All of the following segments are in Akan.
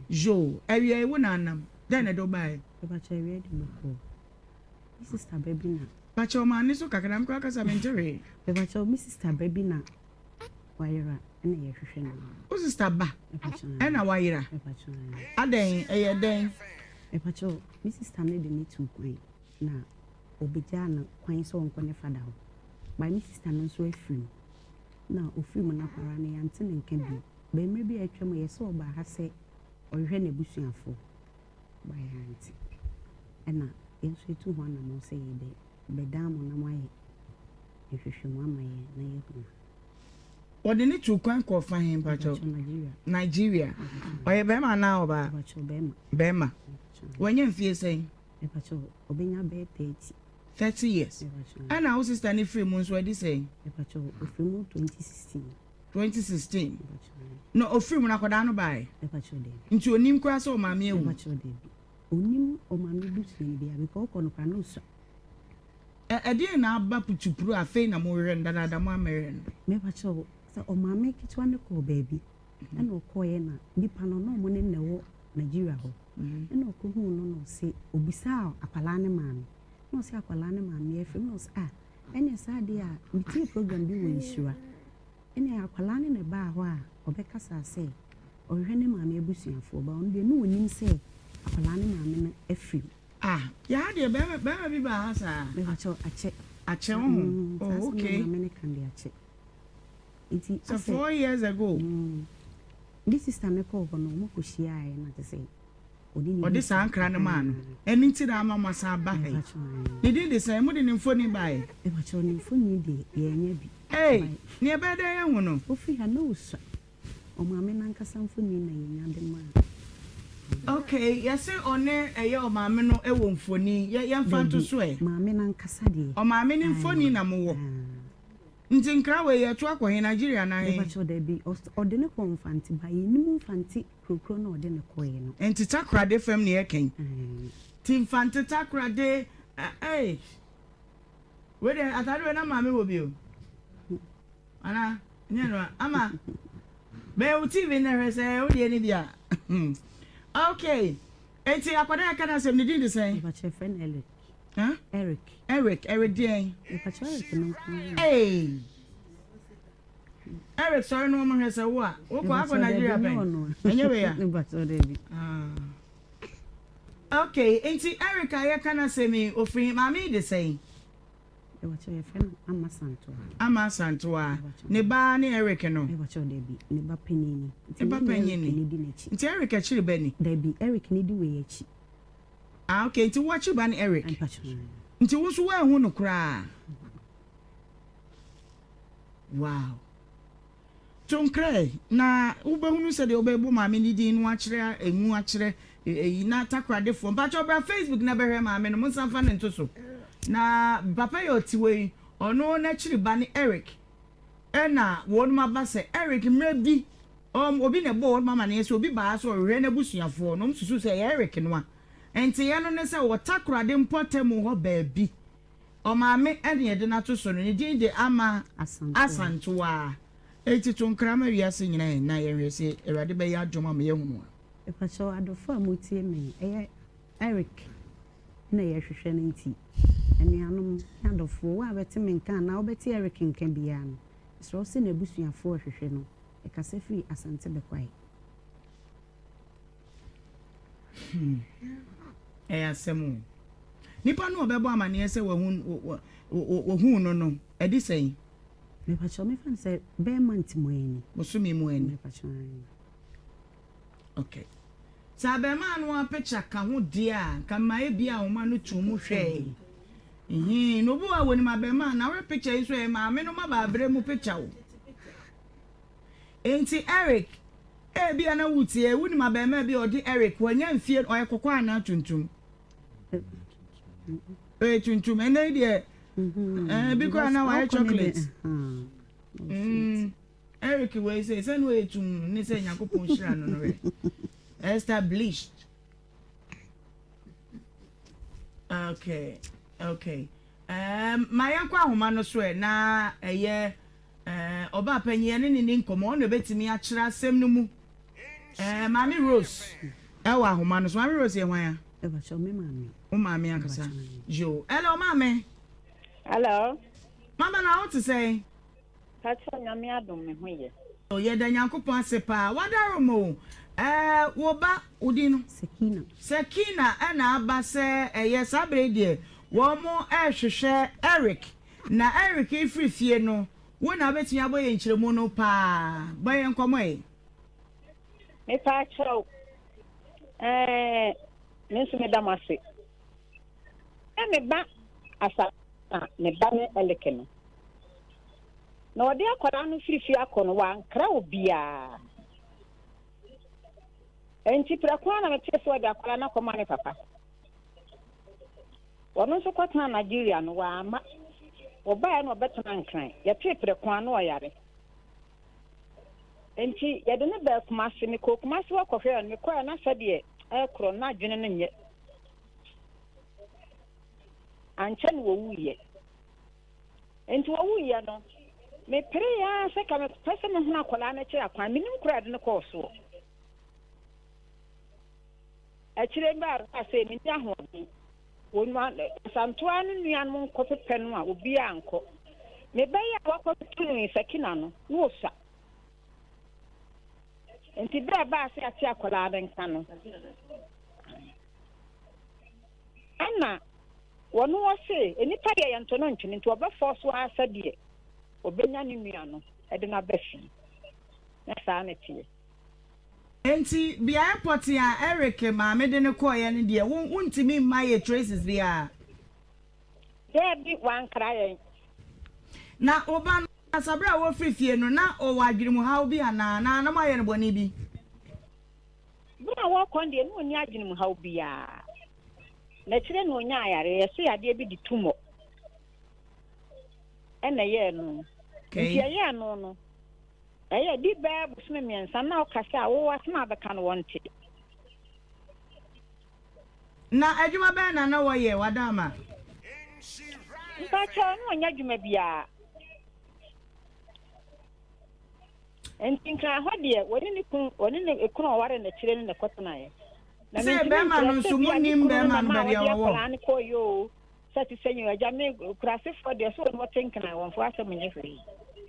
Yoo, awia yi wo na anam, dɛn na ɛde wo baeɛ? Mepakyɛ awia de mekɔ me sister ba bi na. Pakyɛ ɔma ne so kakra na me koraa kasa mente hwee. Mepakyɛ me sister ba bi na wayera ɛna yɛhwehwɛ no. Wo sister ba ɛna wayera? Mepakyɛ. Adɛn ɛyɛ dɛn? Mepakyɛ me sister no de ne tu kwan na ɔbɛgyaa no kwan sɛ ɔnkɔ ne fada hɔ. But me sister no nso afiri mu na ɔfiri mu no akwaraa no yɛante ne nka bio. But mmerɛ bi a atwam yɛ sɛ ɔbaa ha sɛ ɔhwehwɛ n'abusuafoɔ but yɛante. Ɛna yɛn nso yɛtu ho anammɔn sɛ yɛbɛ bɛdan mo na moayɛ nhwehwɛmu ama yɛn na yɛahu no. Wɔde no tuu kwan kɔɔ fa he mpakyɛw? Mpakyɛw Nigeria. Nigeria. Ɔyɛ bɛɛma anaa ɔbaa? Mpakyɛw bɛɛma. Bɛɛma. Wanya mfie sɛn? Mpakyɛw ɔbɛnya bɛyɛ 30. 30 years. Ɛna wo sister no firi mu nso adi sɛn? Mpakyɛw ɔfiri mu 2016. 2016 na ɔfiri mu no akwadaa no baeɛ nti ɔnim koraa sɛ ɔmaame awu. Ɔnim ɔmaame busuani biara because ɔkɔ no koraa na ɔsua. Ɛdeɛn na aba putupuru afei na mohwehwɛ no dadaada mo ammɛhwɛ no? Mepakyɛw sɛ ɔmaame ketewa no kɔɔ baabi ɛna ɔkɔeɛ na nipa no na ɔmo ne no na ɛwɔ Nigeria hɔ ɛna ɔkɔhuu no na ɔse ɔbisaa akwadaa no maame na ɔse akwadaa no maame afiri mu na ɔse ah ɛneɛ saa deɛ a metie program bi wɔ Nhyira Ɛnneɛ akwadaa no na ɛbaa hɔ a ɔbɛkasaa sɛ ɔhwehwɛ ne maame abusuafoɔ but ɔno deɛ na ɔnim sɛ akwadaa no maame no afiri mu. Ah yɛ ha deɛ bɛɛma bɛɛma bi baa ha saa. Mepakyɛw akyɛ. Akyɛ wo ho Mm, saa oh asɛm na okay. maame no ka deɛ akyɛ. Nti Sɛ asɛ. 4 years ago. Mm, ne sister no kɔɔ hɔ no ɔmo kɔ hyiaaɛ na kyɛ sɛ ɔne ne Ɔde di saa nkra no maa no. Ahaa. Ɛno nti na ama moasan aba ha yi. Mepakyɛw ae. Ne din de sɛn? Mode ne mfoni baeɛ? Mepakyɛw ne mfoni deɛ yɛannya bi. Ei! Nea ɛbɛyɛ dɛn yɛahu no? Ofiri ha na osua. Ɔmaame no ankasa mfoni na yɛnya de maa no. Ok, yɛse ɔne ɛyɛ ɔmaame no wɔ mfoni, yɛ yɛmfa nto Dabi, so ɛ? maame no ankasa deɛ. Ɔmaame no mfoni Ae, na mowɔ? ae. Nti nkra wei yɛto akɔ he, Nigeria anaa he? Mepakyɛw dabi, ɔs ɔde no kɔɔ Mfante, but yɛnnim Mfante kurokuro no a ɔde no kɔeɛ no. Nti Takorade fam ne yɛka yi? Ae. Nti Mfante Takorade, ɛ ei. Wei deɛ atade wei na maame wɔ bi o. Ana nyɛ no a ama bɛyɛ wo TV na hwɛ sɛ wo deɛ ne bi a. Okay. Eti akwadaa yɛ ka n'asɛm ne din de sɛn? Mepakyɛ frɛ no Eric. Huh? Eric. Eric, Eric deɛn? Mepakyɛ Eric no nko. Hey. Eric sɔre no wɔn hwɛ sɛ wo a wokɔ akɔ Nigeria pɛn. Ɛnyɛ wei a. Mepakyɛ dɛbi. Ah. Okay, nti Eric a yɛka n'asɛm yi, ofiri he? Maame yi de sɛn? Mepakyɛw, yɛfrɛ no Ama Asantewaa. Ama Asantewaa. Ne ba ne Eric no? Mepakyɛw, dabi, ne ba panin ni. Ne ba panyin ni. Nti Eric ne di n'akyi. Nti Eric akyiri ba ni? Dabi, Eric ne di wei akyi. Ah, okay, nti wo akyiri ba ne Eric? Mepakyɛw. Nti wo nso woanhu no koraa? Wow. To nkra ɛ, na wobɛhunu sɛdeɛ wobɛbɔ maame no din no akyerɛ ɛmu akyerɛ ɛyi na Takoradefoɔ mpakyɛw bra Facebook na bɛhwɛ maame no monsan mfa no nto so na papa yi ɔte hɔ yi ɔno n'akyiri ba ne Eric ɛna wɔnom aba sɛ Eric mmerɛ bi ɔm obi na ɛbɔɔ wɔnom amaneɛ sɛ obi baa sɛ ɔhwehwɛ n'abusuafoɔ na ɔm susu sɛ ɛyɛ Eric no a nteeɛ no ne sɛ wɔ Takorade mpɔtamu hɔ baabi Ɔmaame ɛne yɛde no ato so no, ne din de Ama Asantewaa. Enti to nkra ma wiase nyina ɛ na yɛnhwɛ sɛ Awurade bɛyɛ adom ama yɛahunu a. Mepakyɛw adɔfo a motie me, ɛyɛ Eric na yɛhwehwɛ no nti, anuanom ne adɔfoɔ, wo a wobɛte me nka anaa wobɛte Eric nka biara no, mesrɛ wo sɛ n'abusuafoɔ rehwehwɛ no, ɛkasa firi Asante Bɛkwae. Hmm. Ɛyɛ asɛm o. Nipa no a ɔbɛbɔ amaneɛ sɛ wahu wɔhuu no no, ɛde sɛn? Mepakyɛw mefa no sɛ bɛyɛ month mu ani. Bosome mu ani. Mepakyɛw. Okay. Sɛ abɛɛmaa no a picture ka ho deɛ a, nka mma ebi a wɔn ano tu mu hwɛe. Ehe, na obi wɔ a wɔnim abɛɛmaa na wɔyɛ picture yi nso ɛyɛ maame no ma baabrɛ mu picture o. Enti Eric, ebia na wutie, wunim abarimaa bi a ɔde Eric, wanya mfie, ɔyɛ kɔkɔɔ anaa tuntum? Ɔyɛ tuntum, ɛnɛ yi deɛ, eh, bi koraa na wayɛ chocolate. Mm, Eric wei sɛ, sɛ na ɔyɛ tum ne sɛ Nyankopɔn hyira no no wɛ. Esther bleached. Okay, okay. Um, ma yɛnkɔ ahoma no so ɛ na ɛyɛ Ɛɛ, ɔbaa panyin, yɛne no nni nkɔmmɔ, ɔno na obetumi akyerɛ asɛm no mu. Ɛɛ Maame Rose ɛwɔ ahoma no so. Maame Rose yɛ hwan a? Ɛbakyɛ me maame. Wo maame ankasa. Yo. Hello maame. Hello. Mama na wo te sɛn? Pakyɛ Nyame adom me ho yɛ. Yɛda Nyankopɔn ase paa. Wadarom o. Ɛɛ wo ba wo din no? Sakina. Sakina ɛna aba sɛ ɛyɛ saa bere yi deɛ wɔn ɛrehwehwɛ Eric. Na Eric refiri fie no wo na wobɛtumi abɔ yɛn nkyerɛmu no paa. Bɔ yɛn nkɔmmɔ ɛ. Mepaakyɛw, ɛɛ, me nso meda mo ase. Sɛ me ba asa na ne ba ne Eleke no, na ɔde akwadaa no firi fie akɔ no, wankra obiara. Enti prɛko ara na metee sɛ ɔde akwadaa no akɔma ne papa. Ɔno nso kɔtena Nigeria no, wamma. Ɔbaeɛ na ɔbɛtena Nkran. Yɛtee prɛko ara na ɔyare. Enti yɛde no baa Kumasi. Mekɔɔ Kumasi hɔ kɔhwɛɛ no. Mekɔeɛ na sɛdeɛ ɛrekorɔ no, na adwene no nyɛ. Ankyɛ na wɔwuiɛ. Enti wɔwuiɛ no, meperee ara sɛ ka mepɛ sɛ mehunu akwadaa no akyiri akwan. Mennim koro a yɛde no kɔɔ soɔ. Akyire yi baa sɛ menni ahoɔden. Wɔn Asantewa no nuanom nkɔpepɛ no a, obiara ankɔ. Me ba yi a wakɔto no yi, Sakina no, na ɔsua. Nti berɛ a ɛbaa sɛ yɛate akwadaa no nka no, ɛna wɔn wɔse nnipa deɛ yɛnto no ntwene nti wɔbɛfɔ so ara sɛdeɛ wɔbɛnya ne nua no de no aba fie. Na saa na ɛteɛ. Enti beaeɛ pɔtee a Eric maame de no kɔeɛ no deɛ, wo wontumi mma yɛ traces biara? Daabi, wankra yɛn. Na wo ba no ankasa, berɛ a wɔfiri fie no, na ɔwɔ adwenemuhaw bi anaa? Anaa na moayɛ no bɔne bi? Berɛ a wɔrekɔ no deɛ, na ɔnni adwenemuhaw biara. Na akyire na ɔnyaa yareɛ, yɛse yadeɛ bi de tumor ɛna ɛyɛɛ no. Nti ɛyɛɛ no no, Ɛyɛ di bɛyɛ bosome mmiɛnsa na ɔka sɛ a wo asɛm a bɛka no wɔnte. Na adwuma bɛn na na wɔyɛ Wadaama? Mpakyɛw na ɔnyɛ adwuma biara. Nti Nkran hɔ deɛ wɔne ne kunu wɔne ne kunu a ɔware n'akyire no na ɛkɔtenaeɛ. Na Sɛ mentumi bɛrima nkyerɛ no sɛ nso bi a ne monnim kunu no bɛrima na no maa baabi a ɔde ɔwɔ? akwadaa no kɔeɛ oo. Sɛ te sɛ yɛn agya me kurasefoɔ deɛ sɛ wɔn wɔte nkran wɔn fo asɛm nyɛ hwee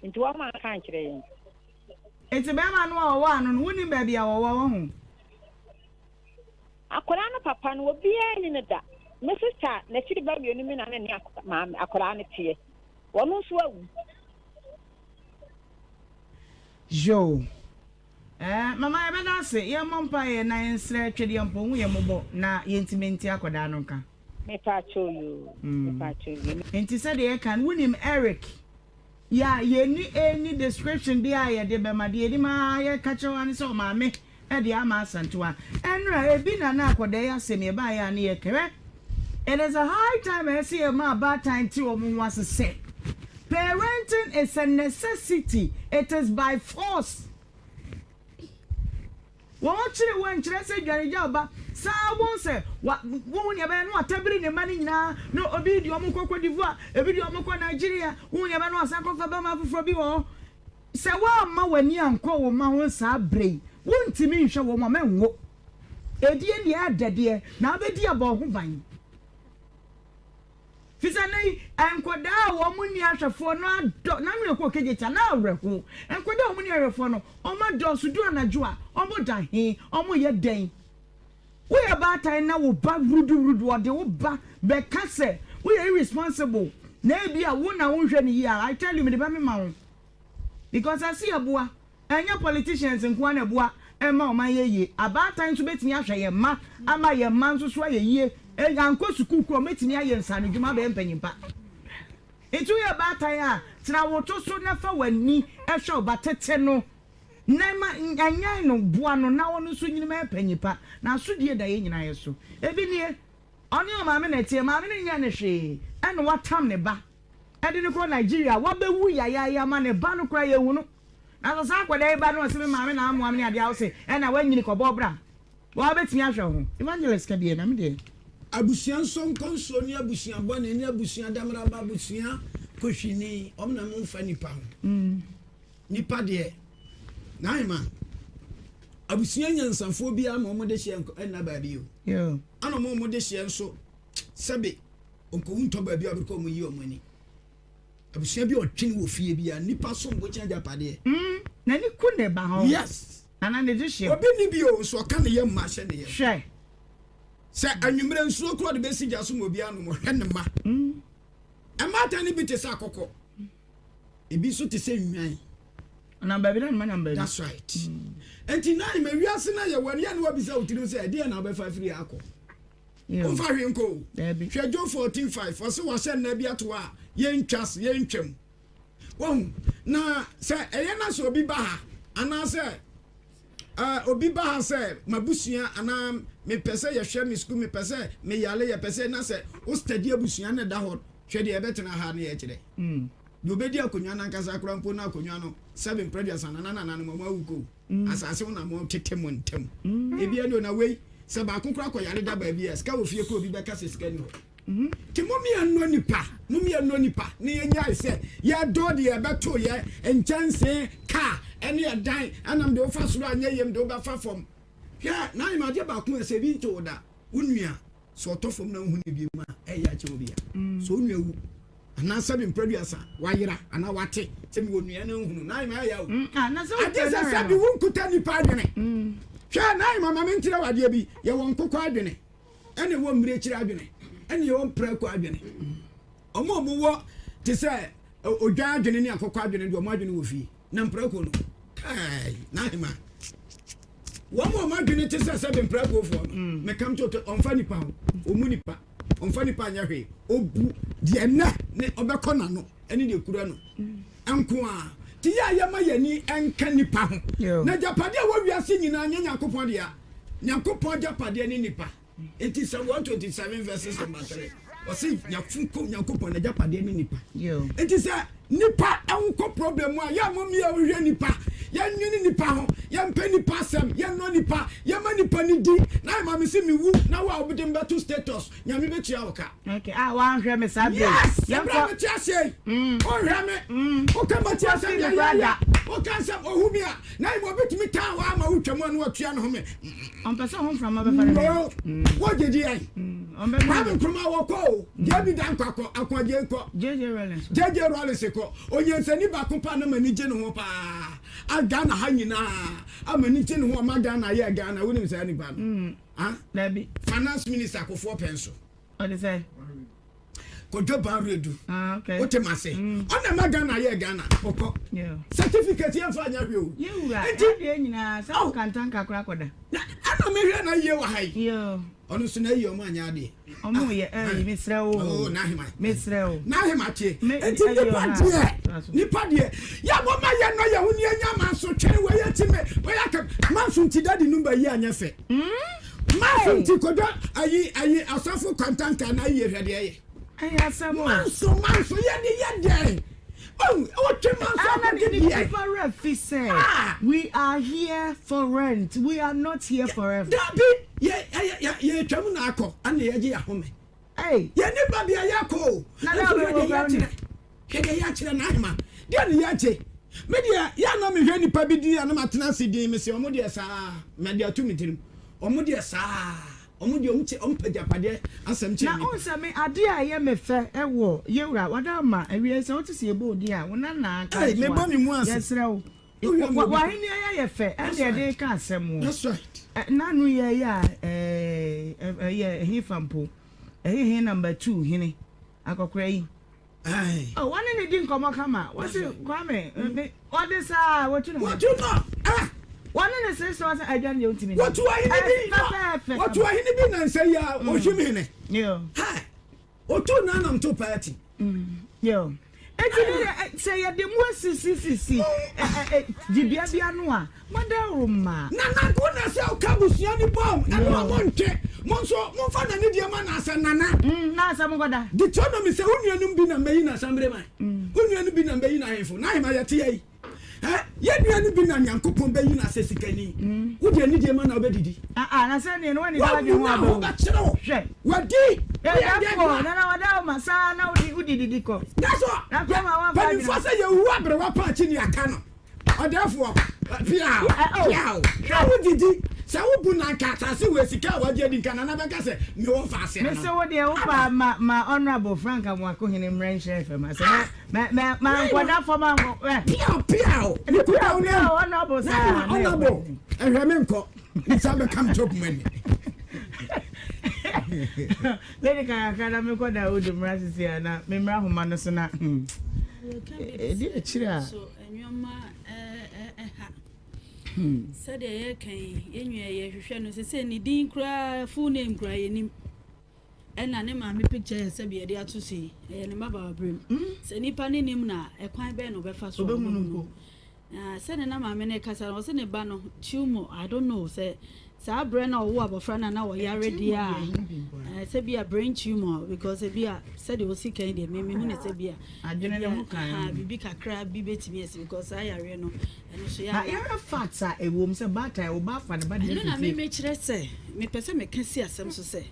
nti wɔn anka ankyerɛ yɛn. Nti bɛrima no a ɔwɔ ano no wonim baabi a ɔwɔ wɔ ho? Akwadaa no papa no obiara nni no da. Me sista n'akyiri ba mmienu mi na ne ne maame akwadaa no teɛ. Wɔn nso awu. Yoo. Eh mama yɛbɛda ase, yɛmmɔ mpaeɛ na yɛnsrɛ Twedeɛmpɔ hu yɛn mmɔbɔ na yɛntumi nte akwadaa no nka. Mepaakyɛw yoo, mepaakyɛw yoo. Nti sɛdeɛ yɛka no wonim Eric yɛ a yɛnni any description biara a yɛde bɛma, deɛ yɛnim ara yɛka kyerɛ wo ara ne sɛ ɔmaame de ama Asantewa. Ɛnora ebi na na akwadaa yi asɛm yɛbaeɛ a ne yɛka hwɛ it is a high time a ɛsɛ yɛma abaatan te wɔn ho ase sɛ parenting is a necessity, it is by force. Wɔkyere wo nkyerɛ sɛ dwane gya wo ba. Saa wobɛhu sɛ wa wohu nea ɛbɛyɛ na watabiri ne mma no nyinaa na obi de wɔn kɔ Cote d'Ivoire, ebi de wɔn kɔ Nigeria, wohu nea ɛbɛyɛ na wasan akɔfa bɛrima foforɔ bi wɔ hɔ. Sɛ woamma w'ani ankɔ wo mma ho saa berɛ yi, wontumi nhwɛ wɔn a, mɛnwo. Edie deɛ ɛdɛ deɛ, na wobɛdi abɔ wo ho ban. Firi sɛ nnɛ yi, nkwadaa a wɔn nni ahwɛfoɔ no adɔ, na ano ɛkɔ Kegyetia, na awerɛho. Nkwadaa a wɔn nni ahwɛfoɔ no, wɔn adɔɔso, du anadwo a, wɔn da he, wɔn yɛ dɛn? Woyɛ baatan na wo ba wuruduwurudu, ɔde wo ba bɛka sɛ woyɛ irresponsible, na ebia wo na wonhwɛ no yie a, I tell you, mede bɛmema wo. Because ɛse yɛboa. Ɛnyɛ politicians nko ara na ɛboa ma ɔman yɛ yie. Abaatan nso bɛtumi ahwɛ yɛn mma ama yɛn mma nso so ayɛ yie. Ankɔ sukuu koraa wɔbɛtumi ayɛ nsaanodwuma abɛyɛ mpanyin pa. Nti woyɛ baatan a, tena wo to so na fa w'ani hwɛ wo ba. Tete no na ma nyan no, boa no na ɔno nso nyini mɛyɛ panyin pa. Na asodie da yɛn nyinaa yɛ so. Ebi nie, ɔne ɔmaame na ɛteɛ, maame no nyɛɛ no hwee ɛna watam ne ba de no kɔ Nigeria, wabɛwu yayaaya ma ne ba no koraa yɛnhu no. Nanso saa akwadaa yi ba no ɔse me maame na amoa me ne adeɛ a wose ɛna wanyini kɔbɔ bra waa wobɛtumi ahwɛ wo ho. Evangelist ka deɛ na me deɛ. Abusua nsɔnkɔnsuo ne abusua bɔne ne abusua damaraba abusua kohwini wɔn na mo nfa nipa ho nipa deɛ n'ahema. Abusua nyansafoɔ biara ma wɔn de hyeɛ nna baabi o. Ana wɔn a wɔn de hyeɛ nso sɛbe nkowu ntɔ baabi a wɔbɛkɔ wɔn yi wɔn ani. Abusua bi a ɔtwene wɔ fie biara nipa som bo kyɛn agyapadeɛ. Mm, n'ani ku ne ba ho. Yes. Ana ne de hyeɛ. Obi ni bi o nso ɔka ne yam ma ahyɛ ne yam. Hwɛ. Sɛ anwummerɛ nsuo korɔ de bɛsi gya so ma obi anom ɔhwɛ ne ma. Mm. Mmaatan no bi te sɛ akɔkɔ. Ebi nso te sɛ nnwan. Ɔnam baabi na ne mma nam baabi. That's right. Mm. Nti na ma wiase na yɛ wɔn yɛ na wabisa wo tirim sɛ ɛdeɛ na wobɛfa afiri ha akɔ. Womfa hwee nkɔ o. Hwɛ Job 14:5 ɔse wahyɛ nna bi ato a yɛntwa so yɛntwam. Wahu na sɛ ɛyɛ na sɛ obi ba ha anaasɛ uh, obi ba ha sɛ mabusua anaa mepɛ sɛ yɛhwɛ me sukuu mepɛ sɛ meyale yɛpɛ sɛ na sɛ wo study abusua no da hɔ hwɛ deɛ ɛbɛtena ha ne yɛkyerɛ. Mm. Deɛ ɔbɛdi akonnwa no ankasa koraa mpo na akonnwa no sɛbe mprɛduasa nana nananom ɔmo awu kɔ o. Asase ho na mo tete mo ntam. Ebi ɛne o na wei sɛ baako koraa kɔ yare da baabi a sika wɔ fie koraa obi bɛka sɛ sika ni hɔ. Nti mo mmea nnɔ nipa, mo mmea nnɔ nipa na yɛnyae sɛ yɛdɔ deɛ ɛbɛto yɛ nkyɛnsee, car ɛne ɛdan ɛnam deɛ wofa soro anyɛ yam deɛ wobɛfa fam. Hwɛ na ayɛ adeɛ baako a sɛ ebi nto wo da wo nua Sɛ ɔtɔ fam na wohu no bio a, ɛyɛ akyɛ obi a. Sɛ onua wu anaa sɛbe mprɛduasa wayera anaa wate sɛ mewɔ nua na nhunu na ayema ɛyɛ o. Agye sɛ sɛbe wonkuta nnipa adwene. Hwɛ na ayema ma menkyerɛ wo adeɛ bi, yɛwɔ nkokɔ adwene, ɛna ɛwɔ mmirekyiri adwene, ɛna yɛwɔ mprako adwene. Ɔmo a ɔmo wɔ te sɛ odwan adwene ne akokɔ adwene deɛ ɔmo adwene wɔ fie. Na mprako no, kai, n'ahema. Wɔn a wɔn adwene te sɛ sɛbe mprakofoɔ no, mm. mekam to ɔmfa nipa ho, ɔmu nipa, ɔmfa nipa nyɛ hwee, ɔbu deɛ nnɛ ne ɔbɛkɔ n'ano ɛne deɛ kura no mm. nko a. Te yɛ a yɛma yɛni nka nipa ho. Na agyapadeɛ a wɔ wiase nyinaa nyɛ Nyankopɔn dea. Nyankopɔn agyapadeɛ ne nipa. Enti Psalm 127 verses number 3 ɔse Nyankopɔn Nyankopɔn n'agyapadeɛ ne nipa. Enti sɛ nipa nkɔ problem mu a yɛ mo mmea nhwɛ nipa, yɛnwene nipa ho, yɛmpɛ nipa asɛm, yɛnnɔ nipa, yɛma nipa ne di na yɛ maame se mewu na wo a wobɛde mbɛto status Nyame bɛtua wo ka. Okay, ah, wanhwɛ me saa bere. Yes, ɛberɛ a mete aseɛ yi, ɔnhwɛ me. Woka mate asɛm deɛ yɛyɛ, woka nsɛm ɔhu me a, na mmom obi tumi taa wo ama wotwa mu a na watua ne ho me. Ɔmpɛ sɛ ho mframa bɛfa ne ho. Wogye di yɛn. Kwame Nkrumah wɔkɔ o, JB Danquah kɔ, Ako Adjei kɔ. JJ Rawlings. JJ Rawlings kɔ. Onyansani baako paa na m'ani gye ne ho paa. A Ghana ha nyinaa a m'ani gye ne ho ɔma Ghana yɛ Ghana. Wonim saa nipa no? Ah? Dabi. Finance minister Kofoɔ Pɛnso. Ɔde sɛ. Kojo Baredu. Ah, okay. Wote ma se. Mm. Ɔna ma Ghana yɛ Ghana. Ɔkɔ. Yeah. Certificate yɛn fa nya hwɛ o. Yewura. Enti ɛdeɛ nyinaa sɛ oh. kantanka kora kɔda. Na ɛna mehwɛ na yie wɔ ha yi. Yeah. Ɔno nso na yie ɔmo anya adeɛ. Ɔmo yɛ ɛyi mesrɛ wo. Oh, n'ahema. Mesrɛ wo. N'ahema tie. Enti nipa deɛ nipa deɛ yɛ mo ma yɛ nɔ yɛ ho ni enya manso twɛn wɔ yɛ ti me wɔ yɛ akam manso nti dadi numba yi anyɛ fɛ. Manso nti kodwo ayi ayi asɔfo kwantanka na ayi hwɛ deɛ yɛ. Ɛyɛ asɛm o. Manso manso yɛ de yɛ dɛn. Oh, wotwe manso akɔgye deɛ. Nipa werɛ fi sɛ we are here for rent, we are not here forever. Dabi, yɛ yɛ yɛ yɛtwam na akɔ ɛna yɛgye yɛ ahome. Hey. Yɛ ne ba bia yɛakɔ o. Na na hwɛ deɛ yɛakyerɛ. Hwɛ deɛ yɛakyerɛ n'ahema. Deɛ ne yɛagye. Me deɛ yɛ a na mehwɛ nipa bi din a na matena ase din mese ɔmo deɛ saa mɛde ato me tirim. Ɔmo deɛ saa. Ɔmo deɛ ɔmo kyɛ ɔmo pɛ agyapadeɛ asɛm kyɛn Na nipa. wohu sɛ me adeɛ a ɛyɛ me fɛ wɔ yɛwura wada ma awiei sɛ wote sɛ yɛbɔ wo din a wo nana ka Ei nso a mebɔ me mu ase. yɛsrɛ wo Wohwɛ me obi. W'ahenni yɛ yɛ fɛ ɛne That's yɛde right. reka asɛm o. That's right. Nano yɛ yɛ a ɛɛ ɛyɛ ɛhefa mpo ɛhe he number 2 hene akɔkora yi. Aye. Oh, wɔne ne di nkɔmmɔ kama. Wɔsi Kwame, me ɔde saa wɔtu ne ho. Wɔtu no. Ah. Wɔne ne seresere wɔsɛ adwa ne deɛ ɔntumi. Wɔtu ahene bi. Fɛfɛɛfɛ. Wɔtu ahene bi nansa yi a ɔhwim hene. Yo. Hi. Otu nanam to party. Yo. Eti ne deɛ sɛ yɛde mu asisisisi dibea bi ano a mɔdawuruma. Nana wo na sɛ ɔka abusua ni bɔm ɛno a monte mo nso momfa nani deɛ ma na asɛ nana. Na asɛ mo kɔda. Deuteronomy sɛ wo nuanom bi na mbɛyi na asambere man wo nuanom bi na mbɛyi na ahemfo na ahema yɛte yɛ yi ɛ yɛ nuanom bi na Nyankopɔn bɛyi na asɛ sikani wo deɛ ni deɛ ma na wobɛdidi. Ah ah na sɛ neɛ no wani da wadwe ho Wamu na abɛ ho o. bɛkyerɛ wo Hwɛ. wadi woyɛ deɛ Ɛdɛfoɔ adwuma. nana wada wo ma saa na wodi wodi didi kɔ. That's all. Na kɔma wamfa adwene. Mpanimfoɔ sɛ yɛwu aberewa paakyi ne aka no ɔdɛɛfoɔ. Piaw! Piaw! Na wodidi. Sɛ wobu na anka asase wei sika a wagye adi nka Nana bɛka sɛ mewɔ mfaase ano. Mese wo deɛ wo paa ma ma Honourable Frank Amoakohene mmrɛ nhyerɛn fam ase na mɛ mɛ ma nkɔda fam ankɔ ɛ. Piaw! Piaw! Piaw! Piaw! Honourable saa na Honourable ɛhwɛ me nkɔ nsa bɛka me top money. Lady kakra na mekɔ da Udu mmra sisi a na me mmra homa no so na hmm ɛdi akyire a. Nneɛma ɛha. Sɛdeɛ yɛreka yi, yɛn nua yi yɛhwehwɛ no sese ne din koraa full name koraa yɛnim. Ɛna ne maame picture yɛ sɛbi yɛde ato so yi, ɛyɛ ne mmabaawa berɛ mu. Sɛ nipa ne nim na ɛkwan bɛn na ɔbɛfa so a ɔbɛhu no. Na sɛdeɛ na maame no rekasa no, ɔse ne ba no tumor, I don't know sɛ Saa berɛ no a ɔwoo abɔfra no a na ɔyare deɛ a, sɛ bi a brain tumor because ebi a sɛdeɛ ɔsi kan deɛ me mehu ne sɛ bi a adwene ne ho kan biribi kakra bi bɛtumi asi because saa yareɛ no ɛno so yɛ na yɛhwɛ facts a ɛwom sɛ baatan a ɔba afa ne ba deɛ ɛno na me mekyerɛ sɛ mepɛ sɛ meka si asɛm so sɛ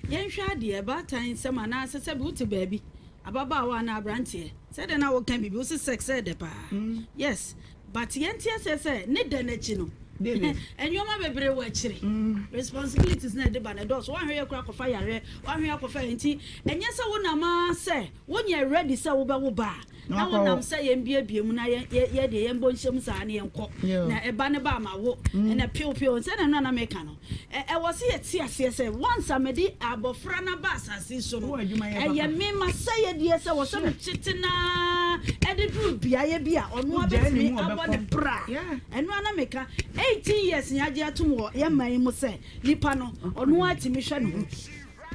yɛnhwɛ adeɛ baatan nsɛm anaasɛ sɛ bi wote baabi ababaawa anaa aberanteɛ sɛdeɛ na woka biribi wo se sex ɛɛdɛ paa yes But yɛnte aseɛ sɛ ne dɛ no akyi no, nnoɔma bebree wɔ akyire. Responsibilities no a ɛde ba no ɛdɔɔso. Woanhwɛ yie koraa akɔfa yareɛ, woanhwɛ yie akɔfa nti ɛnyɛ sɛ wonam ara sɛ wonyɛ ready sɛ wobɛwo ba a na wonam sɛ yɛmbiebie mu na yɛ yɛ deɛ yɛmbɔ nhyɛ mu saa na yɛnkɔ na ɛba ne ba ama wo ɛna pew pew sɛdeɛ no a na meka no. Ɛwɔ sɛ yɛte aseɛ sɛ once a mede abɔfra no aba asase yi so no, ɛyɛ me m'asɛyɛdeɛ sɛ wɔ sɛ metete no ara de duru beaeɛ bi a ɔno ara bɛtumi abɔ ne bra. Ɛno ara na meka. 18 years na yɛagye atom wɔ yɛn man yi mu sɛ nipa no, ɔno ara tumi hwɛ ne ho.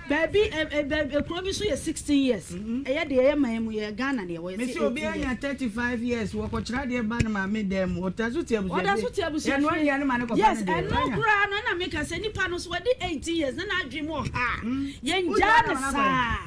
Baabi, ɛ, ɛ, bɛ, kuro bi so yɛ 16 years. Ɛyɛ deɛ yɛ man mu, yɛ Ghana deɛ wɔyɛ Mese sɛ obi 18 anya years. 35 years wɔkɔkyerɛ adeɛ ba ne maame dan mu ɔda so te abusua Ɔda fie so te abusua yɛnoa fie. aduane ma no kɔfa Yes, ne deɛ ɛno wanya. koraa no ɛna meka sɛ nipa no so wadi 18 years na n'adwene mu ɔha a, yɛngyaa Wogyaa no no ma no akɔyɛ. saa.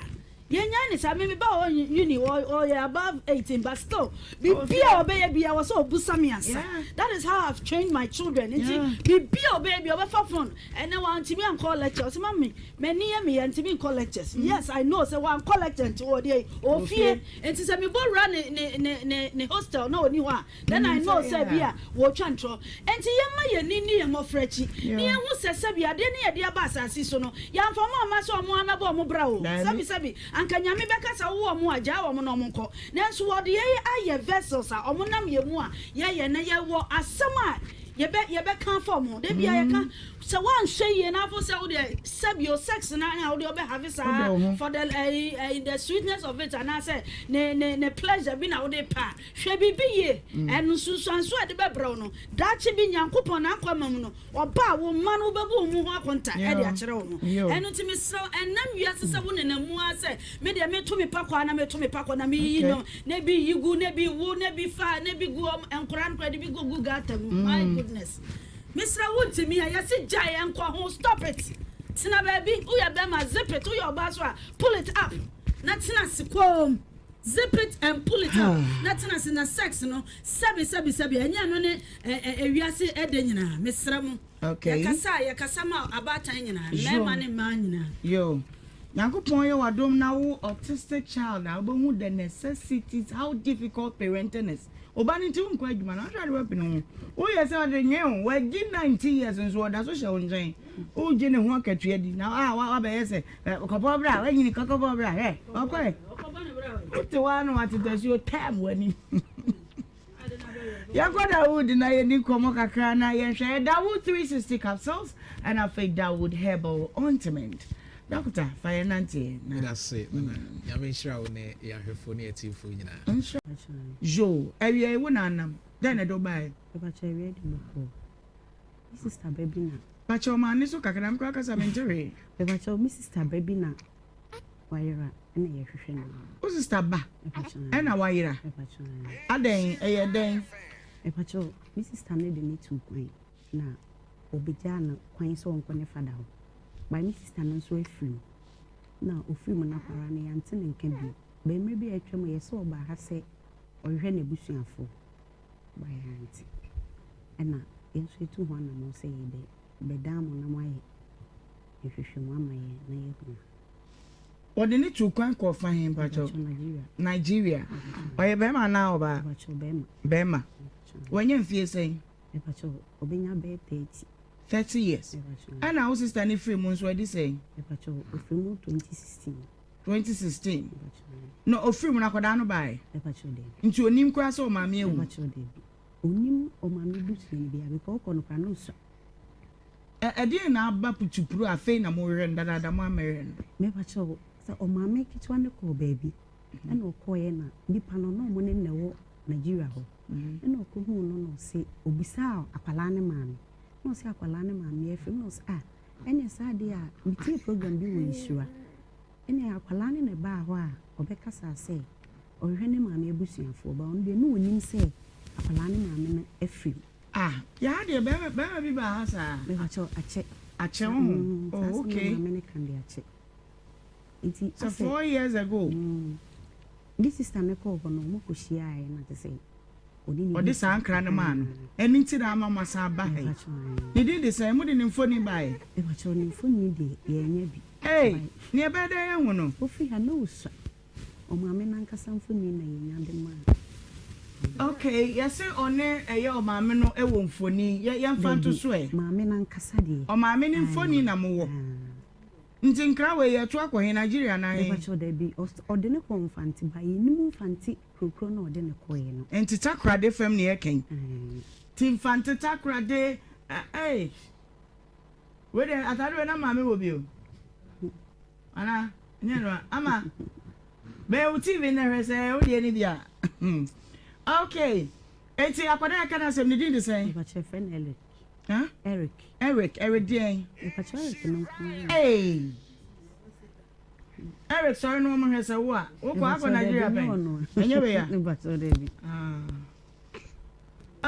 Yɛnnyae no saa. Me me ba ɔwɔ uni, ɔyɛ above 18 but still biribi a ɔbɛyɛ biara wɔ sɛ ɔbusa me ansa. That is how I've trained my children. Nti biribi a ɔbɛyɛ biara ɔbɛfa phone. Ɛnɛ wantumi ankɔ lecture ɔse mummy m'ani yɛ me ya ntumi nkɔ lectures. Yes I know sɛ wankɔ lecture nti ɔwɔ deɛ ɔwɔ fie. Nti sɛ mebɔ wura ne ne ne ne ne hostel na ɔni hɔ a Then I know sɛ bi a wɔretwa ntorɔ. Enti yɛmma yɛn ani nni yɛn mmɔfra akyi, na yɛnhu sɛ sɛbi adeɛ no yɛde aba asase yi so no, yɛamfa wɔn amma sɛ wɔn ara mmɛbɔ wɔn bra o. Sɛbi sɛbi, anka Nyame bɛka sɛ wowɔ wɔn a, gyaa wɔn na wɔn nkɔ. Nanso wɔde yɛn ayɛ vessels a wɔnam yɛn mu a yɛyɛ, na yɛwɔ asɛm a yɛbɛ yɛbɛka afa wɔn ho. Da biara yɛka, sɛ woanhwɛ yie na afo sɛ wodeɛ sɛbi o, sex no ara na wode wobɛ have saa for the ɛyi ɛyi the sweetness of it anaasɛ ne ne ne pleasure bi na wode pɛ a, Hwɛ biribi yie, ɛno nsunsuansoɔ a ɛde bɛbrɛ wo no, daakye bi Nyankopɔn n'akwamma mu no, ɔba a, wo mma no wobɛbu wɔn ho akonta de akyerɛ wɔn. Ɛno nti mesrɛ wo, ɛnnam wiase sɛ wo nenam mu ara sɛ, me deɛ meto me pakɔ ara na meto me pakɔ na meyiyi nneɛma, na ebi yi gu, na ebi wo, na ebi fa, na ebi gu, nkwadaa no koraa de bi kɔgu gutter mu, my goodness. Mesrɛ wo ntumi a, yɛse gyae, ɛnkɔ ho, stop it. Tena baabi, woyɛ bɛrima, zip it, woyɛ ɔbaa nso a, pull it up, na tena ase komm. Zip it and pull it up na tena ase na sex no sɛbi sɛbi sɛbi ɛnyɛ ɛno ne ewiase ɛdɛ nyinaa mesrɛ mo Okay. yɛkasa a yɛkasa ma abaatan nyinaa mmarima ne mmaa nyinaa. Yo. Nyankopɔn yɛ w'adom na wo autistic child a wobɛhu the necessities how difficult parenting is. Wo ba no nti wonkɔ adwuma no ahwɛ ade wapini ho. Woyɛ sɛ ɔde nwee wo wadi 90 years nso ɔda so hyɛ wo nkyɛn. Wogye ne ho akatua di na a wabɛyɛ sɛ kɔbɔ bra wanyini kɔkɔbɔ bra hwɛ ɔkɔɛ. Wote hɔ ara na watete asuo tam w'anim. Yɛnkɔ Dawood na yɛni nkɔmmɔ kakra na yɛnhwɛ Dawood 360 capsules ɛna afei Dawood herbal ointment. Dɔkta fa yɛn nanteɛ na. Meda ase nana. Nyame nhyira wo ne yɛn ahwɛfoɔ ne atiefoɔ nyinaa. Nhyira. Yoo, awia yi wo na anam, dɛn na ɛde wo baeɛ? Mepakyɛ awia de mekɔ me sister ba bi na. Pakyɛ ma nne so kakra, me koraa kasa mente hwee. Mepakyɛ me sister ba bi na wayera ɛna yɛhwehwɛ no. Wo sister ba ɛna wayera? Adɛn, ɛyɛ dɛn? Mepakyɛ me sister no de ne tuu kwan na ɔbɛgyaa no kwan sɛ ɔnkɔ ne fada hɔ. But me sister no nso afiri mu. Na ɔfiri mu no akwaraa no yɛante ne nka bio. But mmerɛ bi a atwam yɛ sɛ ɔbaa ha sɛ ɔhwehwɛ n'abusuafoɔ. But yɛante. Ɛna yɛn nso yɛtu ho anammɔn sɛ yɛbɛ bɛdan mo na moayɛ nhwehwɛmu ama yɛn na yɛahu a. Wɔde no tuu kwan kɔɔ fa he mpakyɛw? Nigeria. Nigeria. Ɔyɛ bɛrima anaa ɔbaa? Mpakyɛw bɛrima. Bɛrima. Wanya mfie sɛn? Mepakyɛw, ɔbɛnya bɛyɛ 30. 30 years. Ɛna wo sister no firi mu nso adi sɛn? Mepakyɛw, ɔfiri mu 2016. 2016. Na ɔfiri mu no akwadaa no baeɛ? Mepakyɛw, dabi. Nti onim koraa sɛ ɔmaame awu? Mepakyɛw, dabi. Onim ɔmaame busuani biara because ɔkɔ no koraa na ɔsua. Ɛ ɛdeɛn na aba putupuru a afei na mohwehwɛ no dadaada mo ammɛhwɛ no? Mepakyɛw, sɛ ɔmaame ketewa no kɔɔ baabi ɛna ɔkɔeɛ na nipa no na ɔmo ne no na ɛwɔ Nigeria hɔ ɛna ɔkɔhuu no na ɔse ɔbisaa akwadaa no maame na ɔse akwadaa no maame afiri mu na ɔse ah ɛneɛ saa adeɛ a metie program bi wɔ Nhyira ɛneɛ akwadaa no na ɛbaa hɔ a ɔbɛkasaa sɛ ɔhwehwɛ ne maame abusuafoɔ ba ɔno deɛ na ɔnim sɛ akwadaa no maame no afiri mu. Ah yɛ ha deɛ bɛrima bɛrima bi baa ha saa. Mepakyɛw akyɛ. Akyɛ wo ho mm, oh okay. Saa asɛm na maame no ka de akyɛ. Nti Sɛ 4 years ago. Mm, ne sister no kɔɔ hɔ no ɔmo kɔ hyiaeɛ na te sɛ ɔne ne Ɔde saa nkra no maa no. Ɛno nti na ama moasan aba ha yi. Ne din de sɛn? Mode ne mfoni baeɛ? Mepakyɛw ne mfoni deɛ yɛannya bi. Ei! Nea ɛbɛyɛ dɛn yɛahu no? Ofiri ha na osua. Ɔmaame no ankasa mfoni na yɛnya de maa. Okay, yɛse ɔne ɛyɛ ɔmaame no wɔ mfoni. Yɛ yɛmfa nto so ɛ. Dabi, maame no ankasa deɛ. Ɔmaame no mfoni na mowɔ. Nti nkra wei yɛto akɔ he? Nigeria anaa he? Mepakyɛw dabi, ɔde no kɔɔ Mfante but yɛnnim Mfante kurokuro no a ɔde no kɔeɛ no. Nti Takorade fam ne yɛka yi. Nti Mfante Takorade eh wei deɛ atade wei na maame wɔ bi o. Ana nyɛ no a ama bɛyɛ wo TV no hwɛ sɛ wo deɛ no bi a. Okay, nti akwadaa a yɛka n'asɛm ne din de sɛn? Mepakyɛw yɛfrɛ no Eric. Huh? Eric. Eric, Eric deɛn? Mepakyɛw Eric no nko ara. Hey! Eric sɔre no wɔn hwɛ sɛ wo a wokɔ akɔ Nigeria pɛn. Ɛnyɛ wei a? Mepakyɛw dabi. Ah.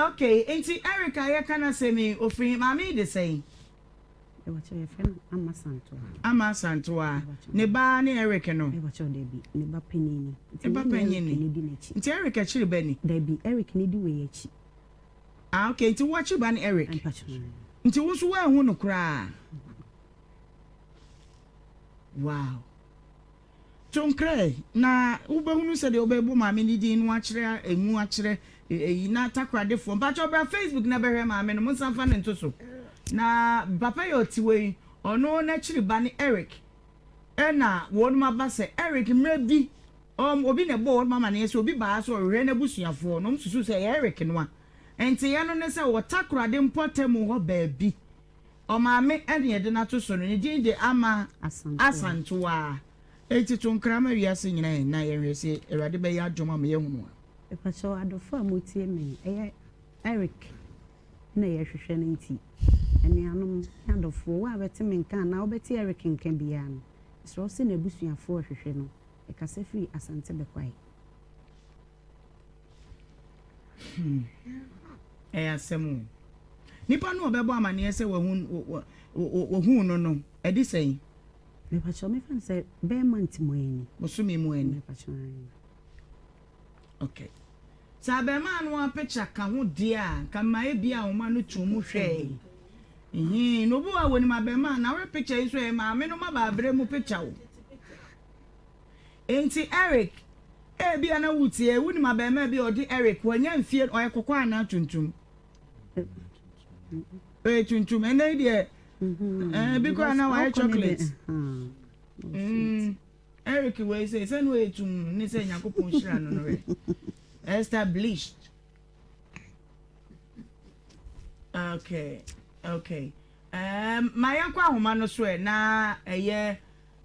Okay, nti Eric a yɛka n'asɛm yi ofiri maame yi de sɛn? Mepakyɛw yɛfrɛ no Ama Santoa. Ama Santoa. Ne ba ne Eric no? Mepakyɛw dabi, ne ba panyin ni. Ne ba panyin ni. Nti Eric akyiri ba ni? Dabi, Eric ne di wei akyi. Ah okay, nti wo akyiri ba ne Eric? Nti wo nso woanhu no koraa? Wow. To nkrɛ na wobɛhunu sɛdeɛ wobɛbɔ maame no din no akyerɛ emu akyerɛ eyi na takoradefoɔ mpakyɛ ɔbra Facebook na bɛhwɛ maame no mo nsa mfa no nto so na papa yi ɔte wɔ yi ɔno n'akyiri ba ne Eric ɛna wɔnom aba sɛ Eric mmerɛ bi ɔm obi na ɛbɔ wɔnom amaneɛ sɛ obi baa sɛ ɔhwehwɛ n'abusuafoɔ na ɔm susu sɛ ɛyɛ Eric no a nteeɛ no ne sɛ wɔ takorade mpɔtamu hɔ baabi Ɔmaame ɛne yɛde no ato so no, ne din de Ama Asantewaa. Enti to nkra ma wiase nyina ɛ na yɛnhwɛ se Awurade bɛyɛ adom ama yɛahunu a. Mepakyɛw adɔfo a motie me, ɛyɛ Eric na yɛhwehwɛ no nti, anuanom ne adɔfoɔ, wo a wobɛte me nka anaa wobɛte Eric nka biara no, mesrɛ wo sɛ n'abusuafoɔ rehwehwɛ no, ɛkasa firi Asante Bɛkwae. Hmm. Ɛyɛ asɛm o. Nipa no a ɔbɛbɔ amaneɛ sɛ wahu wɔhuu no no, ɛde sɛn? Mepakyɛw mefa no sɛ bɛyɛ month mu ani. Bosome mu ani. Mepakyɛw. Okay. Sɛ abɛɛmaa no a picture ka ho deɛ a, nka mma ebi a wɔn ano tu mu hwɛe. Ehe, na obi wɔ a wɔnim abɛɛmaa na wɔyɛ picture yi nso ɛyɛ maame no ma baabere mu picture o. Enti Eric, ebia na wutie, wunim abarimaa bi a ɔde Eric, wanya mfie, ɔyɛ kɔkɔɔ anaa tuntum? Ɔyɛ tuntum. Ɛnɛ yi deɛ, mm-hmm. eh, bi koraa na wayɛ chocolate. Mm, Eric wei sɛ, sɛ na ɔyɛ tum ne sɛ Nyankopɔn hyira no no rɛ. Established. Okay, okay. Um, ma yɛnkɔ ahoma no so ɛ na ɛyɛ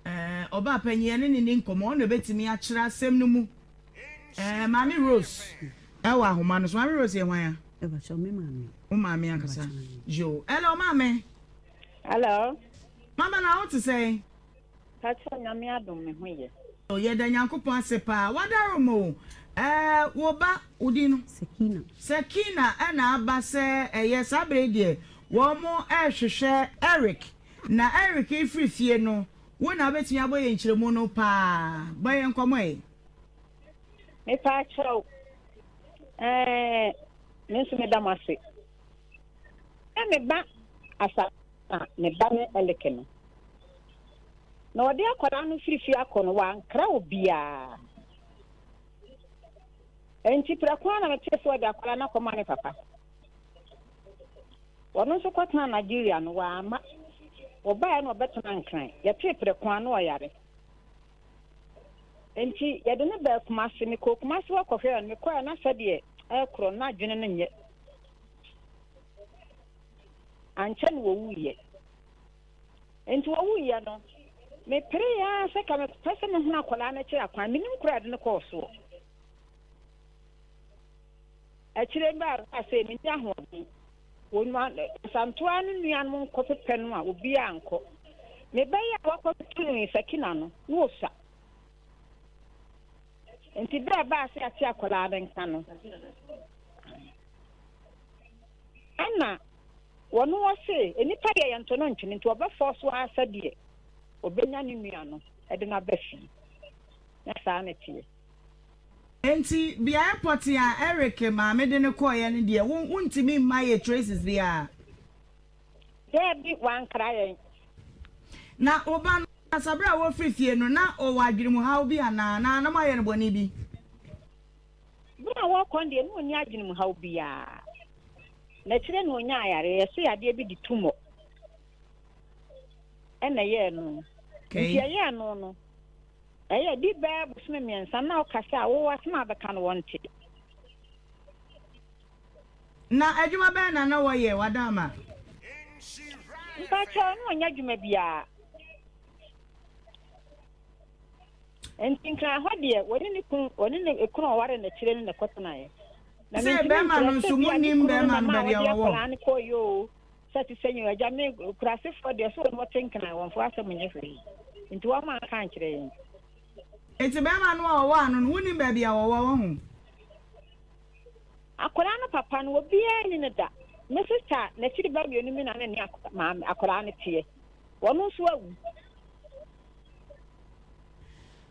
Ɛɛ, ɔbaa panyin, yɛne no nni nkɔmmɔ. Ɔno na obetumi akyerɛ asɛm no mu. Ɛɛ, Maame Rose ɛwɔ ahoma no so. Maame Rose yɛ hwan a? Ɛbɛkyɛ me maame. Wo maame ankasa. Yo. Hello, maame. Hello. Mama na wo te sɛn? Pacho nyame adom me ho yɛ. Yɛda Nyankopɔn ase paa. Wadarom o. Ɛɛ, wo ba, wo din no? Sakina. Sakina ɛna aba sɛ ɛyɛ saa bere yi deɛ wɔn ɛrehwehwɛ Eric. Na Eric refiri fie no, wo na wobɛtumi abɔ yɛn nkyerɛmu no paa. Bɔ yɛn nkɔmmɔ ɛ. Mepaakyɛw, ɛɛ, me nso meda mo ase. Sɛ me ba asa na me ba ne Eleke no. Na ɔde akwadaa no firi fie akɔ no, wankra obiara. Enti prɛko ara na metee sɛ ɔde akwadaa no akɔma ne papa. Ɔno nso kɔtenaa Nigeria no, wamma. Ɔbaeɛ na ɔbɛtenaa Nkran. Yɛtee prɛko ara na ɔyare. Enti yɛde no baa Kumasi. Mekɔɔ Kumasi hɔ kɔhwɛɛ no. Mekɔeɛ na sɛdeɛ ɛrekorɔ no, na adwene no nyɛ. Ankyɛ na ɔwuiɛ. Enti ɔwuiɛ no, meperee ara sɛ ka mepɛ sɛ mehunu akwadaa no akyiri akwan. Mennim koraa yɛde no kɔɔ soɔ. Akyire yi baa sɛ menni ahoɔden. Wɔn Asantewa no nuanom nkɔpepɛ no a, obiara ankɔ. Me ba yi a wakɔto no Sakina no, na ɔsua. Nti berɛ a ɛbaa sɛ yɛate akwadaa no nka no, ɛna wɔn wɔ se nnipa deɛ yɛnto no ntwene nti wɔbɛfɔ so ara sɛdeɛ ɔbɛnya ne nua no de no aba fie. Na saa na ɛteɛ. Enti beaeɛ pɔtee a Eric maame de no kɔeɛ no deɛ, wo wontumi mma yɛ traces biara? Daabi, wankra yɛn. Na wo ba no ankasa, berɛ a wɔfiri fie no, na ɔwɔ adwenemuhaw bi anaa? Anaa na moayɛ no bɔne bi? Berɛ a wɔrekɔ no deɛ, na ɔnni adwenemuhaw biara. Na akyire na ɔnyaa yareɛ, yɛse yadeɛ bi de tumor ɛna ɛyɛɛ no. Nti ɛyɛɛ no no, Ɛyɛ di bɛyɛ bosome mmiɛnsa na ɔkasa a wo asɛm a bɛka no wɔnte. Na adwuma bɛn na na wɔyɛ Wadaama? Mpakyɛw na ɔnyɛ adwuma biara. Nti Nkran hɔ deɛ wɔne ne kun wɔne ne kunu a ɔware n'akyire no na ɛkɔtenaeɛ. Na Sɛ mentumi bɛrima no nkyerɛ sɛ nso bia ne monnim kunu no bɛrima na no maa baabi a ɔde ɔwɔ? akwadaa no kɔeɛ oo. Sɛ te sɛ yɛn agya me kurasefoɔ deɛ sɛ wɔn wɔte nkran wɔn fo asɛm nyɛ hwee nti wɔn anka ankyerɛ yɛn. Nti bɛrima no a ɔwɔ ano no wonim baabi a ɔwɔ wahu? Akwadaa no papa no obiara nni no da me sista n'akyiri ba mmienu mi na ne ne maame akwadaa no teɛ wɔn nso awu.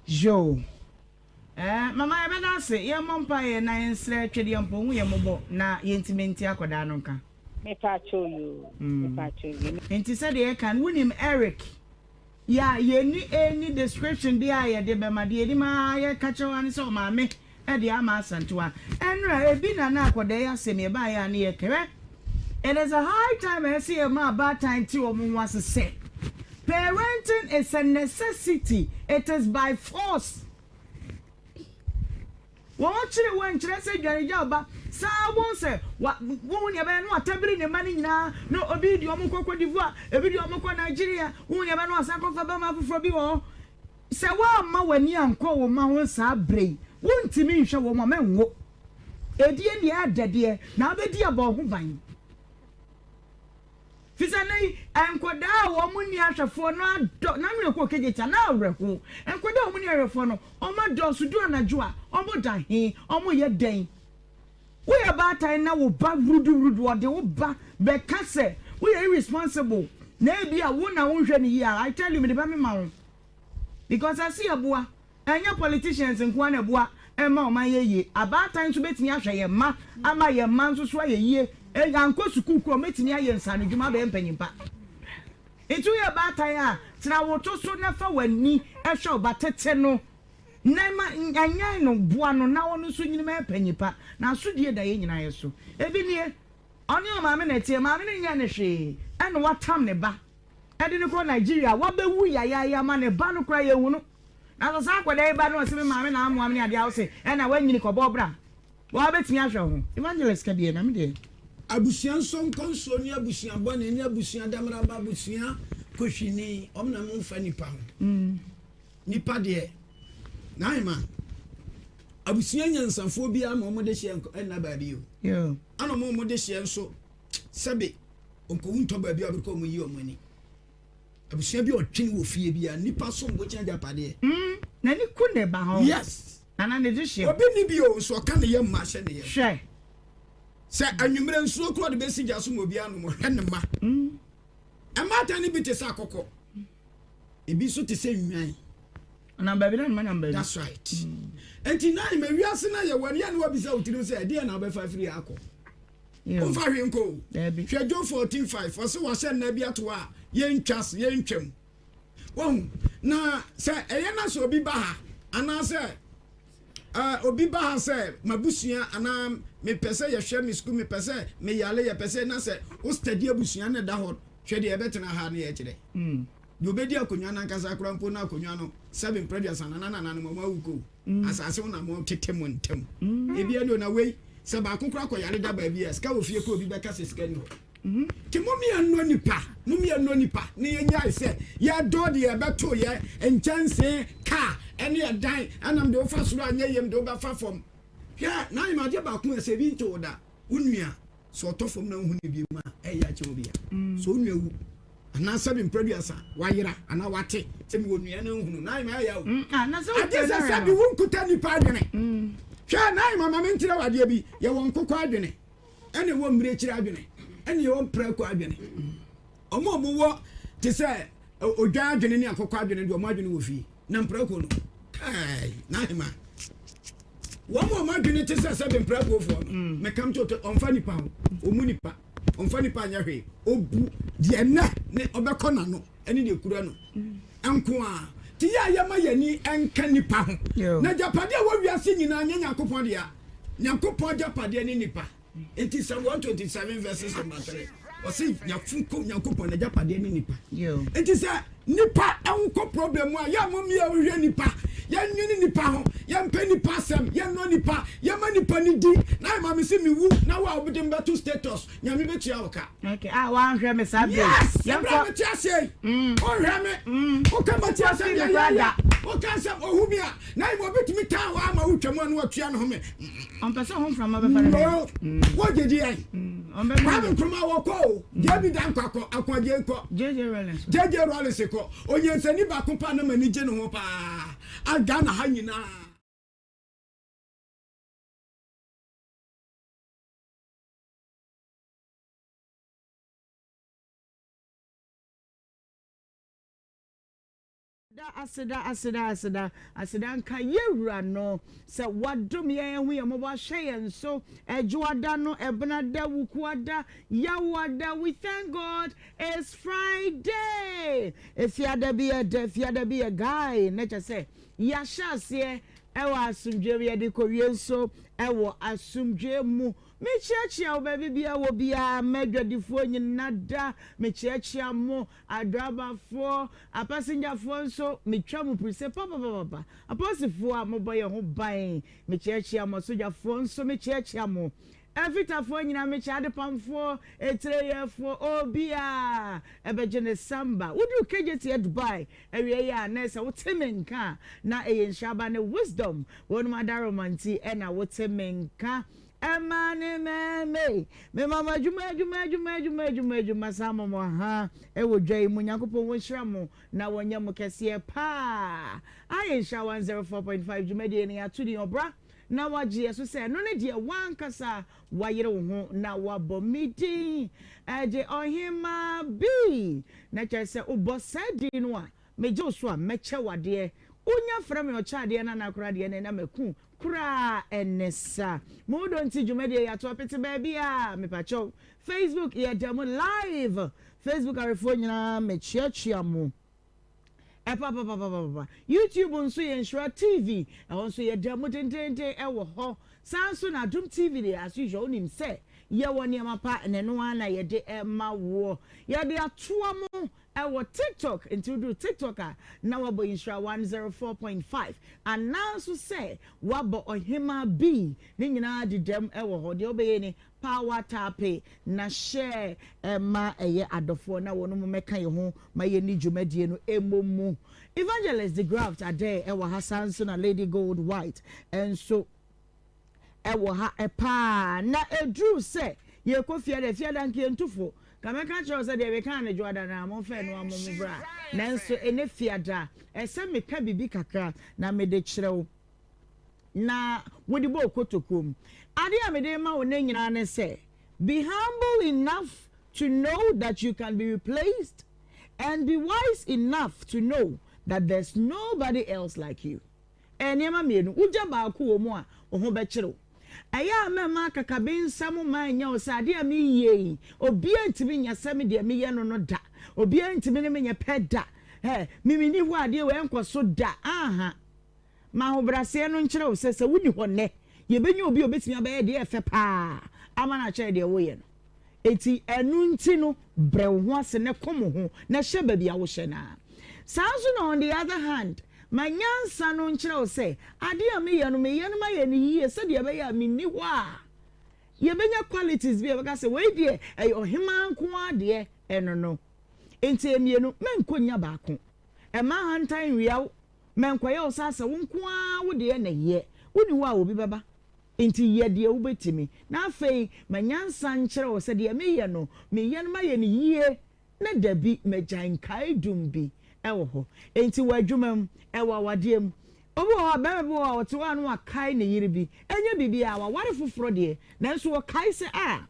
Yoo. Eh mama yɛbɛda ase, yɛmmɔ mpaeɛ na yɛnsrɛ Twedeɛmpɔ ɔnhu yɛn mmɔbɔ na yɛntumi nte akwadaa no nka. Mepaakyɛw yoo, mepaakyɛw yoo. Nti sɛdeɛ yɛka no wonim Eric yɛ a yɛnni any description biara a yɛde bɛma, deɛ yɛnim ara yɛka kyerɛ wo ara ne sɛ ɔmaame de ama Asantewaa. Ɛnora ebi na na akwadaa yi asɛm yi ɛbaeɛ a ne yɛka hwɛ it is a high time a ɛsɛ yɛma abaatan te wɔn ho ase sɛ parenting is a necessity, it is by force. Wɔkyere wo nkyerɛ sɛ dwane gya wo ba. Saa wohu sɛ wa wohu nea ɛbɛyɛ na watabiri ne mma no nyinaa na obi de wɔn kɔ Cote d'Ivoire, ebi de wɔn kɔ Nigeria, wohu nea ɛbɛyɛ na wasan akɔfa bɛrima foforɔ bi wɔ hɔ. Sɛ woamma w'ani ankɔ wo mma ho saa berɛ yi, wontumi nhwɛ wɔn a, mɛnwo. Edie deɛ ɛdɛ deɛ, na wobɛdi abɔ wo ho ban. Firi sɛ nnɛ yi, nkwadaa a wɔn nni ahwɛfoɔ no adɔ, na ano ɛkɔ Kegyetia, na awerɛho. Nkwadaa a wɔn nni ahwɛfoɔ no, wɔn adɔɔso, duru anadwo a, wɔn da he, wɔn yɛ dɛn? Woyɛ baatan na wo ba wuruduwurudu, ɔde wo ba bɛka sɛ woyɛ irresponsible, na ebi a wo na wonhwɛ no yie a, I tell you, mede bɛmema wo. Because ɛse yɛboa. Ɛnyɛ politicians nko ara na ɛboa ma ɔman yɛ yie. Abaatan nso bɛtumi ahwɛ yɛn mma ama yɛn mma nso so ayɛ yie. Ankɔ sukuu koraa wɔbɛtumi ayɛ nsaanodwuma abɛyɛ mpanyin pa. Nti woyɛ baatan a, tena wo to so na fa w'ani hwɛ wo ba. Tete no na ma nyan no, boa no na ɔno nso nyini mɛyɛ panyin pa. Na asodie da yɛn nyinaa yɛ so. Ebi nie, ɔne ɔmaame na ɛteɛ, maame no nyɛɛ no hwee ɛna watam ne ba de no kɔ Nigeria, wabɛwu yayaaya ma ne ba no koraa yɛnhu no. Na sɛ saa akwadaa yi ba na ɔse me maame na amoa me ne adeɛ a wose ɛna wanyini kɔbɔ bra waa bɛtumi ahwɛ wo ho. Evangelist ka deɛ na me deɛ. Abusua nsɔnkɔnsuo ne abusua bɔne ne abusua damaraba abusua kohwini wɔn na mo nfa nipa ho nipa deɛ n'ahema abusua nyansafoɔ biara ma wɔn de hyɛ ɛnna baabi o ɛna wɔn wɔn de hyɛ nso sɛbe nkowu ntɔ baabi a wɔbɛkɔ wɔn yi wɔn ani. Abusua bi a ɔtwene wɔ fie bi a nipa som bo kyɛn agyapadeɛ. Mm, n'ani ku ne ba ho. Yes. Ana ne de hyew. Obi ni bi o, nso ɔka ne yam ma ahyɛ ne yam. Hwɛ. Sɛ anwummerɛ nsuo korɔ de bɛsi gya so ma obi anom, ɔhwɛ ne mma. Mm. Mmaatan no bi te sɛ akɔkɔ. Ebi nso te sɛ nnwan. Ɔnam baabi na ne mma nam baabi. That's right. Mm. Nti na ma wiase na yɛ wɔ ne yɛ ne wabisa wo tirim sɛ ɛdeɛ na wobɛfa afiri ha akɔ. Womfa hwee nkɔ o. Hwɛ Job 14:5, ɔse wahyɛ nna bi ato hɔ a yɛntwa so, yɛntwam. Wahu? Na sɛ ɛyɛ na sɛ obi ba ha, anaasɛ. Eh, obi ba ha sɛ m'abusua anaa mepɛ sɛ yɛhwɛ me sukuu, mepɛ sɛ meyare, yɛpɛ sɛ na sɛ wo study abusua no da hɔ, hwɛ deɛ yɛbɛtena ha ne yɛkyerɛ. Deɛ obɛdi akonnwa no ankasa koraa mpo na akonnwa no sɛbe mprɛduasa nana nananom ɔmo awu kɔ o. Asase ho na mo tete mo ntam. Ebi ɛne o na wei sɛ baako koraa kɔ yare da baabi a sika wɔ fie koraa obi bɛka sɛ sika ni hɔ. Nti mom yɛnnɔ nipa, mom yɛnnɔ nipa na yɛnyae sɛ yɛdɔ deɛ yɛbɛto yɛ nkyɛnsee, car, ɛne ɛdan, ɛnam deɛ wofa soro anyɛ yam deɛ wobɛfa fam. Hwɛ, Naim, adeɛ baako a sɛ ebi nto wo da, wo nua, sɛ ɔtɔ fam na wohu no bio a, ɛyɛ akyɛ obi a. Sɛ wo nua wu, anaa sɛbi mprɛduasa, wayera, anaa wate sɛ mewɔ nua na nhunu, Naim, ɛyɛ o. Agye sɛ sɛbi wonkuta nipa adwene. Hwɛ, Naim, ma menkyerɛ wo adeɛ bi, yɛwɔ nkokɔ adwene. ɛna ɛwɔ mmirekyiri adwene ɛna ɛwɔ mprako adwene wɔn a wɔwɔ te sɛ odwan adwene ne akokɔ adwene deɛ wɔn adwene wɔ fie na mprako no kai n'ahema wɔn a wɔn adwene te sɛ sɛbe mprakofoɔ no mm. mɛkam to ɔnfa nipa ho ɔmu nipa ɔnfa nipa nyɛ hwee obu deɛ nnɛ ne ɔbɛkɔ n'ano ɛne deɛ kura no mm. nko a te yɛ a yɛma yɛni nka nipa ho na gyapadeɛ a wɔ wiase nyinaa nyɛ nyankopɔn dea Nyankopɔn agyapadeɛ ne nipa. Nti Psalm 127 verses number 3 ɔse Nyankopɔn n'agyapadeɛ ne nipa. Nti sɛ nipa nkɔ problem mu a yɛ mo mmea nhwɛ nipa, yɛnwene nipa ho, yɛmpɛ nipa asɛm, yɛnnɔ nipa, yɛma nipa ne di na ayɛ ma me se mewu na wo a wode mbɛto status Nyame bɛtua wo ka. Okay, ah, wanhwɛ me saa bere. Yes, ɛberɛ a mete aseɛ yi, mm. wonhwɛ me. Mm. Woka mate asɛm yɛ yɛ yɛ. Woka nsɛm ohu mi a, na mmom obi tumi taa hɔ ama wotwa mu a na watua ne ho me. Ɔmpɛ sɛ ho mframa bɛfa ne ho. Wogye di yɛn. Kwame Nkrumah wɔkɔ o. JB Danquah kɔ, Ako Adjei kɔ. JJ Rawlings. JJ Rawlings kɔ. Onyansani baako paa na m'ani gye ne ho paa. A Ghana ha nyinaa. Aseda, aseda, aseda, aseda nka yɛ Wura no sɛ wadom yɛn, ahu yɛn mmɔbɔ, ahyɛ yɛn so Ɛdwoada no, Ɛbenada, Wukuada, Yawoada, we thank God it's Friday! Efiada bi yɛ dɛ, Efiada bi yɛ guy, na kyɛ sɛ yɛahyɛ aseɛ ɛwɔ asomdwoeɛ mu, yɛde kɔwie nso ɛwɔ asomdwoeɛ mu. Mekyeakyea wo baabi biara wɔ biara, m'adwadifoɔ nyina da, mekyeakyea mo, adrabafoɔ, apasengyafoɔ nso, metwa mo piri sɛ papapapapa, apolisifoɔ a mobɔ yɛn ho ban, mekyeakyea mo, asogyafoɔ nso, mekyeakyea mo, afitafoɔ nyina mekyea, adepamfoɔ, etireyɛfoɔ, obiara ɛbɛgye ne samba. Woduru Kejetia Dubai awieɛ a, na ɛsɛ wote me nka a, na ɛyɛ nhyira ba ne wisdom, wɔnom adaworoma nti na wote me nka. Ɛma ne mɛmɛ mema mo adwuma adwuma adwuma adwuma adwuma adwuma saa mo mo ha ɛwɔ dwa yi mu Nyankopɔn wɔ nhyira mo na wɔnyɛ mo kɛseɛ paa ayɛ nhyira 104.5 dwumadie no yɛato din ɔbra na wagye yɛ so sɛ ɛno ne deɛ wankasa wayere wo ho na wabɔ me din ɛde ɔhemaa bi na kyerɛ sɛ wobɔ saa din no a megye wo so a mɛkyɛ wadeɛ wonya frɛ me ɔkyɛ adeɛ no anaa koraa deɛ na maku Koraa ɛne sa. Mo dɔ nti dwumadie yi ato apete baabiaa mepakyɛw Facebook yɛda mu live Facebook awefoɔ nyinaa mekyeakyea mo ɛpapapapapapa YouTube nso yɛ Nhyira TV ɛhɔ nso yɛda mu dendenden ɛwɔ hɔ saa nso na Adom TV deɛ as usual wonim sɛ yɛwɔ nneɛma pa na ɛno ara na yɛde ɛma woɔ yɛde atoa mo Ɛwɔ TikTok, nti woduru TikTok a na woabɔ Nhyira 104.5 anaa nso sɛ woabɔ Ɔhemaa B, ne nyinaa dedam wɔ hɔ. Deɛ wobɛyɛ ni, power tape na share ma ɛyɛ adɔfoɔ na wɔnom mmɛka yɛn ho ma yɛnni dwumadie no mmɔ mu. Evangelist DeGraft Adair wɔ ha saa nso na Lady Gold White nso. Ɛwɔ ha paa. Na ɛduruu sɛ yɛrekɔ fiada, fiada nka yɛntu fo. Nka mɛka akyerɛ wo sɛ deɛ mekaa no dwoada no ara, momfa ɛno ara mmɔ mo bra. Nanso ɛnnɛ fiada, ɛsɛ meka biribi kakra na mede kyerɛ wo na wode bɔ wo kotokuo mu. Adeɛ a mede rema wo nnɛ nyinaa ne sɛ, be humble enough to know that you can be replaced and be wise enough to know that there's nobody else like you. Ɛyɛ nneɛma mmienu. Wogya baako wɔ mu a, wo ho bɛkyere wo. Ɛyɛ a mɛma akakabensɛm mma ɛnyɛ wo sɛ adeɛ a mereyɛ yi, obiara ntumi nyɛ sɛ me deɛ meyɛ no no da. Obiara ntumi ne me nyɛ pɛ da. Hɛ, me menni hɔ a adeɛ wei ɛnkɔ so da. Aaha. Ma ahobrɛaseɛ no nkyerɛ wo sɛ, sɛ wonni hɔ nnɛ, yɛbɛnya obi a ɔbɛtumi abɛyɛ deɛ ɛyɛ fɛ pa ara ama no akyɛre deɛ woreyɛ no. Enti ɛno nti no, brɛ wo ho ase na kom wo ho na hyɛ baabi a wohyɛ no ara. Saa ara nso na on the other hand, ma nyansa no nkyerɛ wo sɛ, adeɛ a meyɛ no, meyɛ no mayɛ no yie sɛdeɛ ɛbɛyɛ a menni hɔ a, yɛbɛnya qualities bi a yɛbɛka sɛ wei deɛ ɛyɛ ɔhemaa nko ara deɛ, ɛno no. Enti mmienu, mɛnkɔ nnya baako. Mma ahantan nwia wo, mɛnkɔyɛ wo saa sɛ wo nko ara wo deɛ na ɛyɛ. Wonni hɔ a obi bɛba. Enti yɛ deɛ wobɛtumi. Na afei ma nyansa nkyerɛ wo sɛ deɛ meyɛ no, meyɛ no mayɛ no yie, na dabi, magyae nkaedum bi wɔ hɔ. Enti wɔ adwuma mu, wɔ awadeɛ mu, obi wɔ hɔ a, barima bi wɔ hɔ a, ɔte hɔ a na wakae ne yere bi. Ɛnyɛ biribiara, waware foforɔ deɛ, nanso ɔkae sɛ, Ah,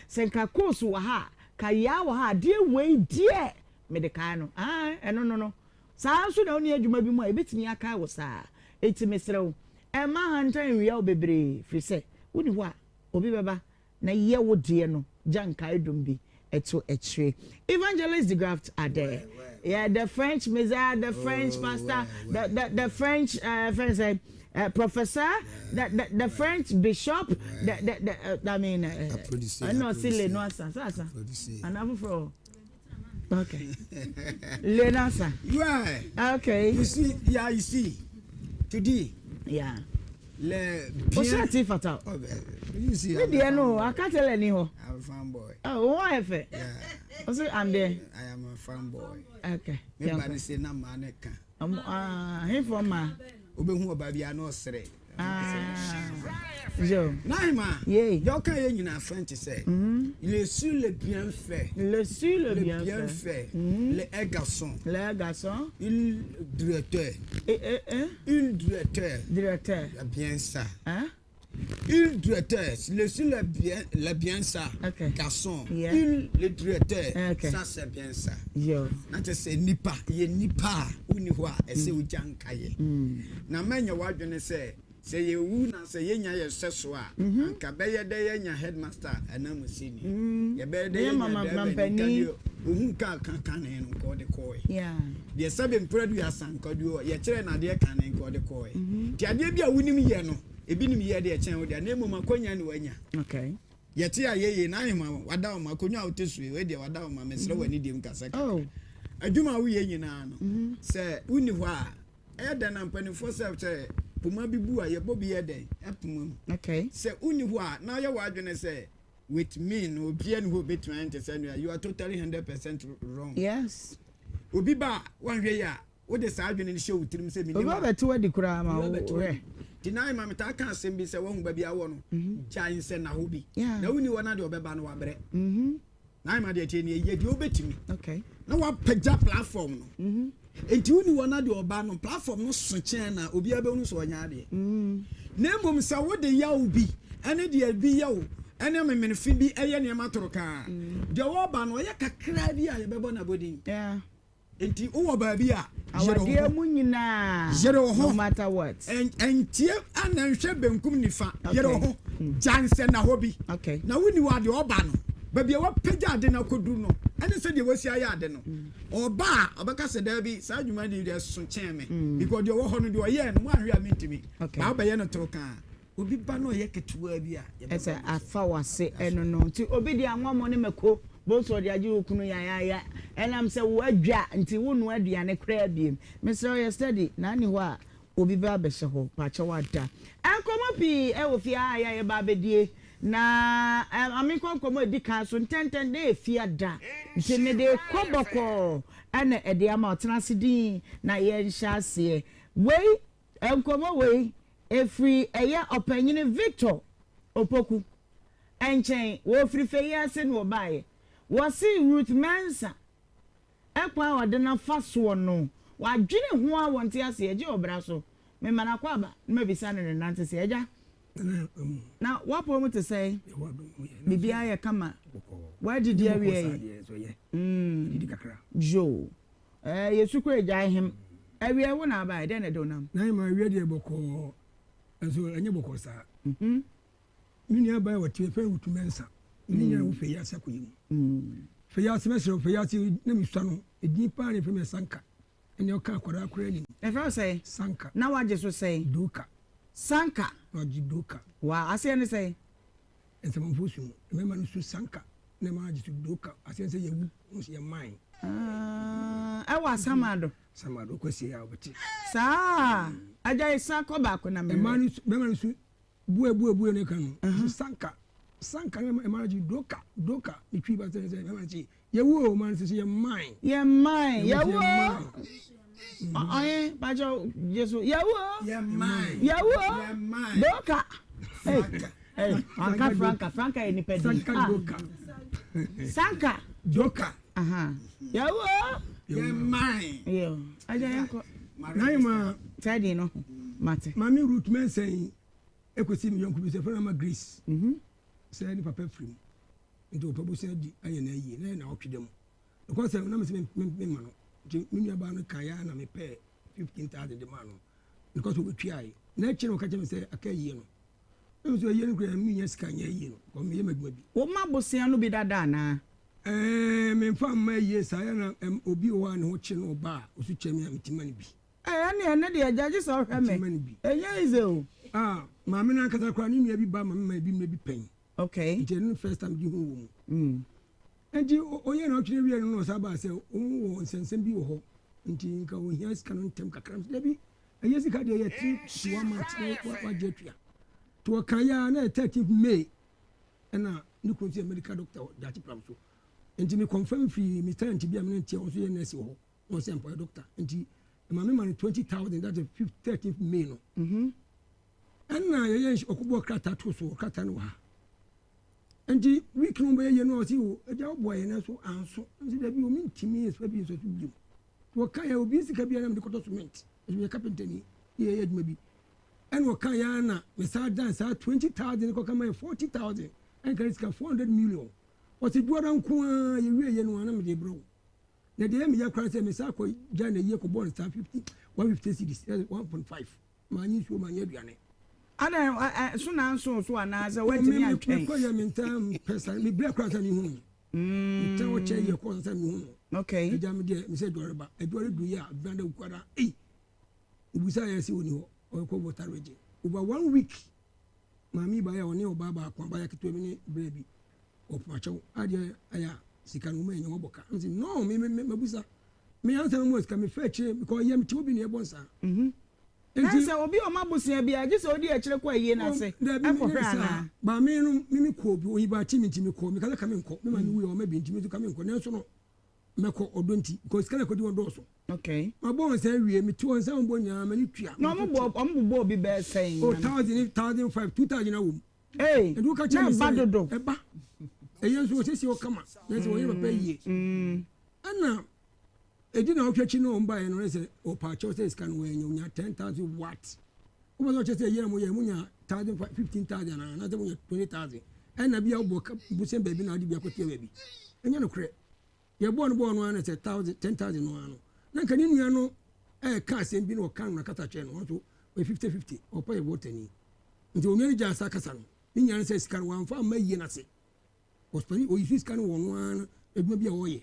sɛ nka Koos wɔ ha a, ka Yaa wɔ ha a, adeɛ wei deɛ mede kae no. Aane, ɛno no no. Saa ara nso na wonni adwuma bi mu a, ɛbɛtumi akae wo saa. Enti mesrɛ wo, mma ahantan nnwia wo bebree, ɛfiri sɛ wonni hɔ a, obi bɛba na yɛ wo deɛ no, gya nkaedum bi to akyire. Evangelist de Graft Adair, yeah, the French Messiah, the French oh, pastor, the, the, the French uh, French, uh, professor, the, the, the French bishop, the, the, the, uh, I mean, uh, no, silly, no, asa, asa, and Okay. Lenasa. Yeah. Okay. You see, yeah, you see. Today. Yeah. Le bien. O shirt fata. Oh, you see. Me deɛ no, akatele ni hɔ. I'm a fan boy. Oh, wɔn ayɛ fɛ. Yeah. O say I'm there. I am a fan boy. Okay. Me ba ne se na maa ne ka. Ah, he for ma. Wobɛhu ɔbaa bi a na ɔsere. Ah, jo. Naima, Yay. deɛ ɔka yɛ nyinaa French sɛ, le sur le bien fait. Le sur le bien bien fait. fait. Le un garçon. Le garçon. Il directeur. Eh, eh, eh. Il directeur. Directeur. Bien ça. Hein? Il directeur, le sur le bien, le bien ça. Okay. Garçon. Yeah. Il le directeur. Okay. Ça c'est bien ça. Yo. Na kyerɛ sɛ nipa yɛ nipa a wonni hɔ a ɛsɛ wogya nkaeɛ. Na mɛnyɛ w'adwene sɛ sɛ yɛwu na sɛ yɛnya yɛ sɛ so a anka bɛyɛ dɛ yɛnya headmaster ananmusini. Yɛbɛyɛ dɛ Yɛ yɛnya mama driver ni mampanin. nka deɛ ohun kaa kane no nka ɔde kɔɔe. Yeah. Deɛ sɛbe mprɛduasa nka deɛ yɛkyerɛ no adeɛ kane nka ɔde kɔɔe. Nti adeɛ bi a wonim yɛ no, ebi nim yɛ deɛ kyɛn wo deɛ na mmom akɔnya ne wanya. Okay. Yɛte a yɛye na ahema wada wo ma akonnwa a wote so yi wei deɛ wada wo ma mesrɛ w'ani diem kasa kakra. Oh. Adwuma a woyɛ nyinaa no sɛ wonni hɔ a ɛyɛ dɛn na mpanimfoɔ sɛ sɛ poma bi bu a yɛbɔ bi yɛ dɛn ɛpoma mu. Okay. Sɛ wonni hɔ a na yɛ w'adwene sɛ with me no obiara ni hɔ obetumi ayɛ nte sɛ nua you are totally 100% wrong. Yes. Obi ba a wanhwɛ yi a wode saa adwene no hyɛ wo tirim sɛ menni Obi hɔ a abɛto adi koraa ma Obi wo abɛto hwɛ. adi. Nti na ayɛ ma metaa ka asɛm bi sɛ wahu baabi awɔ no gyae nsɛnnahɔ bi. Yeah. Na wonni hɔ na deɛ ɔbɛba no wabrɛ. Na ayɛ ma deɛ tie nie yɛ deɛ wobɛtumi. Okay. Na wapagya platform no. Nti wonni hɔ na deɛ ɔba no platform no so kyɛn na obiara bɛhunu sɛ ɔnyɛ adeɛ. Na mmom sɛ wode yaw bi ɛne deɛ bi yɛ wo ɛne amemenefe bi ɛyɛ nneɛma toro kaa deɛ ɔba no ɔyɛ kakra bi a yɛbɛbɔ n'abɔdin. Yeah. Nti wowɔ baabi a yere wo Awadeɛ ho. mu nyinaa. Yere wo ho. No matter what. Ɛntie ana nhwɛ benkum nifa. Yere wo Okay. ho. Gya nsɛnnahɔ bi. Okay. Na wonni hɔ a deɛ ɔba no, baabi a wapagya ade no akɔduru no, ɛne sɛdeɛ wasi ayɛ ade no, ɔba a ɔbɛka sɛ daabi, saa adwuma no deɛ ɛso kyɛn me. Because deɛ ɔwɔ hɔ no, deɛ ɔyɛɛ no, woanhwɛ a mentumi. Okay. Baa wobɛyɛ no toro kaa. Obi ba na ɔyɛ ketewaa bi a, yɛbɛbɔ Ɛsɛ no so. afa w'ase ɛno no nti obi de anwammɔ ne mako bonsu ɔde agye wo kunu yayaaya ɛnam sɛ wo adwa nti wo noa aduane koraa biem mesrɛ wo yɛ steady na ani hɔ a obi bɛ abɛhyɛ hɔ pakyɛw ada nkɔmmɔ pii ɛwɔ fie ha a yɛ ba abɛdie na ame nkɔ nkɔmmɔ edi kan so ntɛntɛn na ɛyɛ ada nti mede kɔ bɔkɔɔ ɛna ɛde ama ɔtena ase din na yɛnhyɛ aseɛ wei Nkɔmmɔ wei, ɛfiri ɛyɛ ɔpanyini Victor Opoku nkyɛn, wɔfiri fɛ yi ase na wɔbaeɛ. Wɔse Ruth Mensah kwan a ɔde no afa soɔ no, wadwene ho ara wɔnte aseɛ, gye ɔbra so. Mema no akwaaba na mabisa no ne nante sɛ, Agya, na w'apɔw mu te sɛn? Biribiara yɛ kama? Woadidi awie? Mm, yoo. Ɛɛ Yesu kɔ agyae hem. Awia wo na abae, dɛn na ɛde wo nam? Na ma awia deɛ bɔkɔɔ, nso ɛnyɛ bɔkɔɔ saa. Me nua baa wɔte fɛn wutu mɛnsa. Me ne nyina wo fɛ yi ase akɔyɛ mu. Fɛ yi ase mɛsrɛ fɛ yi ase na mesua no, edin paa ne fɛ me sanka. Ɛne ɔka akwadaa koraa nim. Yɛfrɛ wo sɛn? Sanka. Na wagye so sɛn? Doka. Sanka. Na wagye Doka. Wow, aseɛ ne sɛn? Nsamanfoɔ su no, mmarima no su Sanka, na mmaa agye so Doka. Aseɛ ne sɛ yɛwu, wɔn nso yɛ mine. Ah, ɛwɔ Asamado. Asamado, wokɔ sie a wobɛte. Saa, agya yɛ san kɔ baako na mehwɛ. Mmaa no su, mmarima no su Bue bue bue ne ka no. Mm-hmm. Sanka sanka ne ma gye doka doka ne twi ba sɛ sɛ ma gye yɛwu o ma sɛ yɛ mine. Yɛ mine yɛwu o. Ɔyɛ bàjɛ Jesu yɛwu o. Yɛ mine yɛwu o. Doka. Hey, franka franka franka yɛ nipa di. Sanka ah. doka. Sanka. Doka. Yɛwu o. Yɛ mine. Yɛ agya yɛn kɔ. Naima. Sɛ no mate. Maame Ruth Mensah yi ekosi me yɔnko bi sɛ fɛn ama Grace. Mhm. Sɛ ne papa firi mu. Nti ɔpɛ bosia di ayɛ na ayie na yɛ na ɔtwe dɛm. Ɛkɔ sɛ na mesɛ me me ma no. Nti me nua baa no kan ya na mepɛ 15,000 de maa no. Because ɔbɛtua yi. Na akyire no ɔka kyerɛ me sɛ aka ayie no. Na me sɛ ayie no kura me nya sika nyɛ ayie no. Kɔ meyɛ m'adwuma bi. Wo ma bosia no bi dada anaa? Ɛɛ memfa mma ayie saa yɛ na obi wɔ hɔ a ne ho kye no ɔba a ɔso kyɛ me a metumi ma no bi. Ɛɛ ɛne ɛne deɛ agya gye sɛ ɔhwɛ me. Ɛnyɛ easy o. Ah maame no ankasa koraa ne nua bi ba ma me ma ebi mmerɛ bi pɛn. Okay. Nti ɛno ne first time gye hu wɔ mu. Mm. Nti ɔyɛ na ɔtwerɛ wie no na ɔsan baa sɛ wɔn wɔ nsɛnsɛm bi wɔ hɔ nti nka ohia sika no ntɛm kakra nso dabi ɛyɛ sika deɛ yɛ 3 to 1 month na wagye atua. Nti ɔka yɛ a na yɛ 13th May ɛna ne kunu nso yɛ medical doctor wɔ Gyakye Pram so. Nti me confirm firi me tenant bi a me ne nteɛ wɔn nso yɛ nurse wɔ hɔ. Wɔn sɛ mpɔyɛ doctor nti maame ma no 20,000 that's the 13th May no. Mhm. Ɛna yɛyɛ ɔkɔbɔ krataa to so krataa no wɔ ha. Nti week no bɛyɛ yɛ no ɔsi o agya ɔboa yɛn nanso anso nti dabi omi ntumi nso bi nso so bio. Wɔka yɛ obi sika bi anam de kɔtɔ cement nso yɛ carpenter ni yɛ yɛ adwuma bi. Ɛna ɔka yɛ na me saa dan saa 20,000 kɔka ma yɛ 40,000 ɛnka ne sika 400 million. Ɔsi duara nko ara yɛ wie yɛ no ana mede brɛ wo. Na deɛ ɛyɛ me ya koraa sɛ me san kɔ gya na yie kɔbɔɔ no saa 50 150 cedis 1.5 manye nsuo manye aduane. Adɛn ɛ so na nso so anaa sɛ woantumi antwɛn? Mekɔ yɛ me ntaa mpɛ sa me brɛ koraa sɛ mehu no. Metaa hɔ kyɛ yɛ kɔ sɛ mehu no. Okay. Agya me deɛ me sɛ adware ba adware du yɛ a brada wukwara ei obusa yɛ sɛ ɔni hɔ ɔkɔ water region over one week maame ba yɛ ɔne ɔbaa baako abaya ketewa bi ne brɛ bi Ɔpoakyɛw adeɛ ayɛ a sika no wɔn anya wɔbɔ ka. Mese no me me mabusa. Me ansa na wɔn sika me fɛ akyire because yɛ me te obi na ɛbɔ nsa. Mhm. Nti sɛ obi ɔma bosea bi a gye sɛ odi akyire kɔ ayie no ase ɛkɔ hwɛ anaa. Ba me no me me kɔ bi oyi ba akyi me nti me kɔ me kasa ka me nkɔ me ma me wuya ɔma bi nti me nso ka me nkɔ nanso no mɛkɔ ɔdɔ nti because sika na kɔdi wɔn dɔɔso. Okay. Ma bɔ wɔn nsa awie me te wɔn nsa wɔn bɔ nyinaa m'ani tua. Na wɔn bɔ wɔn bobɔ obi bɛɛ sɛn. Oh 1000, 1005, 2000 na wɔ mu. Ei, Ɛnti woka na kyerɛ me ɛba sɛ dodo. ɛba. Ɛyɛ nso wɔsiesie hɔ kama. Na sɛ wɔyɛ papa yie. Ɛna ɛdi na ɔtwa akyi na wɔn baeɛ no ne sɛ ɔpa akyɛw sɛ sika no wɔanya onya 10,000 what? Wobɛ sɛ ɔkyɛ sɛ ɛyɛ na moyɛ monya 1,000 15,000 anaa anaasɛ monya 20,000 ɛna bi a wobɔ ka bosɛm baabi na wode bi akɔtua baabi. Ɛnyɛ nokorɛ. Yɛbɔɔ no bɔɔ no ara na sɛ 1,000 10,000 no ara no na nka ne nua no ɛɛka asɛm bi na ɔka no na kasa kyerɛ no ɔno nso ɔyɛ 50 50 ɔpɛ yɛ wɔtani. Nti onua no gyaa saa kasa no. Ne nyinaa ne sɛ sika no wamfa amma yie no ase. Ɔspɛne ɔyi so sika no wɔ ɔno ara no adwuma bi a ɔyɛ.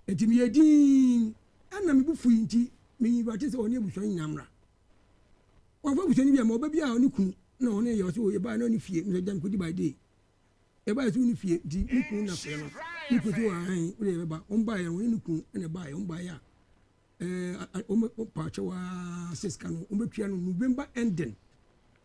Nti meyɛ dinn ɛna me bo fui nti me invite sɛ ɔne abusua no nyinaa mmra. Wamfa abusua no bi amma ɔba bi a ɔne kunu na ɔne yɛ ɔsɛ yɛbaeɛ na ɔne fie mesɛ gya mekɔdi by day. Yɛbaeɛ sɛ wone fie nti ne kunu na frɛ no. Ne kunu sɛ ahan wode yɛbɛba. Wɔn baeɛ no ɔne ne kunu ɛna ɛbaeɛ wɔn baeɛ a ɛɛ wɔn paakyɛw aa sɛ sika no wɔn bɛtua no November ending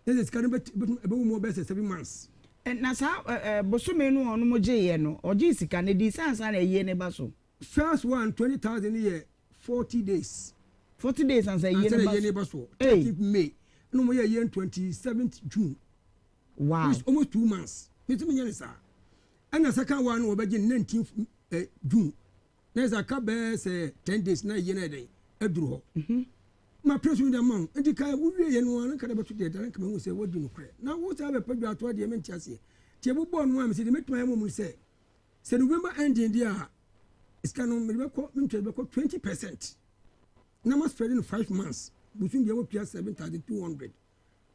na sɛ sika no ɛbɛwɔ mu ɔbɛyɛ sɛ 7 months. Na saa bosome no a ɔnom gyeeɛ no, ɔgyee sika no dii sɛ ansa na ayie no ba so? First one 20,000 no yɛ 40 days. 40 days ansa ayie no ba so. Ansa ayie no ba so. 13 May ɛna wɔn yɛ ayie no 27th June. Which almost 2 months. Mi ti mi nyɛ ne saa. Ɛna second one no wɔbɛgye 19th June. Na ɛsɛ aka bɛyɛ sɛ 10 days na ayie no yɛ dɛn aduru hɔ. Ma pere so de ama wo nti ka wowie yɛ no ara nka de bɛto deɛ dara nka mahu sɛ woadi nokorɛ na wo saa bɛpɛ dwa ato adeɛ mente aseɛ nti ɛbobɔɔ no a mesɛ deɛ mɛtumi ayɛ mɔ mu sɛ sɛ November ending deɛ a sika no mede bɛkɔ mentua bɛkɔ 20% na ma spread no 5 months bosom deɛ wɔtua 7,200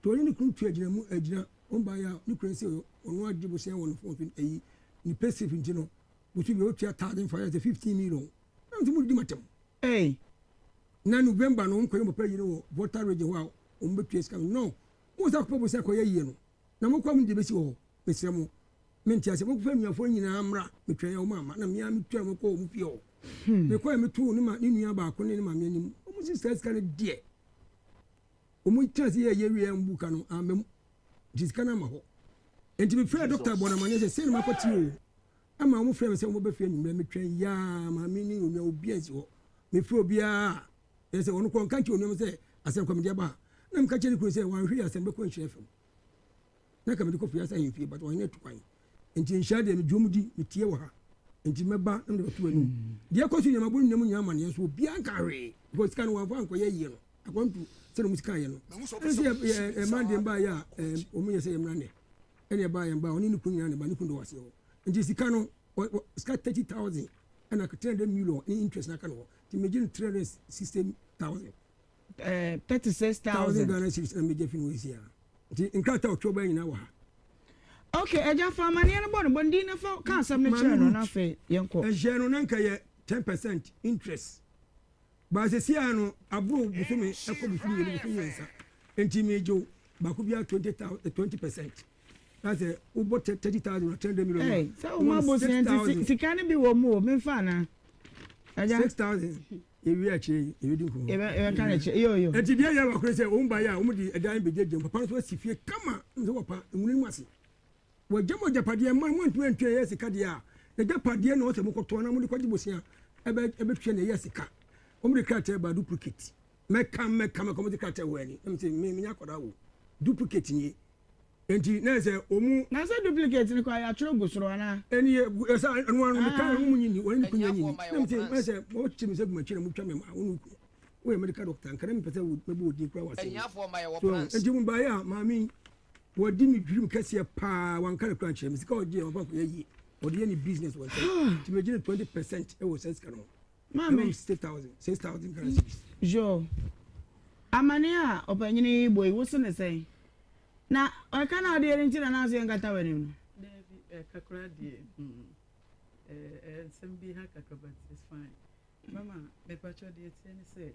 nti ɔne ne kunu tua agyina mu agyina wɔn baeɛ a ne kunu sɛ ɔno agye bosea wɔ ne phone so ayi ne pay slip nti no bosom deɛ wɔtua 1,500 sɛ 15 million na nso mu didi matam. Hey. Na November no wɔn kɔyɛ wɔn papa yie no wɔ Volta region hɔ a wɔn bɛtua sika no. No, mo nsa akɔpɛ bosea kɔyɛ yie no. Na mokɔ a mo deɛ bɛsi wɔ hɔ. Mesrɛ mo, mente aseɛ. Monkɔfa anuafoɔ no nyinaa mmra. Metwɛn a wɔn amma. Na me ara metua wɔn kɔɔ wɔn fie hɔ. Mekɔɛ metoo ne ma ne nua baako ne ne maame anim. Wɔn si saa sika no deɛ. Wɔn tena ase yɛ yɛ wie a wɔn bu ka no amma mu. Nti sika no amma hɔ. Nti mefrɛɛ dɔkta bɔɔ no amaneɛ sɛ sei na makɔte o. Ɛma wɔn frɛ me sɛ wɔbɛba fie anwummerɛ. Metwɛn yaa maame ne onua obiara nsi hɔ. Mefrɛ obiara a, yɛ sɛ ɔno kɔ nka nkyerɛ onua no sɛ asɛm kɔ mede aba ha. Na meka kyerɛ ne kunu sɛ wanhwɛ yie asɛm bɛkɔ nhyira fam. Na ka mede kɔ Fiasa ahemfie but ɔhene atu kwan. Nti nhyira deɛ medwo mu di metie wɔ ha. Nti mɛba na mede bɛto anim. Deɛ ɛkɔ so nyinaa mabɔ ne nua mu nyinaa amaneɛ nso obiara nka hwee because sika no wɔamfa ankɔyɛ yie no akwantu sɛdeɛ wɔn sika yɛ no. Ɛne sɛ yɛ yɛ Monday mbaeɛ a wɔn yɛ sɛ yɛmmra nnɛ. Ɛna ɛbaa yɛn baa ɔne ne kunu nyinaa na ɛbaa ne kunu de wɔ aseɛ hɔ nti sika no sika 30,000 ɛna 300 million ne interest na aka no hɔ nti megye no 360,000. 36,000 Ghana cedis na megye fi no wɔ esi a nti nkrataa ɔtwerɛ baa nyinaa wɔ ha. Okay, ɛgya fa amaneɛ no bɔ no bɔ ndin na fa ka asɛm no kyerɛ no na afei yɛnkɔ. Ɛhyɛ no na nka yɛ 10% interest. But sesiaa no aboro bosome ɛkɔ bosome mmienu bosome mmiɛnsa nti megye wo baako biara 20,000 20% na sɛ wobɔ 30,000 or 300 million Hey, sɛ wo ma bosea nti sika no bi wɔ mu o memfa anaa agya 6,000 yɛwie akyire yi yɛbɛdi nkɔmmɔ yɛbɛka no akyire yo yo nti deɛ yɛ wakoro sɛ wɔn baeɛ a wɔn de ɛdan bɛgyagya mu papa no so asi fie kama sɛ papa nwunu no mu ase Wɔagya mo agyapadeɛ mma no, moantumi antua ɛyɛ sika deɛ a, n'agyapadeɛ na ɔsɛ mokɔtɔn na mode kɔgye bosea ɛbɛ ɛbɛtua na ɛyɛ sika. Wɔde krataa baa duplicate. Mɛka mɛka mɛka wɔde krataa wɔ ani. Na mese me menya akwadaa o. Duplicate nie. Enti na ɛsɛ wɔn. Na sɛ duplicate no koraa yɛatwerɛ gu soro anaa? Ɛni yɛ ɛsɛ ɛno ano meka ɛno mu nyini wɔne ne kunya nyini. Na mese mɛsɛ wɔkyekyere me sɛ gu m'akyi na motwa me ma wo ne wo kunu. Woyɛ medical doctor nka na mepɛ sɛ mɛbɔ wo din koraa wɔ asɛm yi. So enti mo baeɛ a maame yi Wadi me dwirim kɛseɛ paa wanka no kora nkyerɛ me sika ɔgyeɛ wafa nkɔyɛ yie ɔde yɛ ne business wɔ nkyɛn nti megye no 20% wɔ saa sika no ho. Maame. 6000 6000 Ghana cedis. Yo. Amane a ɔpanyini yi bɔ yi wo se ne sɛn? Na ɛka na adeɛ no nti na na ase yɛnkata w'anim no. Daabi ɛka koraa deɛ hmm ɛɛ nsɛm bi ha kakra but it's fine. Mama mepakyɛw deɛ ɛteɛ ne sɛ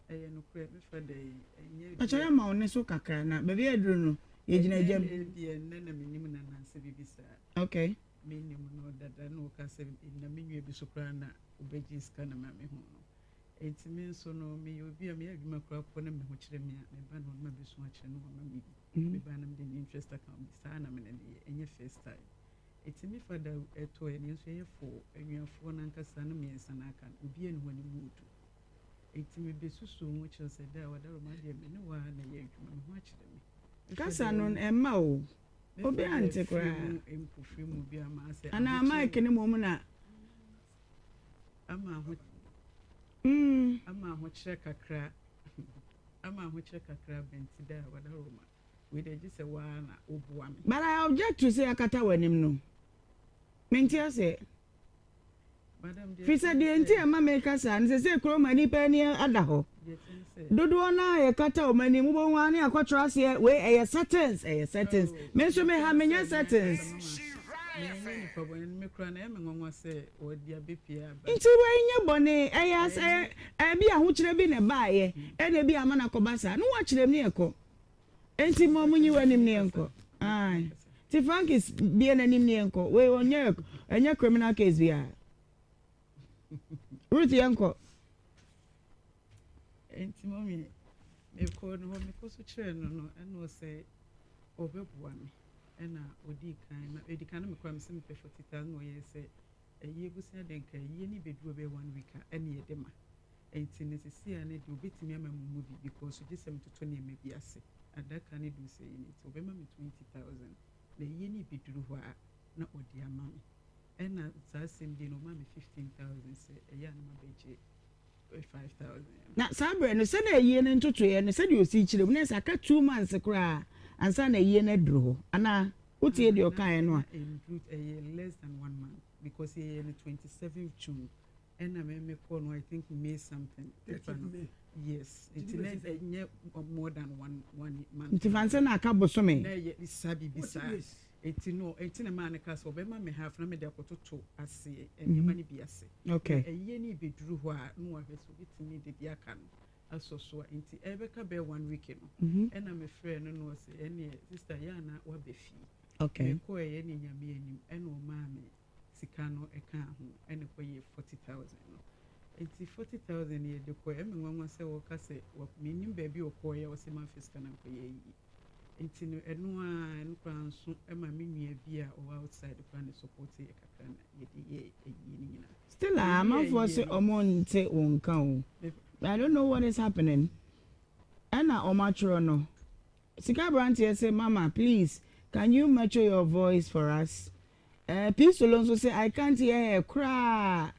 ɛyɛ nokorɛ me fa da yi ɛnyɛ Pakyɛw yɛ ma wo ne so kakra na baabi a aduru no yɛ gyina gya mu. Ɛnyɛ ebia nnɛ na menim no anaasɛ biribi saa. Okay. Menim no dada na ɔka sɛ na me nua bi so koraa na ɔbɛgye sika na ma mehu no. Enti me nso no meyɛ obi a meyɛ adwuma koraa po na me ho kyerɛ me a meba no na mabɛsu akyerɛ no wama me bi. Meba na mede ne interest account bi saa na me ne no yɛ ɛnyɛ first time. Enti me fa da ɛtɔɛ no yɛn nso yɛyɛ four anuafoɔ no ankasa no mmiɛnsa na aka no obiara nni hɔ ne mu odu. Enti mibesusuw ho kyerɛ sɛ, Daa, w'adaworoma deɛ, me ne wo ara na ɛyɛ adwuma, me ho akyere me. Kasa no ɛmma o, obiara nte koraa. Anaa mic no mmom na. Ama aho mm. Ama ahokyerɛ kakra ama ahokyerɛ kakra bɛnti daa w'adaworoma wei deɛ gye sɛ wo ara na woboa me. But I object to sɛ akata w'anim no. Mente aseɛ. Firi sɛ deɛ nti a ɛma meka saa no, seesei kurom ha nnipa ani ada hɔ. Dodoɔ no ara yɛkata wɔn anim, wobɛhu ara ne akɔtwerɛ aseɛ, wei ɛyɛ settings, ɛyɛ settings. Me nso me ha menyɛ settings. Nti wei nyɛ bɔne, ɛyɛ asɛ, ɛbi ahokyerɛ bi na ɛbaeɛ, ɛna ebi ama no akɔba saa, na wɔakyerɛ mu ne ɛkɔ. Enti mo mo nyi w'anim ne yɛnkɔ. Ae. Ti Frankis bie n'anim ne yɛnkɔ. Wei ɔnyɛ ɛnyɛ criminal case biara. Ruth yɛnkɔ. Enti mɔmi mekɔ no hɔ mekɔ so kyerɛ no no ɛna ɔsɛ ɔbɛboa me ɛna ɔdii kan ma ɛdi kan no mekora me sɛ mepɛ 40,000 ɔyɛ sɛ ɛyi abusua de nka ɛyie ne bɛduru bɛyɛ one week a ɛne yɛde ma. Enti no sesei ara no deɛ ɔbɛtumi ama mo mu bi because gye sɛ metoto nneɛma bi ase. Adaka no duru sɛ yi no nti ɔbɛma me 20,000 na ayie no rebɛduru hɔ a na ɔde ama me. Ɛna saa same day no ɔmaa me 15,000 sɛ ɛyɛ a na mabɛgye 5,000 no. Na saa berɛ no sɛdeɛ ayie no ntotoeɛ no sɛdeɛ ɔsi kyerɛ mu na ɛsɛ aka 2 months koraa ansa na ayie no aduru hɔ anaa? Wotie deɛ ɔkaeɛ no a? Na ɛnduru, ɛyɛ less than one month because yɛyɛɛ no 27th June. Ɛna me me kɔ no I think May something. Paper no. Yes. Nti na ɛnyɛ more than one month. Nti fa nsɛ na aka bosome. Na ɛyɛ saa biribi saa. Enti no, enti na maa no kaa sɛ ɔbɛma me half na mede akɔtoto aseɛ, nneɛma no bi ase. Okay. Na ayie no rebɛduru hɔ a, na wahwɛ sɛ ɔbɛtumi de deɛ aka no asɔ so a. Enti ɛrebɛka bɛyɛ one week no, ɛna mefrɛɛ no na ɔse ɛnneɛ sister yɛ a na woaba fie. Okay. Mekɔeɛ ɛne Nyame anim ɛna ɔmaa me sika no ɛkaa ho ɛna ɛkɔyɛɛ 40,000 no. Enti 40,000 no yɛde kɔeɛ, ɛme nwanwa sɛ ɔka sɛ, mennim baabi a ɔkɔeɛ a ɔse mamfa sika no ankɔyɛ ayie. Nti no ɛno ara ɛno koraa nso ma me nua bi a ɔwɔ outside koraa na supporte yɛ kakra na yɛde yɛɛ ayie no nyinaa. Still a Yɛwie amanfoɔ ayie se no. ɔmo nte wo nka o I don't know what is happening ɛna ɔmo atwerɛ no sika abranteɛ se mama please can you mature your voice for us eh P-solo nso se I can't hear her koraa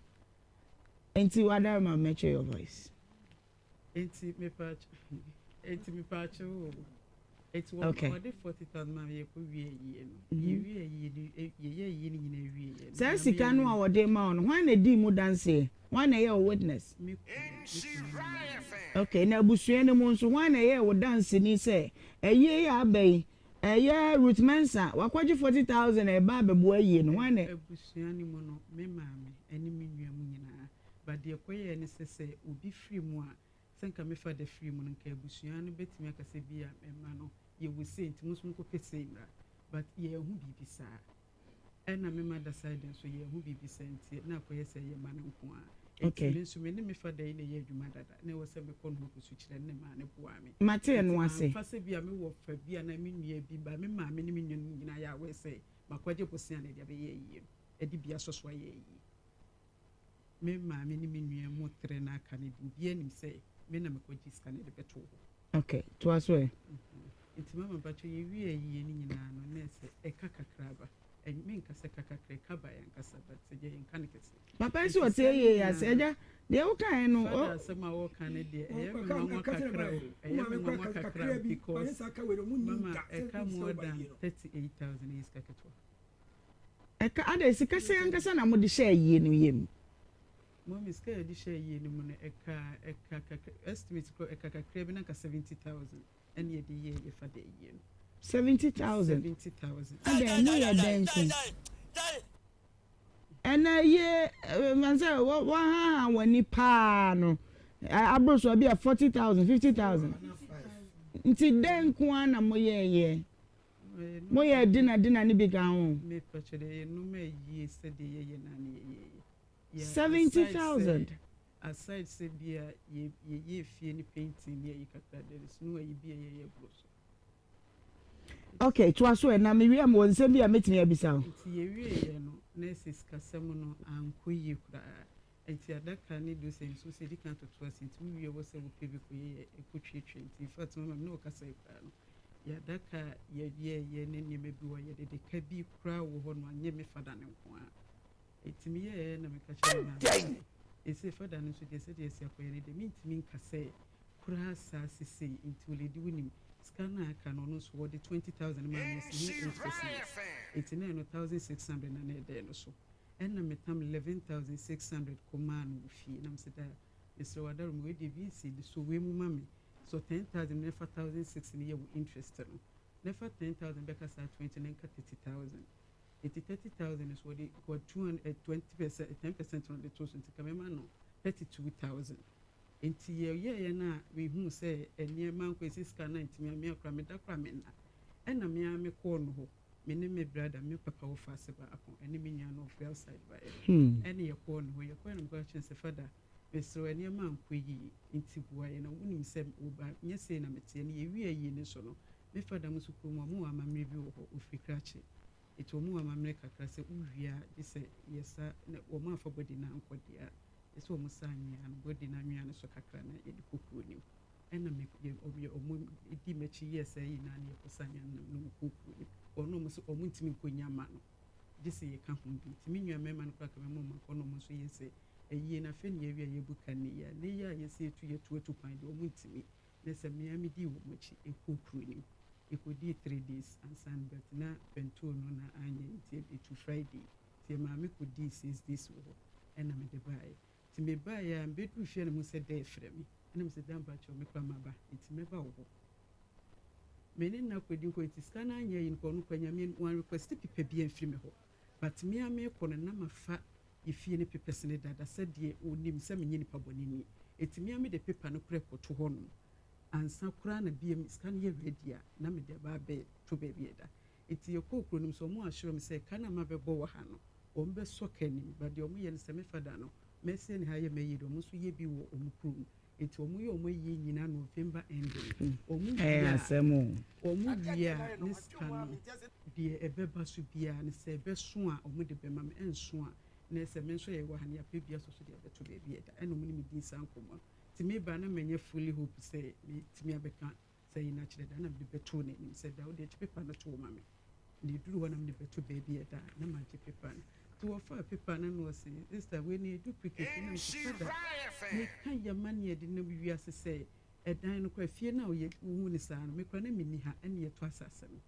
nti wadarema mature your voice. Enti mepaakyɛw enti mepaakyɛw o. Enti wɔ Okay. wɔde 40,000 maa me yɛkɔ wie ayie no. Yɛwie ayie no e- yɛyɛ ayie no nyinaa wie yɛ no. Saa Nyame sika no a anim. wɔde ma wo no, hwan na edii mu danseɛ? Hwan na ɛyɛɛ wo witness? Me kunu, me kunu ne me mma. Okay, na abusua no mu nso, hwan na ɛyɛɛ wo danseni sɛ ayie yi a aba yi, ɛyɛ Ruth Mensah, wakɔgye 40,000 a ɛba abɛboa ayie no, hwan na. Abusua no mu no, me maame ne me nua mu nyinaa. But deɛ ɛkɔyɛɛ ne sɛ, sɛ obi firi mu a, sɛ nka me father firi mu no, nka abusua no bɛtumi aka sɛ bi a me mma no, yɛwɔ sei nti mo nso monkɔpɛ sei mmra. But yɛanhu biribi saa. Ɛna me mother side nso, yɛanhu biribi saa nti na akɔyɛ sɛ ɛyɛ mma no nko ara. Nti Okay. me nso me ne me father yi na ɛyɛ adwuma dada, na ɛwɔ sɛ mekɔ ne hɔ kɔsu kyerɛ no na ɛmaa no boaa me. Mate Nti ɛno ase. amfa sɛ bi a mewɔ fa bi anaa me nua bi, but me maame ne me nuanom nyinaa yɛ aware sɛ makɔgye bosea na yɛde abɛyɛ ayie no, ɛde bi asɔ so ayɛ ayie. Me maame ne me nua mu trɛ na aka no de, obiara nim sɛ me na mekɔgye sika no de bɛtoo hɔ. Ok, toa so ɛ. Nti mama mpakyɛ yɛwie ayie no nyinaa no na ɛsɛ ɛka kakra ba. Menka sɛ ɛka kakra, ɛka baeɛ ankasa but deɛ yɛnka no kɛse. Papa yi Nti sɛ ɔte sika no ayie yi ase, nyinaa agya deɛ wokaeɛ no Father o. asɛm a wɔka no deɛ ɛyɛ me nwanwa kakra o, ɛyɛ me nwanwa kakra because mama ɛka more than 38,000 ɛyɛ sika ketewa. Ɛka, adɛn, sika sɛn ankasa na mode hyɛɛ ayie no yɛ mu? Mummy, sika a yɛde hyɛɛ ayie no mu no, ɛka, ɛka kakra, estimate koraa, ɛka kakra bi na anka 70,000 ɛna yɛde yɛɛ yɛ father ayie no. 70,000? 70,000. Adɛn, moyɛɛ dɛn nso? Ɛna ayie, ɛɛ, sɛ wɔahaha wɔn ani paa no, aboro so, ebi a 40,000, 50,000. Nti dɛn nko ara na moyɛeɛ? Mo yɛ dina dina ne bi ka ho. 70,000. Ok, toa so ɛ, na me wie a mewɔ nsɛm bi a mɛtumi abisa wo. Nti yɛwieɛ no, na ɛsɛ sikasɛm no ankɔ yie koraa. Nti adaka ne do sɛ nsuo sɛ ɛdi kan toto ase nti wo wie wɔ sɛ wopɛ bi kɔ yɛ ɛkɔ twetwe nti in fact mama me ne wo kasa yi koraa no yɛ adaka a yɛ yɛ yɛ ne nneɛma bi wɔ yɛde de ka bi koraa wɔ hɔ no anyɛ me fada no nko ara nti me yɛɛ na meka kyerɛ me maame sɛ ɛsɛ fada no nso deɛ sɛdeɛ ɛsi akɔyɛ no deɛ mentumi nka sɛ koraa saa sesei nti oledi wonim sika no a aka no ɔno nso wɔde 20,000 maa me ɔsi ho 8% nti na ɛno 1,600 na na ɛdɛɛ no so Ɛna metam 11,600 kɔmaa no wɔ fie na mese daa mesrɛ wo adarom wei deɛ bi nsi de sɔ wei mu ma me sɔ 10,000 na fa 1,600 no yɛ wo interest no na fa 10,000 bɛka saa 20 no nka 30,000 nti 30,000 no so wɔde kɔ 200 20% 10% no de to so nti ka mɛma no 32,000 nti yɛyɛeɛ no a mehuu sɛ nneɛma nkɔ ɛsɛ sika no antumi amea koraa meda koraa menna ɛna me ara mekɔɔ no hɔ Me ne me brada, me papa wɔfa ase baako, ɛne me nua no ɔfiri outside baeɛ no, ɛne yɛkɔɔ ne hɔ. Yɛkɔeɛ na mekɔka kyerɛɛ no sɛ, Fada, mesrɛ wo, nneɛma ankɔ yie, nti boa yɛn. Na wonim sɛ wo ba, nyɛ sei na meteɛ. Na yɛwiee ayie no nso no, me fada mo nso kurom hɔ, wɔwɔ amammerɛ bi wɔ hɔ, ɔfiri Krakye. Nti wɔwɔ amammerɛ kakra sɛ wowie a, gye sɛ yɛsa, na wɔamfa body no ankɔ deɛ a, gye sɛ wɔsa anwea no, body no anwea no so kakra na yɛde kɔ kuro no mu. Ɛna me yɛ ɔmo yɛ ɔmo di m'akyi yɛɛ saa nyinaa na yɛkɔ sa anwea no na ɔmo kɔ kuro no mu. Ɔno ɔmo sɛ ɔmo ntumi nkɔ nya mma no gye sɛ yɛka ho bi. Nti me nua mmarima no koraa ka mɛma ɔmo akɔ na ɔmo nso yɛ sɛ ayie no afei na yɛawie a yɛbu ka nnɛ yi a nnɛ yi a yɛsɛ yɛtu yɛtu atu kwan deɛ ɔmo ntumi na sɛ me ara medii wɔn akyi ɛkɔɔ kuro no mu. Yɛkɔdii 3 days ansa na but na pɛntoo no na anyɛ nti yɛtu Friday nti yɛ maame kɔdii 6 days wɔ hɔ ɛna mede baeɛ. Nti mebaeɛ a mebɛduru fie na mehu sɛ dɛ frɛ me. Ɛna mese da mpakyɛw me koraa maba nti mɛba wo hɔ. Me ne no akɔdi nkɔmmɔ nti sika no anyɛ ayi no koraa ɔno koraa Nyame wan request paper biara mfiri me hɔ but me ara merekɔ no na mafa yɛ fie no papers no dada sɛdeɛ ɔnim sɛ menyɛ nipa bɔne ni nti me ara mede paper no koraa kɔto hɔ nom ansa koraa na biam sika no yɛ ready a na mede aba abɛto baabi a ɛda nti yɛkɔɔ kuro no mu sɛ wɔn assure me sɛ ka no a mabɛbɔ wɔ ha no wɔn bɛsɔ ka anim but deɛ wɔn yɛ no sɛ me father no mɛsie ne ha yɛ m'ayie deɛ wɔn nso yɛ bi wɔ wɔn kurom Nti ɔmo yɛ ɔmo ayie nyinaa November ending. Ɔmo wie Ɛyɛ a asɛm o. ɔmo wie a ne sika no deɛ ɛbɛba so biara no sɛ ɛbɛso a ɔmo de bɛma me ɛnso a na ɛsɛ me nso yɛwɔ ha no yɛapɛ bi asɔ so de abɛto baabi a ɛda ɛna ɔmo ne me dii saa nkɔmmɔ no. Nti meba a na manya fully hope sɛ mɛtumi abɛka saa yi no akyerɛ da na mede bɛtoo n'anim sɛ da wode akyi paper no too ma me na ɛduru hɔ na mede bɛto baabi a ɛda na magye paper no nti wɔfaa paper no na ɔse sister wei no yɛ duplicate na mese fada meka yɛma ne yɛde nam wiase sɛ ɛdan no kora fie no a wohu ne saa no mekora na menni ha ɛne yɛtɔ asase no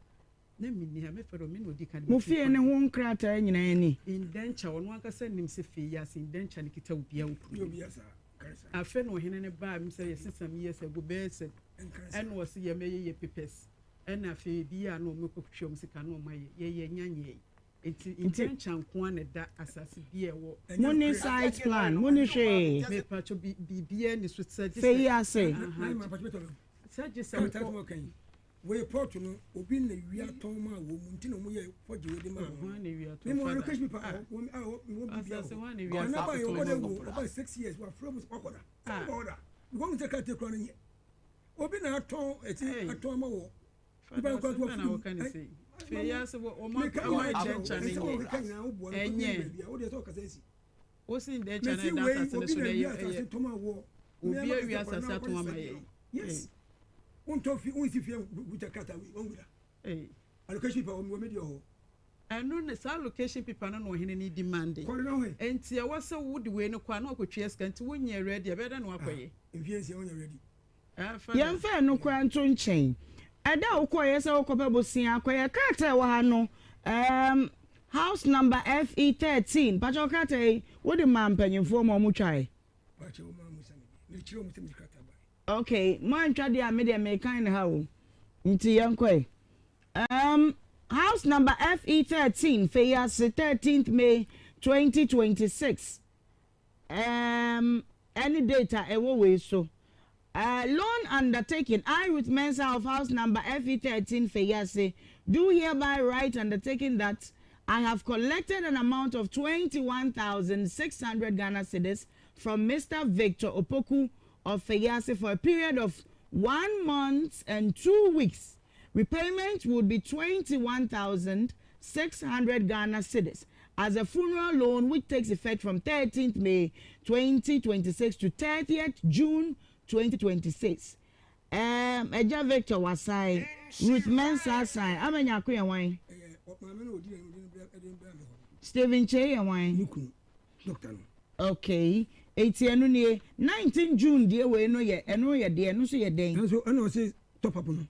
na menni ha mefɛ dɛ me na ɔdi kan Mo fie no ho nkrataa nyinaa ni? Indenture ɔno ankasa nim sɛ fie yi ase indenture no kita obiara wɔ kuro mu. Afei na ɔhene no baa mi sɛ yɛsesa mi yɛ sɛ go bɛyɛ sɛ ɛna ɔse yɛ mɛyɛ yɛ papers ɛna afei ebi yɛ a na ɔmo kɔtwa ɔmo sika na ɔmo ayɛ yɛyɛ nya nyɛe nti indenture nko ara na ɛda asase bi a ɛwɔ. Mo ni site plan mo ni hwee. Mepatwo biribiara ni so sɛ gye sɛ. Fɛ yi ase. Sɛ gye sɛ wokɔ. Wei plot no obi na wia tɔn maa wɔn mu nti na wɔn yɛ fɔgye wei de maa wɔn. Mi mu allocation paper a wɔn a wɔn wɔ bibi ahɔ. Ghana ba yɛ wɔbɔ dɛ wo ɔba 6 years wa fura mu wakɔ da. Sɛ wɔbɔ da because wɔn sɛ krataa kura no nyɛ. Obi na atɔn ɛti atɔn ama wɔ. Nipa nkura to afuru mu. Meka ma ɛkyerɛ ɛsɛ wɔn keka nyinaa wo boa no kɔ bi baabi a wo deɛ sɛ ɔkasa esi. Wosi ndɛ kyɛ na Mesi ɛda wei asase no obi so na na wia ɛyɛ asase tɔn ma wɔ. obi awia asase atɔn ama yɛn. Yes. Wontɔ fi wonsi fie nkuta krataa wei wɔn wura. Allocation paper wɔn wɔn di hɔ. Ɛno ne saa allocation paper no na ɔhene no demande. Kɔre na hɔ. Nti ɛwɔ sɛ wode wei no kɔ a na wakɔtua sika nti wonyɛ ready ɛbɛyɛ dɛ na wakɔyɛ. Ah, mfie 6 wonyɛ ready. Yɛmfa ɛno koraa nto nkyɛn. Ɛda a wokɔeɛ sɛ worekɔpɛ bosea akɔyɛ krataa a ɛwɔ ha no, um, house number FE 13. Pakyɛ wo krataa yi, wode maa mpanyimfoɔ ma wɔtwae? Pakyɛ wo maa mu sɛ mede, mekyerɛ wɔn sɛ mede krataa baeɛ. Okay, moantwa deɛ a me deɛ mekan no ha o. Nti yɛnkɔe. Um, house number FE 13, Feyiase, 13th May 2026. Um, ɛne date a ɛwɔ wei so. Uh, loan undertaking, I, Ruth Mensah of house number FE 13 Feyiase, do hereby write undertaking that I have collected an amount of 21,600 Ghana cedis from Mr. Victor Opoku of Feyiase for a period of 1 month and 2 weeks. Repayment would be 21,600 Ghana cedis as a funeral loan which takes effect from 13th May 2026 to 30th June 2026. Um, Agya Victor wasan, Ruth Mensah asan, Ama Nyarko yɛ hwan? Stephen Kyei yɛ hwan? Okay, eti ɛno nie, 19 June deɛ wei no yɛ, ɛno yɛ deɛ, ɛno nso yɛ dɛn? Ɛnso ɛna ɔse top up no,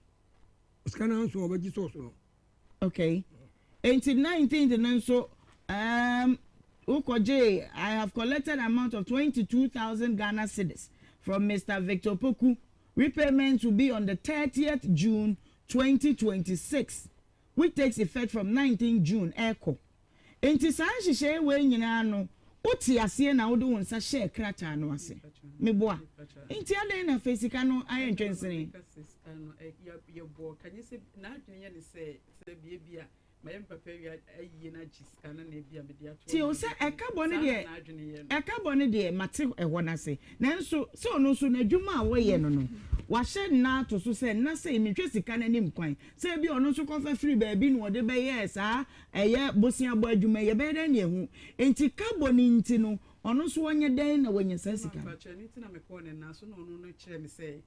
sika no nso ɔbɛgye sɔɔso no. Okay, enti 19th no nso, um, wokɔgyee, I have collected amount of 22,000 Ghana cedis from Mister Victor Opoku, repayment will be on the 30th June 2026, which takes effect from 19 June ɛrekɔ. Enti saa nhyehyɛe wei nyinaa no, wote aseɛ na wode wo nsa hyɛɛ krataa no ase? Meboa? Enti adɛn na afei sika no ayɛ ntwensene? Tie o, sɛ ɛka bɔ no deɛ, ɛka bɔ no deɛ, mate ɛhɔ no ase. Nanso sɛ ɔno nso n'adwuma a ɔyɛ no no, wahyɛ nna ato so sɛ nna sei mehwɛ sika no anim kwan. Sɛ ebia ɔno nso kɔfa firi baabi na ɔde bɛyɛɛ saa ɛyɛ boseabɔ adwuma yi, ɛbɛyɛ dɛn na yɛahu? Enti ka bɔ no nti no, ɔno nso ɔnyɛ dɛn na wanya saa sika no? Mpakyɛw, ɛno nti na mekɔɔ ne nan so na ɔno no kyerɛɛ me sɛ,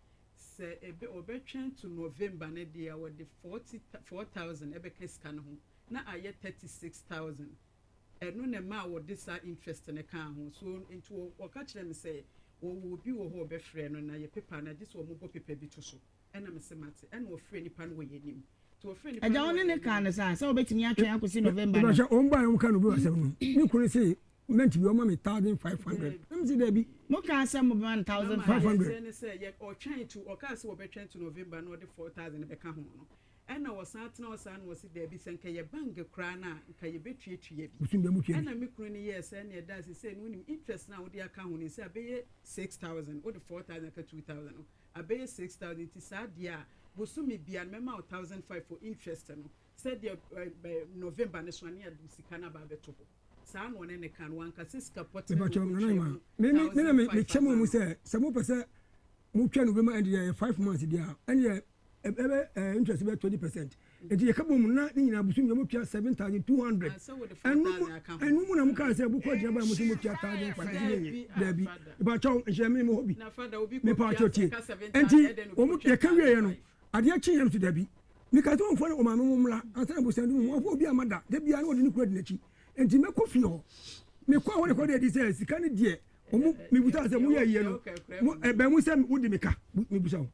sɛ ebe ɔbɛtwɛn to November no deɛ a, wɔde 44,000 ɛbɛka sika no ho na ayɛ 36,000. Ɛno na ɛmaa wɔde saa interest no kaa ho. So nti wɔka kyerɛɛ me sɛ wɔwɔ obi wɔ hɔ a ɔbɛfrɛ no na yɛ paper no a, gye sɛ wɔbɔ paper bi to so. Ɛna mese mate. Ɛna ɔfrɛɛ nipa no wɔ yɛn anim. Nti ɔfrɛɛ nipa Agya, no wo wɔ ne yɛn no anim. kaa no saa, sɛ wobɛtumi atwɛn akɔsi November no? Mepakyɛ, wɔn baeɛ wɔn kaa November asɛm no, me kunu se rent bi ɔma me 1500, na mese daabi. Mo kaa sɛ mobɛma no 1500? Mama, deɛ ɛteɛ ne sɛ, yɛ, ɔtwɛn to, ɔkaa sɛ wɔbɛtwɛn to November na ɔde 4000 bɛka ho no. Ɛna wɔsan tena hɔ saa na wɔse daabi sɛ nka ɛyɛ bank koraa no a nka yɛbɛtuatua bi. Bosom biara motua bi. Ɛna me kunu no yɛɛ sɛ ɛneɛ daa sesei no wonim interest no a wode aka ho no sɛ abɛyɛ 6000 wode 4000 aka 2000 no abɛyɛ 6000 nti saa deɛ a bosome biara no mɛma wo 1005 for interest no sɛdeɛ November no so a ne yɛde sika no aba abɛto hɔ. Saa na ɔne no ka no wanka sɛ sika pɔtee na Mepakyɛw, Nana ɔkɔtua Emma, mu me me me na me 1005 mekyɛ mo ama mu no. sɛ sɛ mopɛ sɛ motwa November end deɛ ɛyɛ 5 months deɛ a ɛneɛ ɛbɛ ɛɛ interest bɛyɛ 20%. Nti yɛka bom na ne nyinaa bosom nyinaa motua 7,200. Ah, sɛ wode Ɛno mu 4,000 aka ho. ɛno mu na mokaa sɛ mokɔ agyina baa mo sɛ motua 1,500 nti Daabi, menyɛ. ah, Daabi. Father. Mepakyɛw, nhyɛ me mewɔ hɔ bi. Na Father, obi kɔtua Mepakyɛw tie. ɛka 7,000 Nti ɛdɛn na obi wɔn kɔtua yɛka wieɛ no 1,500? adeɛ kyeeɛ no so daabi. Mekaa sɛ wɔmfa ne ɔmaame mo mmra ansa na abusua no mu wɔmfa obi amma da. Da biara na wɔde ne kunu adi n'akyi. Nti mɛkɔ fie hɔ. Mekɔɔ hɔ na ɛkɔda adi sɛ sika no deɛ wɔn mebusa sɛ moyɛ ayie no mo ɛbɛn mu sɛ wode me ka mebusa wo.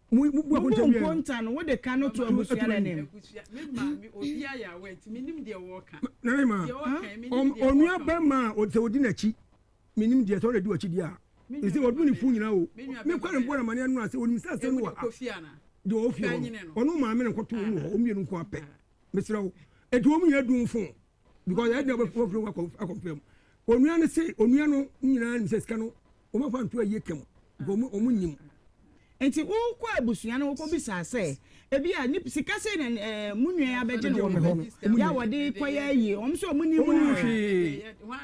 Mo mo bu Mo bu akonta wie no. nkonta no wode ka no to abusua no anim. Nana ma onua bɛma a sɛ odi n'akyi menim deɛ sɛ ɔna di w'akyi deɛ a ɛsɛ ɔdu ne fo nyinaa o mekɔ ne bɔ na maneɛ no a sɛ onim sɛ asɛm no wɔ ha deɛ ɔwɔ fie hɔ no ɔno maame no nkɔto wɔn wɔ hɔ wɔn mmienu nko apɛ mesrɛ wo ɛti wɔn nyinaa dum fo because ɛyɛ deɛ wɔbɛfiri wɔn akɔmfam mu onua no se onua no nyinaa nim sɛ sika no wɔn afa nto ayie kɛm because wɔn nim. Nti wokɔ abusua no wokɔ bisa sɛ ebi a ne sika sei na ɛɛ mo nua yi abɛgye no wɔ me hɔ yɛ a wɔde kɔyɛ ayie wɔn nso wɔn nim ho hwee wo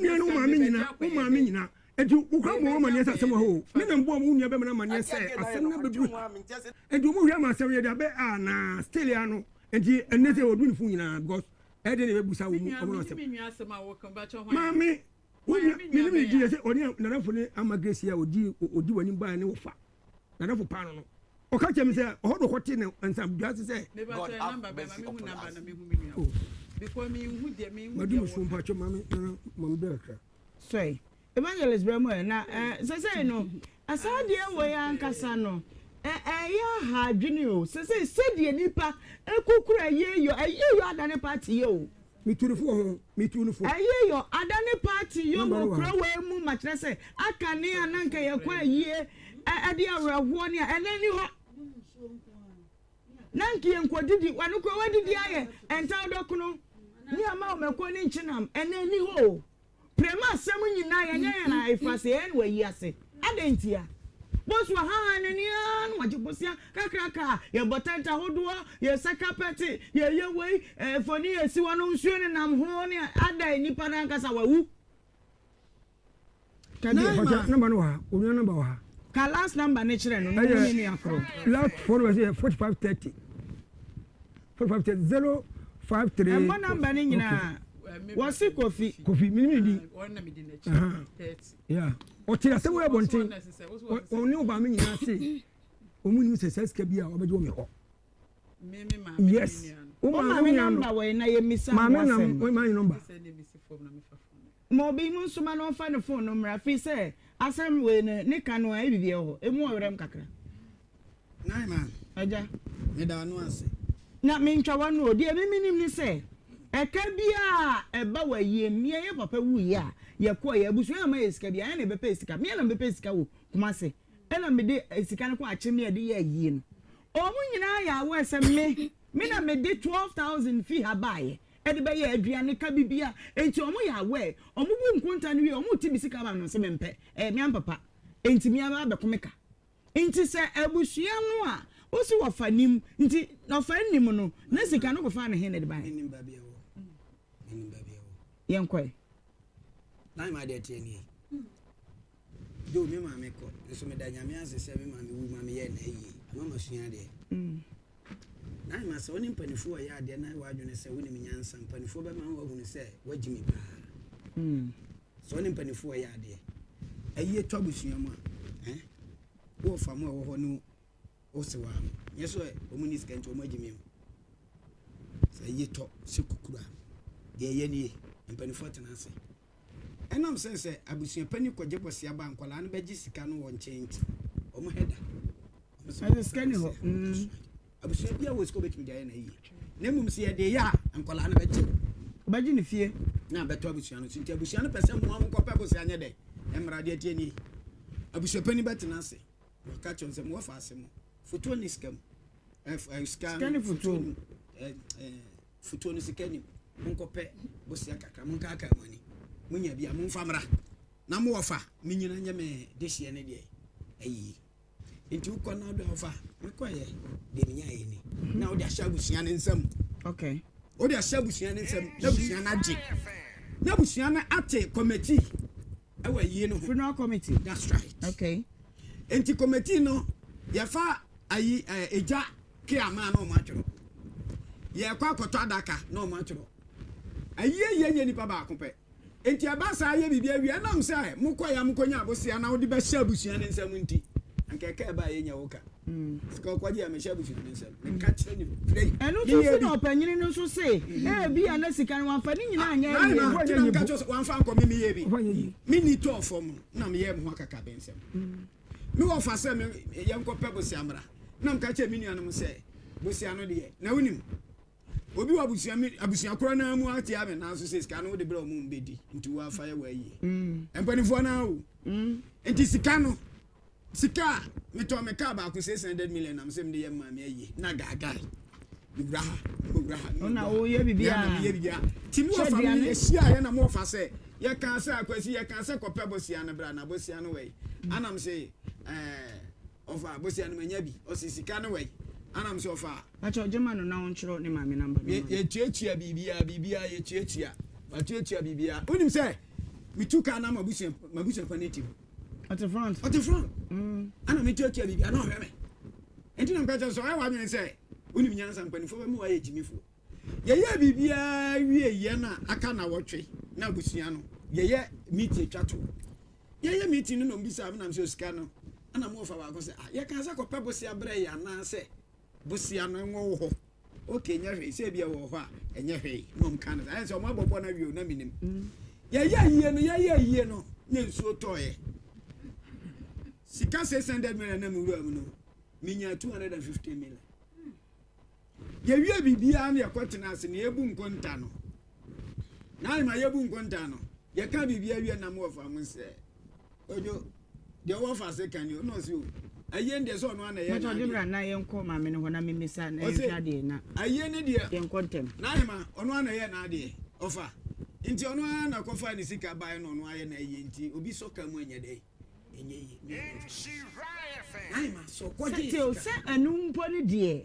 nua no wo maame nyina wo maame nyina nti wokura mmɔ wɔn amaneɛ sɛ asɛm wɔ hɔ o me na mbɔ wo nua bɛma no amaneɛ sɛ asɛm no abɛduru ha nti wɔn hwɛ ama asɛm yɛde abɛ a na still ya no nti ɛnɛ sɛ wɔdu ne fo nyinaa because ɛde na ɛbɛbusa wɔ mu ɔmo asɛm maame wo nua menim ne din sɛ ɔne nanafo ne ama grace a ɔdi ɔdi w'anim baeɛ ne wɔfa nanafo paa no no ɔka kyerɛ me sɛ ɔhɔ na ɔkɔte ne nsam dua ase sɛ God have mercy upon us. Madu me so mpakyɛ maame nana maame bɛrɛ kakra. Sɔe. Evangelist brɛ mu ɛ na ɛ sɛsɛi no saa deɛ wei ankasa no ɛ ɛyɛ aha adwene o sɛsɛi sɛdeɛ nipa ekukura ɛyɛ yɔ ɛyɛ yɔ adane party yɛ o. Metu no fo wɔ ho metu no fo. Ɛyɛ yɔ adane party yɔ wɔ kura wei mu ma kyerɛ sɛ aka ne a na nka yɛkɔ ayie ɛ ɛde awerɛhoɔ ne a ɛnɛ ni hɔ na nka yɛnkɔdidi wɔn kura wɔadidi ayɛ ɛntaw dɔkono ne ama wɔn ɛkɔ ne nkyenam ɛnɛ ni hɔ o. Prɛma asɛm nyinaa yɛnyɛ yɛn ayefase yɛn na wayi ase. Adɛn ntia? Bosu ahahan n'ani ara na wagye bosea kakraka a yɛbɔ tɛnt ahodoɔ, yɛsa kapɛte, yɛyɛ wei, mfoni a ɛsi hɔ no nsuo nenam ho ne adɛn nipa no ankasa wawu. Naima. Number no wɔ ha, onua number wɔ ha. Ka last number no kyerɛ no na ɔhu ne nua koro. Last phone number yɛ 4530. 4530 053. Ɛmmɔ number no nyinaa. Wɔse Kofi. Kofi, menim ne din. Yeah. Ɔte asɛm wɔ abɔnten. Ɔne ɔbaame nyinaa se wɔn nim sɛ saa sika bi a ɔbɛgye wɔ me hɔ. Yes. Wo maame number wɔ yi na yɛ misa ho asɛm. Maame maame number. Ma obi mu nsoma na ɔmfa ne phone no mmra firi sɛ asɛm wei no ne ka no a ɛbi wɔ hɔ emu ɔwerɛm kakra. Naima. Agya. Meda ano ase. Na mentwa w'ano o, deɛ me menim ne sɛ ɛka biara a ɛba wɔ ayie mu, yɛn yɛ papa wuiɛ a yɛkɔeɛ, abusua amma yɛ sika biara, yɛn na yɛbɛpɛɛ sika, me na mebɛpɛɛ sika wɔ Kumasi, ɛna mede sika no kɔ Akyem ne yɛde yɛɛ ayie no. Wɔn nyinaa yɛ aware sɛ me, me na mede 12,000 fii ha baeɛ de bɛyɛɛ aduane ka biribiara, enti wɔn yɛ aware, wɔn bu nkonta no wie a, wɔn rete me sika ma me no, mese mempɛ, ɛyɛ me ampapa, enti me ara bɛko me ka. Nti sɛ abusua no a wosi wɔfa nim nti na ɔfa nnim no na sika no kɔfaa ne he na de baeɛ? Menim baabi ɛwɔ. Menim baabi ɛwɔ. Yɛnkɔe. Na ma deɛ teɛ nie. Do me maame kɔ nso meda nyame ase sɛ me maame wu ma meyɛɛ na ayie ama masua adeɛ. Mm. Na ma sɛ wo ne mpanimfoɔ yɛ adeɛ na w'adwene sɛ wonim nyansa mpanimfoɔ bɛma woahunu sɛ woagyi me paa. Mm. Sɛ wo ne mpanimfoɔ yɛ adeɛ ayie tɔ abusua mu a, eh, wo ɔfa mu a ɛwɔ hɔ ne wo sewa no, nyɛ sɛ wɔn ni sika nti wɔn agye mi o. Sɛ ayie tɔ sɛ kukuru a, deɛ ɛyɛ nie, mpanimfoɔ tena ase. Ɛnam sɛ sɛ abusua panin kɔgye bɔsea ba a, nkwadaa no bɛgye sika no wɔ nkyɛn nti, wɔn hɛ da. Ɛsɛ sika ni hɔ. Mm. Abusua bi a wɔ sika obetumi de ayɛ na yie. Na mmom sɛ yɛde yɛ a, nkwadaa no bɛgye. Ɔbɛgye ne fie. Na abɛtɔ abusua no so. Nti abusua no pɛ sɛ mmoa mo nkɔpɛ bosea nyɛ dɛ. Mmara deɛ tie nie. Abusua panin bɛtena ase. Wɔka kyerɛ sɛ mo wɔfa ase mo. Fotoɔ ne sika mu. Sika ne fotuo. Fotuo no sika nim. Monkɔpɛ bosea kakra, monkaakaa mo ani. Monya bi a, momfa mmra. Na mo wɔfa, menyina nyɛ me dehyeɛ ne deɛ ayi. Nti wokɔ na wode ɔfa, mekɔyɛ deɛ menyaeɛ ni. Na wode ahyɛ abusua no nsam. Okay. Wode ahyɛ abusua no nsam, na abusua no agye. Na abusua no ate committee ɛwɔ ayie no ho. Funeral committee. That's right. Okay. Nti committee no yɛfa ayi ɛɛ egya ke ama na wɔn atwerɛ. Yɛkɔ akɔtɔ adaka na wɔn atwerɛ. Ayie yɛ nyɛ nipa baako pɛ. Nti ɛba saa yɛ biribi awie ɛnam sɛ mokɔ ya mokɔnya abosea na wode bɛhyɛ abusua no nsam nti anka ɛka ɛba a yɛnya wo ka. Sika ɔkɔgye a mehyɛ abusua no nsam. Meka kyerɛ ne play. Ɛno nso so na ɔpanyini no nso se ebia na sika no wamfa ne nyinaa anyɛ ayie. Naima, nti na meka kyerɛ sɛ wamfa ankɔ me meyɛ bi. Me ni tɔɔ fam no na meyɛɛ me ho akakabensɛm. Me wɔfa sɛ me yɛnkɔpɛ bosea mmra. Na meka kyerɛ me nuanom sɛ bosea no deɛ na wonim obi wɔ abusua mi abusua korɔ naa mu atia me nanso sɛ sika no wode brɛ ɔmo mbɛdi nti woafa yɛ wɔayie. Mpanimfoɔ naa o. Nti sika no Sika a metɔn me car baako 600 million na mesɛ mede yɛ maame ayie na gaagae mewura ha mewura ha na woyɛ biribiara na meyɛ biribiara nti me wɔfa me yɛhyia yɛ na mo wɔfa sɛ yɛka sɛ akwasi yɛka sɛ kɔpɛ bosia no bra na bosia no wɛi anam sɛ ɛɛ ɔfa bosia no manya bi ɔsi sika no wɛi anam sɛ ɔfa Pakyɛ ɔgye ma no na ɔntwerɛ ne maame namba no ma no. Yɛtuatua biribiara biribiara yɛtuatua matuatua biribiara wonim sɛ metu kaa na mabusua mabusua pa no ti hɔ Ɔte front. Ɔte front. Mm. Ana me tuatua biribi ana ɔhwɛ me. Nti na mka kyerɛ sɛ ɔyɛ w'adwene sɛ wonim nyansa mpanimfoɔ bɛma woayɛ gyimifoɔ. Yɛyɛ biribiara wie yɛ na aka na wɔtwe na abusua no yɛyɛ meeting atwa to. Yɛyɛ meeting no na ɔmbisa me nam sɛ osika no ana mo ɔfa baako sɛ ah yɛka sɛ kɔpɛ bosea brɛ yɛ anaasɛ bosea no nwɔ wo hɔ. Ok nyɛ hwee sɛ ebia wɔ hɔ a ɛnyɛ hwee na ɔm ka no saa ɛsɛ ɔmo abɔbɔ no awie o na menim yɛyɛ yie no yɛyɛ yie no na nsuo tɔɔyɛ sika 600 million na mewura mu no menya 250 million yɛwie biribiara no yɛkɔ tena ase na yɛbu nkonta no na ayima yɛbu nkonta no yɛka biribiara wie na mowɔ fa mo sɛ Ojo, deɛ ɔwɔ fa se kan ni o, na ɔse o, ayie no deɛ sɛ ɔno ara na ɛyɛ Mɛtɔ de n'adeɛ. bra na yɛnkɔ maame no hɔ na memmisa na Ɔse, yɛnhwɛ adeɛ na ayie no deɛ, yɛnkɔ ntɛm. N'ahema, ɔno ara na ɛyɛ n'adeɛ, ɔfa. Nti ɔno ara na kɔfaa ne sika baeɛ na ɔno ayɛ n'ayie nti obi sɔ ka mu ɛnyɛ dɛn? Ɛnyɛ yie. Me a memfa no. N'ahema, sɛ ɔkɔgyee Sɛ teo sika. sɛ ɛno mpo no deɛ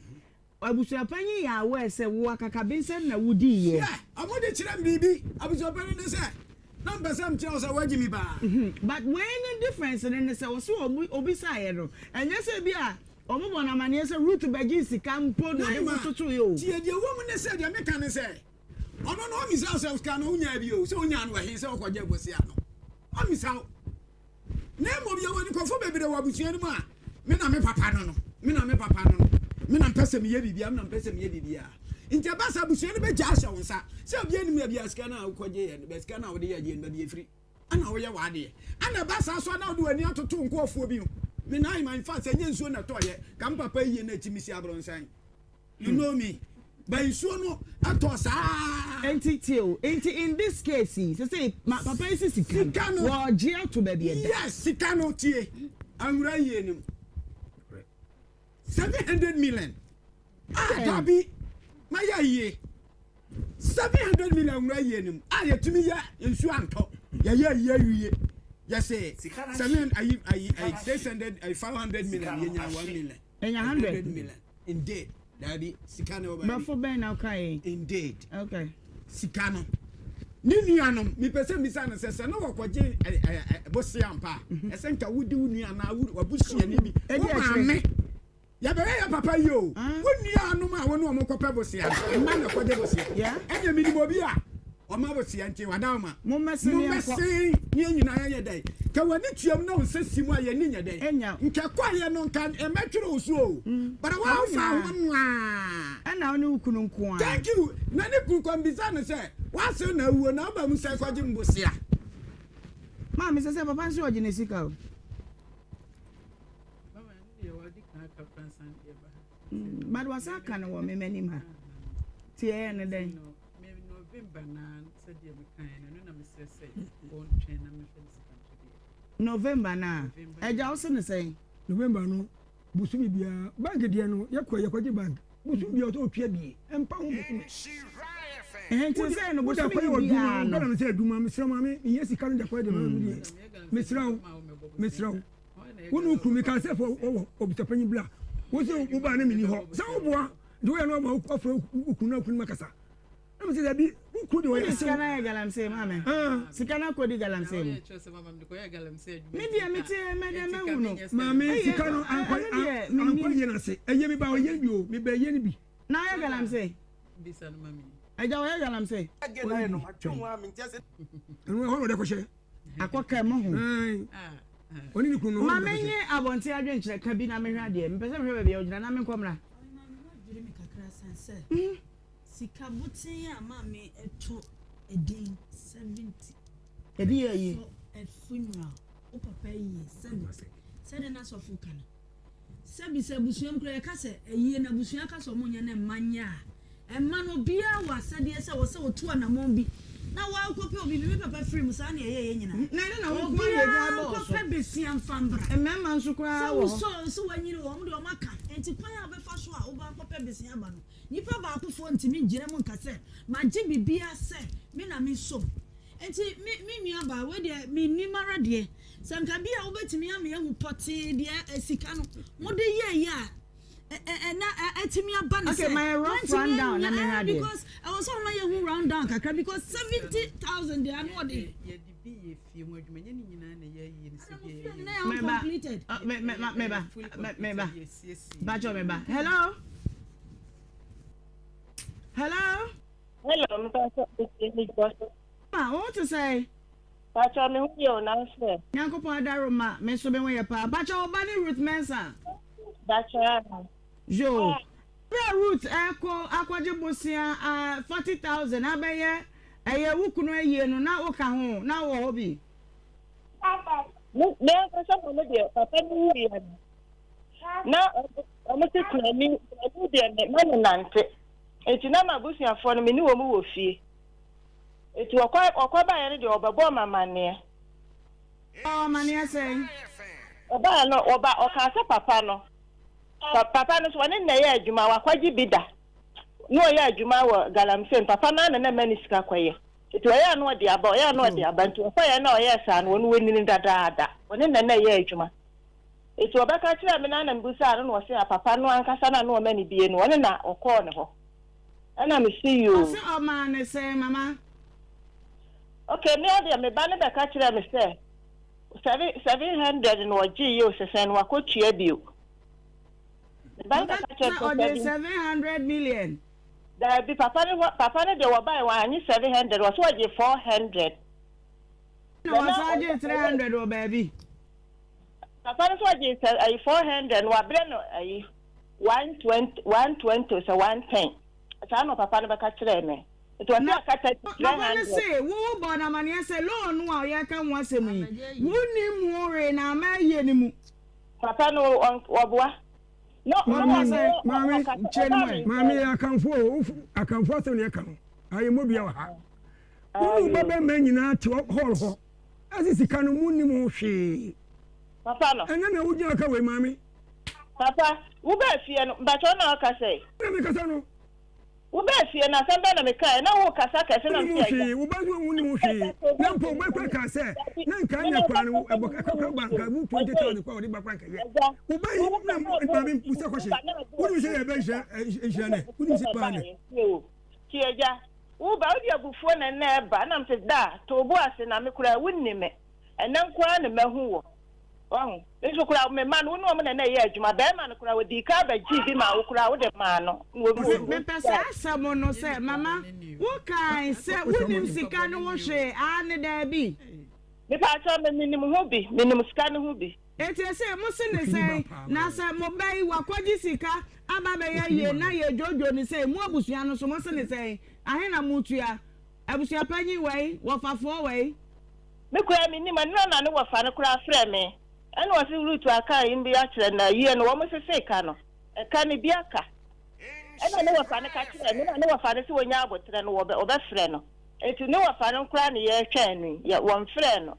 Abusuapanyin yɛ aware sɛ wo akakabensɛm na wudii yɛ. Hwɛ! Ɔmo de kyerɛ me biribi. Abusuapanyin ne sɛ, na mpɛ sɛ mekyerɛ wo sɛ woagye me paa. But wei no difference no ne sɛ ɔse ɔmo obisaeɛ no ɛnyɛ sɛ bi a ɔmo bɔ no amaneɛ sɛ Ruth bɛgyee sika mpo na ɔde Naima, kɔtotoeɛ o. tie deɛ ɛwɔ mu ne sɛ deɛ meka ne sɛ ɔno no ɔmmisa wo sɛ sika no wonyaa bi o, sɛ wonyaa no wɔ he sɛ wokɔgyee bosea no. Ɔmmisa wo. Na mmom yɛwɔ nkurɔfoɔ bebree wɔ abusua no mu a, me na me papa no no, me na me papa no no, me na mpɛ sɛ meyɛ biribiara, me na mpɛ sɛ meyɛ biribiara. Nti ɛba sɛ abusua no bɛgya ahyɛ wo nsa sɛ obi anim baabi a sika no a wokɔgye yɛ no, sika no a wode yɛ adeɛ no baabi ɛfiri, ɛna woyɛ w'adeɛ. Ɛna ɛba saa so a na wode w'ani atoto nkurɔfoɔ bi ho. Me na ahema, in fact, ɛnyɛ nsuo na ɛtɔeɛ, ka me papa yie no akyi mesi abrɔnsan. You know me. Ba nsuo no ɛtɔ saa. Enti tie o, enti in this case yi, sesei ma papa yi si sika no, wɔɔgye ato baabi ɛda. Yes, sika no tie, anwura yie no mu, 700 million. Ah, dabi, ma yɛ yie. 700 million anwura yie no mu, a yɛtumi yɛ nsuo antɔ, yɛyɛ yie awie, yɛsɛ seven ayi ayi ayi 600 ayi 500 million, yɛnya 1 million. Ɛnya 100 million. Indeed. Daabi, sika no wɔ baabi. Brɔfo bɛn na ɔka yi? Indeed. Okay. Sika no. Ne nuanom, mepɛ sɛ mbisa no sɛ sɛ na wɔkɔgye bosea mpa a, mhm. ɛsɛ nka wodi wo nua anaa wabusuani bi. Wo maame. Yɛbɛyɛ yɛ papa yi o. Ah. Wo nuanom a wo ne wɔn kɔpɛ bosea no, mma na kɔgye bosea. Ɛnyɛ menim obi a Ɔma bosea nti wada wo ma. Mommɛsen Mommɛsen ne yɛn nyinaa yɛnyɛ dɛn? Ka w'ani tuam na wo nsa si mu a yɛn ani nyɛ dɛn? Enya. Nka ɛkɔeɛ no nka ɛmmɛtwere wo so o. But Ɔmo woamfa nyinaa. ho nwaa. Ɛna wo ne wo kunu nko ara. Thank you. Na ne kunu kɔ mbisa no sɛ, w'ase na awuo na woba mu sɛ kɔgye mbosea? Maame sɛ sɛ papa nso ɔgye ne sika o. Mama ɛno deɛ wadi kan aka koraa ansa na yɛba ha. But wasan aka no wɔ me m'anim ha. Ti ɛyɛ no dɛn? Me November na sɛdeɛ mekaeɛ no ɛno na mesrɛ sɛ wɔntwɛn na mehwɛ ne sika nto deɛ. November na ɛgya wo se ne sɛn? November no. Bosome biara bank deɛ no yɛkɔ yɛkɔgye bank bosome biara ɔsɛ ɔtua bie ɛmpa ho bosome. Nti sɛ no bosome biara no. Wode akɔyɛ w'adwuma no sɛ adwuma mesrɛ maame mehia sika no de akɔyɛ deɛ maame deɛ mesrɛ wo mesrɛ wo wo ne wo kunu meka sɛ fo wɔwɔ obusuapanyin bla wo sɛ wobaa ne menni hɔ sɛ woboa nti woyɛ no ama wofrɛ wo kunu na wo kunu makasa na mesɛ dabi wo kunu deɛ ɔyɛ sika no ayɛ galamsey maame ah. Sika no akɔdi galamsey mu me deɛ mete mɛdɛ mahu no maame sika no ankɔ yɛ no ase ɛyɛ me ba ɔyɛ bi o mebɛ yɛ no bi na ɔyɛ galamsey agya ɔyɛ galamsey ɛno ɛhɔ na ɔde kɔhyɛ Akɔka mu ho. Ɔne ne kunu no. Ma menye abɔnten adwenkyerɛ ka bi na mehwɛ adeɛ. Mepɛ sɛ mehwɛ baabi a ɔgyina na menkɔ mmra. Ɔma me kakra san sɛ sika boten a maame ɛto edin 70. Ɛde yɛ yie. For a funeral. Wo papa yie 70. Sɛdeɛ na sɔfo ka no. Sɛbi sɛ abusua mu koraa yɛka sɛ ayie no abusua ka sɛ ɔmo nyɛ na mma nyɛ a, mma no obiara wɔ asɛdeɛ sɛ wɔ sɛ ɔtu anamɔn bi na wakɔpɛ obi bi. Me papa firi mu saa na yɛyɛ yɛn nyinaa. Na ɛno na wo nko ara na ɛgya Obiara bɔɔ so. nkɔpɛ besia mfa mbra. Mmarima nso koraa Sɛ wɔ hɔ. wosɔ sɛ wanyini wɔ ɔmo deɛ ɔmo aka nti kwan a wobɛfa so a wobɛ akɔpɛ besia aba no nipa baakofoɔ ntumi ngyina mu nka sɛ magye biribiara sɛ me na mesɔ mu. Nti me me nua baa wei deɛ me nim ara deɛ sɛ nka bi a wobɛtumi ama yɛahu pɔtee deɛ sika no mode yɛɛyɛ a ɛna ɛtumi aba no Okay, sɛ ma yɛ rough wantumi rundown na anya mehwɛ eh, adeɛ. because ɛwɔ sɛ ɔma yɛhu round down kakra because 70,000 deɛ ano ɔde Yɛde bi yɛ fie ho adwuma, ɛnyɛ ne nyinaa na ɛyɛ ayie no sɛ bi fie ɛyɛ no na yɛ Meba, uncompleted. me me ma meba, fully me meba. completed, yɛsiesie. Bakyɛ meba. Hello. Hello. Hello, mpatsɔ metie me dɔ. Ma, wo ho te sɛn? Mpatsɔ me ho yɛ o nanso ɛ. Nyankopɔn adaworoma, me nso me ho yɛ paa. Mpatsɔ wo ba ne Ruth Mensah? Mpatsɔ aane. Yoo. Berɛ a Ruth ɛrekɔ akɔgye bosea ah, 40,000 abɛyɛ ɛyɛ wo kunu ayie no, na woka ho? Na wowɔ hɔ bi? Me me ankasa mo no deɛ papa no wuiɛ no na ɔmo se kunani kunani deɛ me ma no nante. Enti na m'abusuafoɔ no, me ne wɔn wɔ fie. Enti wɔkɔ, wɔkɔ baeɛ no deɛ, wɔbɛbɔɔ me amanneɛ. Ɔɔ, amanneɛ sɛn? Ɔbaeɛ no, wɔba, ɔkaa sɛ papa no, pa, papa no nso, wɔne no na ɛyɛ adwuma, wakɔgye bi da. Na ɔyɛ adwuma wɔ galamsey no, papa no ara na na ɛma no sika kɔyɛ. Enti ɔyɛ a na ɔde aba, ɔyɛ a na ɔde aba. Enti wɔkɔeɛ na ɔyɛɛ saa no, wɔn wɔnini dadaada. Wɔne no na na ɛyɛ adwuma. Enti ɔbɛka kyerɛɛ me no ara na mebisaa no na ɔse a papa no ankasa no a na ɔma no bie no ɔno na ɔkɔɔ ne hɔ. Ɛna mese yoo. Ɔse ɔmaa no sɛn mama? Ok me ara deɛ me ba no bɛka kyerɛɛ me sɛ 700 na ɔgyeeɛ o sɛ sɛn na wakɔtua bio. Me ba no Ɔka bɛka kyerɛɛ me sɛ sɛ ɔgyee seven. 700 million. Daabi papa no hɔ papa no deɛ wɔbaeɛ wannye 700 ɔse ɔgyee 400. Na Na na ɔsan gyee 300 wɔ baabi. Papa no nso ɔgye sɛ ayi 400 no wabrɛ no ayi 120 120 sɛ 110 saa na papa no bɛka kyerɛɛ me nti ɔse Na aka papa no 300. se wo wobɔɔ no amaneɛ sɛ loan no a yɛreka ho asɛm yi wonnim ho hwee na ama ayie no mu. Papa no ɔboa no no Ɔboa sɛ Maame kyerɛ no mu ɛ. maame yɛ akanfo o akanfo asɛm na yɛka no ayɛ mmɔdua wɔ ha wo ne wo ba bɛrima nyinaa te hall hɔ Ɛse sika no mo nnim ho hwee. Papa no. Ɛnɛ na wo gyina ka wei maame. Papa, wo baa fie no, mpakyɛ wo na wo kasa yi? Na me kasa no. Wo baa fie no, asɛm bɛn na me kaeɛ? Na wo kasa kɛse na me se agya. Wo ba nso wo nnim ho hwee. Na mpo wo ba kura kaa sɛ, na nka anya kura no, ɛbɔ kakra ba nka mu 20,000 kura wɔde ba kura nka yɛ. Wo ba yi, na maame busa kɔhye. Wo nim sɛ yɛ bɛ nhyira nhyira nɛ. Wo nim sɛ baa nɛ. Tie agya. Wo ba, wode abufuo na ɛnnɛ ɛreba. Ɛna mese, Da, to wo bo ase, na me koraa, wonni me. Ɛnnɛ nko ara na mahu wo. Wahu? Me nso koraa, me mma no, wo ne wɔn na na ɛyɛ adwuma. Barima no koraa, ɔdii kan bɛgyee bi maa wo koraa, wode maa no. Na Ɔse, mepɛ saa asɛm no sɛ, Mama, wokae sɛ wonim sika no ho hwee, aane, daabi? Mepaakyɛw, me, menim ho bi. Menim sika no ho bi. Enti ese mo se ne sɛn? Na sɛ mo ba yi wakɔgye sika aba abɛyɛ yie na yɛdwodwo no sei, mo abusua no nso mo se ne sɛn? Ahe na motua? Abusua panyin wai? Wɔfafoɔ wai? Me koraa mennim, ɛnora na ne wɔfa no koraa frɛɛ me ɛna ɔse Ruth aka ayim bi akyerɛ no ayie no wɔn sesee ka no ɛka no bi aka ɛna ne wɔfa no ka kyerɛɛ me na ne wɔfa no se wɔnya aboterɛ no wɔbɛ wɔbɛfrɛ no enti ne wɔfa no koraa ne yɛretwɛn no yi yɛ wɔnfrɛɛ no.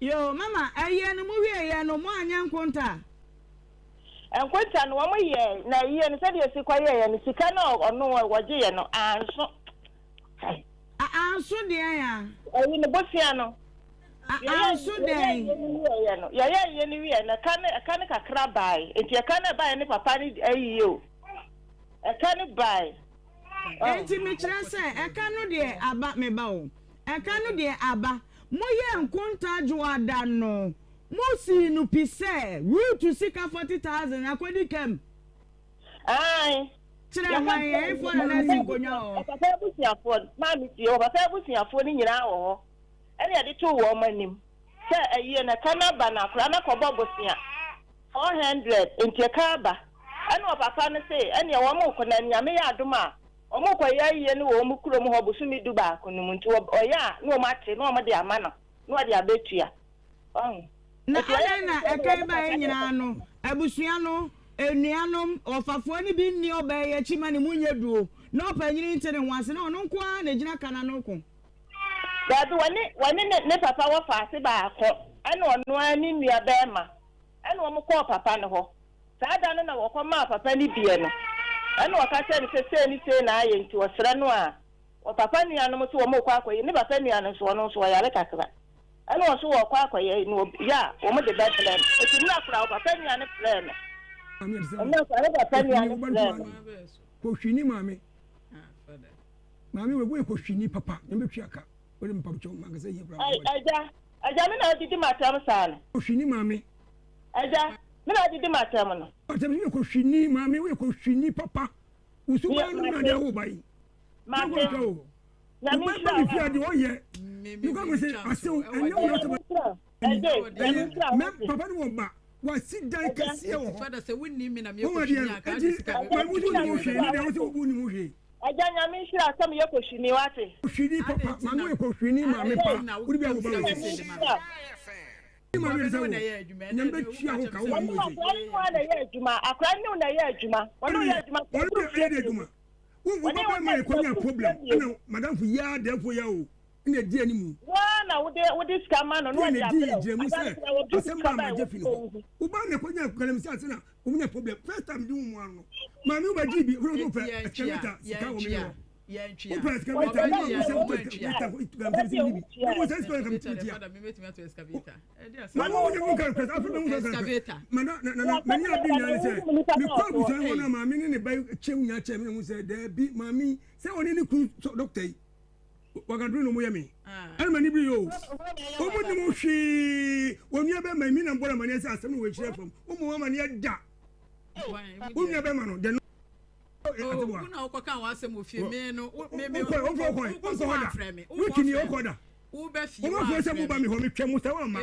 Yoo mama ɛyɛ no mo wie yɛ no mo anyɛ nkonta. Nkonta no wɔn yɛɛ na ayie no sɛdeɛ esi kɔ yɛeɛ no sika no a ɔno wɔgyeeɛ no anso. A anso deɛn a? Ɛyi no bosea no. A anso dɛn? Yɛyɛ no yɛyɛ ayie no wieɛ no ɛka no ɛka no kakra baae nti ɛka no ɛbaeɛ ne papa no ayie o ɛka no baae. Enti mekyerɛ sɛ ɛka no deɛ aba me ba o ɛka no deɛ aba moyɛɛ nkonta dwoada no Mo sii no pi sɛ Ruth sika 40,000 akɔdi kam. Ae. Kyerɛ hwan, ɛhefoɔ na na asi nkonnwa wɔ hɔ? Ɔpapa abusuafoɔ, maame tie, ɔpapa abusuafoɔ no nyinaa wɔ hɔ. Ɛna yɛde too wɔn anim sɛ ayie no ɛka no aba na akwadaa no akɔbɔ bosea 400 nti ɛka aba. Ɛna ɔpapa no se ɛneɛ wɔn rekɔ na Nyame yɛ adom a wɔn rekɔyɛ ayie no wɔ wɔn kurom hɔ bosome du baako no mu nti ɔyɛ a na wɔn ate na wɔn de ama no na wɔde abɛtua. Wahu? Na Enti ɔyɛ adɛn na sɛ ɛkan wɔn baeɛ papa nyinaa no, abusua no, anuanom, ɔfafoɔ no bi nni ɔbaa yi akyi ma ne mu nyɛ duro, na ɔpanyini nte ne ho ase, na ɔno nko ara na ɛgyina ka no ano ko? Daabi, wɔne, wɔne ne, ne papa wɔ faase baako, ɛna ɔno ara ne nua barima, ɛna wɔn kɔɔ papa no hɔ. Saa da no na wɔkɔmaa papa no beer no, ɛna ɔka kyerɛɛ no sɛ sei ne sei na ayɛ nti ɔsrɛ no a, ɔpapa nuanom nso wɔn rekɔ akɔyi, ne papa nua no nso ɔno nso ɔyare kakra. Ɛna ɔso wɔɔkɔ akɔyɛ no yɛ a wɔn de bɛbrɛ no eti mmerɛ koraa ɔpapa nua no frɛɛ no mmerɛ koraa ne papa nua no frɛɛ no. Kɔhwini maame maame wei woyɛ kɔhwini papa na mbɛtwi aka wode mpabokyɛw mankasa yie koraa. Agya agya me na adidi m'atɛm saa no. Kɔhwini maame. Agya me na adidi m'atɛm no. Ɔtɛm woyɛ kɔhwini maame woyɛ kɔhwini papa wosu baa no na de awo ba yi. Mate. Nyame nhyira wo. Wobɛba deɛ ɔyɛ. Nukwa kò sɛ asew ɛnyɛ wo na ɔsɛ ɛyɛ mɛ papa no wɔ ba wasi dan kɛseɛ wɔ hɔ. Wɔn adeɛ no eti maa mu ni mu hwee ne deɛ wɔsɛ wɔbu ni mu hwee. Ɛgya nyame nhyira sɛ meyɛ kɔhwini wate. Kɔhwini papa maame yɛ kɔhwini maame pa wode bi a wo ba wɔ sisi. Maame sɛ wo nyame bɛtua ho ka wo maame wɔ sisi. Akora ne wo na ɛyɛ adwuma akora ne wo na ɛyɛ adwuma wɔne wo yɛ adwuma. Wɔne yɛ adwuma. Wo wo ba bɛrima yɛ kɔnya problem ɛna madamfo yi ara dɛɛfo yɛ o ɛna ɛdi anim. Waa na wode wode sika ma no na ɔde abrɛ wo. Gyina mu sɛ asɛm ba ama gye fi ne hɔ. Wo ba na kɔnya galamsey ase na wɔn nya problem first time di wo mu ano no maame wo ba gye bi wọ́n pɛ excavator sika wɔ mi hɔ. Wo pɛ excavator mi ma wo sɛ wo pɛ galamsey ni bi. Wo sɛ sika wɔ mi tia. Maame wo nyɛ wo nka request afei bɛ wo nka request ma na na na mani abi nyinaa ne sɛ mekɔ abusua hɔ na maame ne ne ba kyɛm nyinaa kyɛm ne ho sɛ daabi maame sɛ ɔne ne kunu dɔkta yi wakaduro na ɔmo yɛ me ɛna mani biri o ɔmo ne mo hwee wɔn nua bɛma mi na mbɔ na mani sɛ asɛm no wɔ akyire fam ɔmo wɔn amaneɛ da wɔn nua bɛma no dɛ Oh, wo na wokɔka w'asɛm wɔ fie me no me me wokɔ wokɔ wokɔ hɔ da wotumi wokɔ da wobɛ fie wa afrɛ sɛ moba me hɔ metwɛ mo sɛ wamma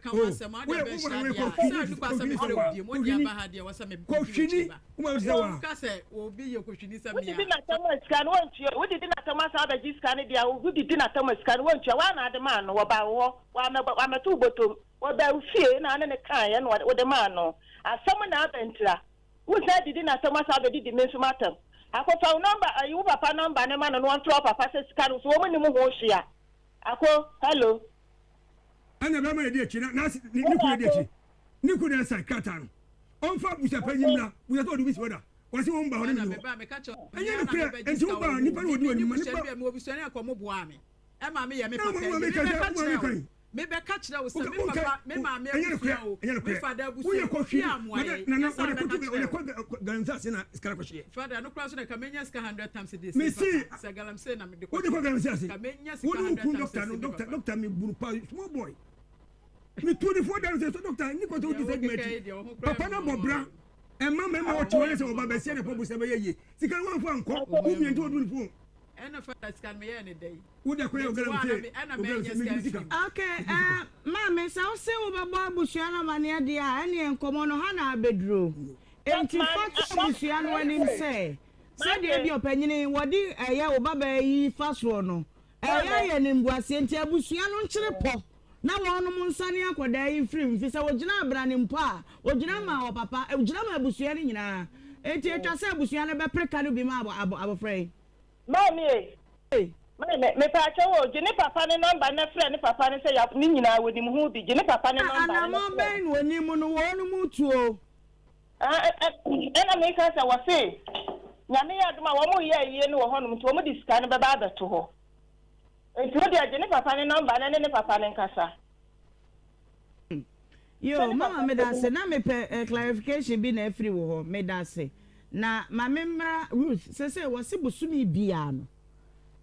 ka w'asɛm ade bɛhyia deɛ a sɛ adu kwa sɛ mefrɛ wo biem wode aba ha deɛ wɔ sɛ kɔhwini woma sɛ wa ka sɛ obi yɛ kɔhwini sɛ mea wodidi n'atam a sika no wɔntua wodidi n'atam asan abɛgye sika no deɛ wodidi n'atam a sika no wɔntua woana ade maa no wɔbaa wo hɔ wɔamɛto wo bɔtɔm wɔbaa wo fie na ane ne kaeɛ na wode maa no asɛm na abɛntira Wosan didi n'atɛm asan abɛdidi me nso m'atɛm. Ako fa wo number ayi wo papa number no ma no na ɔnfrɛ wo papa sɛ sika no so wɔn nnim ho hwee a. Ako hello. Ɛna bɛrima na di akyi na n'ase ne ne kunu di akyi ne kunu na ɛsan krataa no ɔnfa busuapanyin mmra busa sɛ ɔde bi si hɔ da wɔsi wɔn ba hɔ ne mi hɔ ɛnyɛ no korɛ nti wo ba nipa na ɔdi wɔn anim ma nipa. Ɛma me yɛ me papa yi mebɛka kyerɛ wo mebɛka kyerɛ wo sɛ me papa me maame abusua o me fada abusua o obi amoa yɛ nyɛ sɛ mebɛka kyerɛ wo. Galamsey ase na sika no kɔhyeɛ. Fada no koraa so na ka menya sika 100 times de se papa sɛ galamsey na mede kɔhyeɛ ka menya sika 100 times de se papa. Doctor me buru pa small boy me tu ne fo dan sɛ so doctor ni kɔtɔ wodi sɛ adwuma akyi papa na bɔ bra ɛma mɛma ɔte wɔn sɛ ɔba bɛsia na pɔbu sɛ bɛyɛ yie sika no wɔn fo ankɔ wo mmiɛnti wɔdu ne fo. Ɛna fada sika no meyɛɛ ne dɛn? Wo de kɔyɛ galamsey ɛna mɛnyɛ sika mfiri. Ok eh maame sɛ wo se wo bɛbɔ abusua no amaneɛ deɛ a ɛneɛ nkɔmɔ no ha na abɛduro enti fa to abusua no anim sɛ sɛdeɛ ebia ɔpanyini wɔde ɛyɛ wo babaa yi fa soɔ no ɛyɛ ayɛ animguaseɛ nti abusua no nkyere pɔ na wɔnom nsane akwadaa yi mfiri mu fisɛ wɔgyina abrane mpo a wɔgyina ma ɔpapa gyina ma abusua no nyinaa enti atwa sɛ abusua no bɛpere ka no bi ma abɔfra yi. Maame ei, maame, mepaakyɛw o, gye ne papa ne number na frɛ ne papa no sɛ yaf ne nyinaa wɔnim ho bi, gye ne papa ne Na number no na anamɔn frɛ bɛn no. na onim no wɔnom tuo? Ɛna meka sɛ wɔse Nyame yɛ adom a wɔn reyɛ ayie no wɔ hɔnom nti wɔn de sika no bɛba abɛto hɔ. Nti wo deɛ gye ne papa ne number na ne ne papa no nkasa. Yoo mama medase na mepɛ eh, clarification bi na afiri wo hɔ medase na ma me mmra Ruth sese wɔse bosome biara no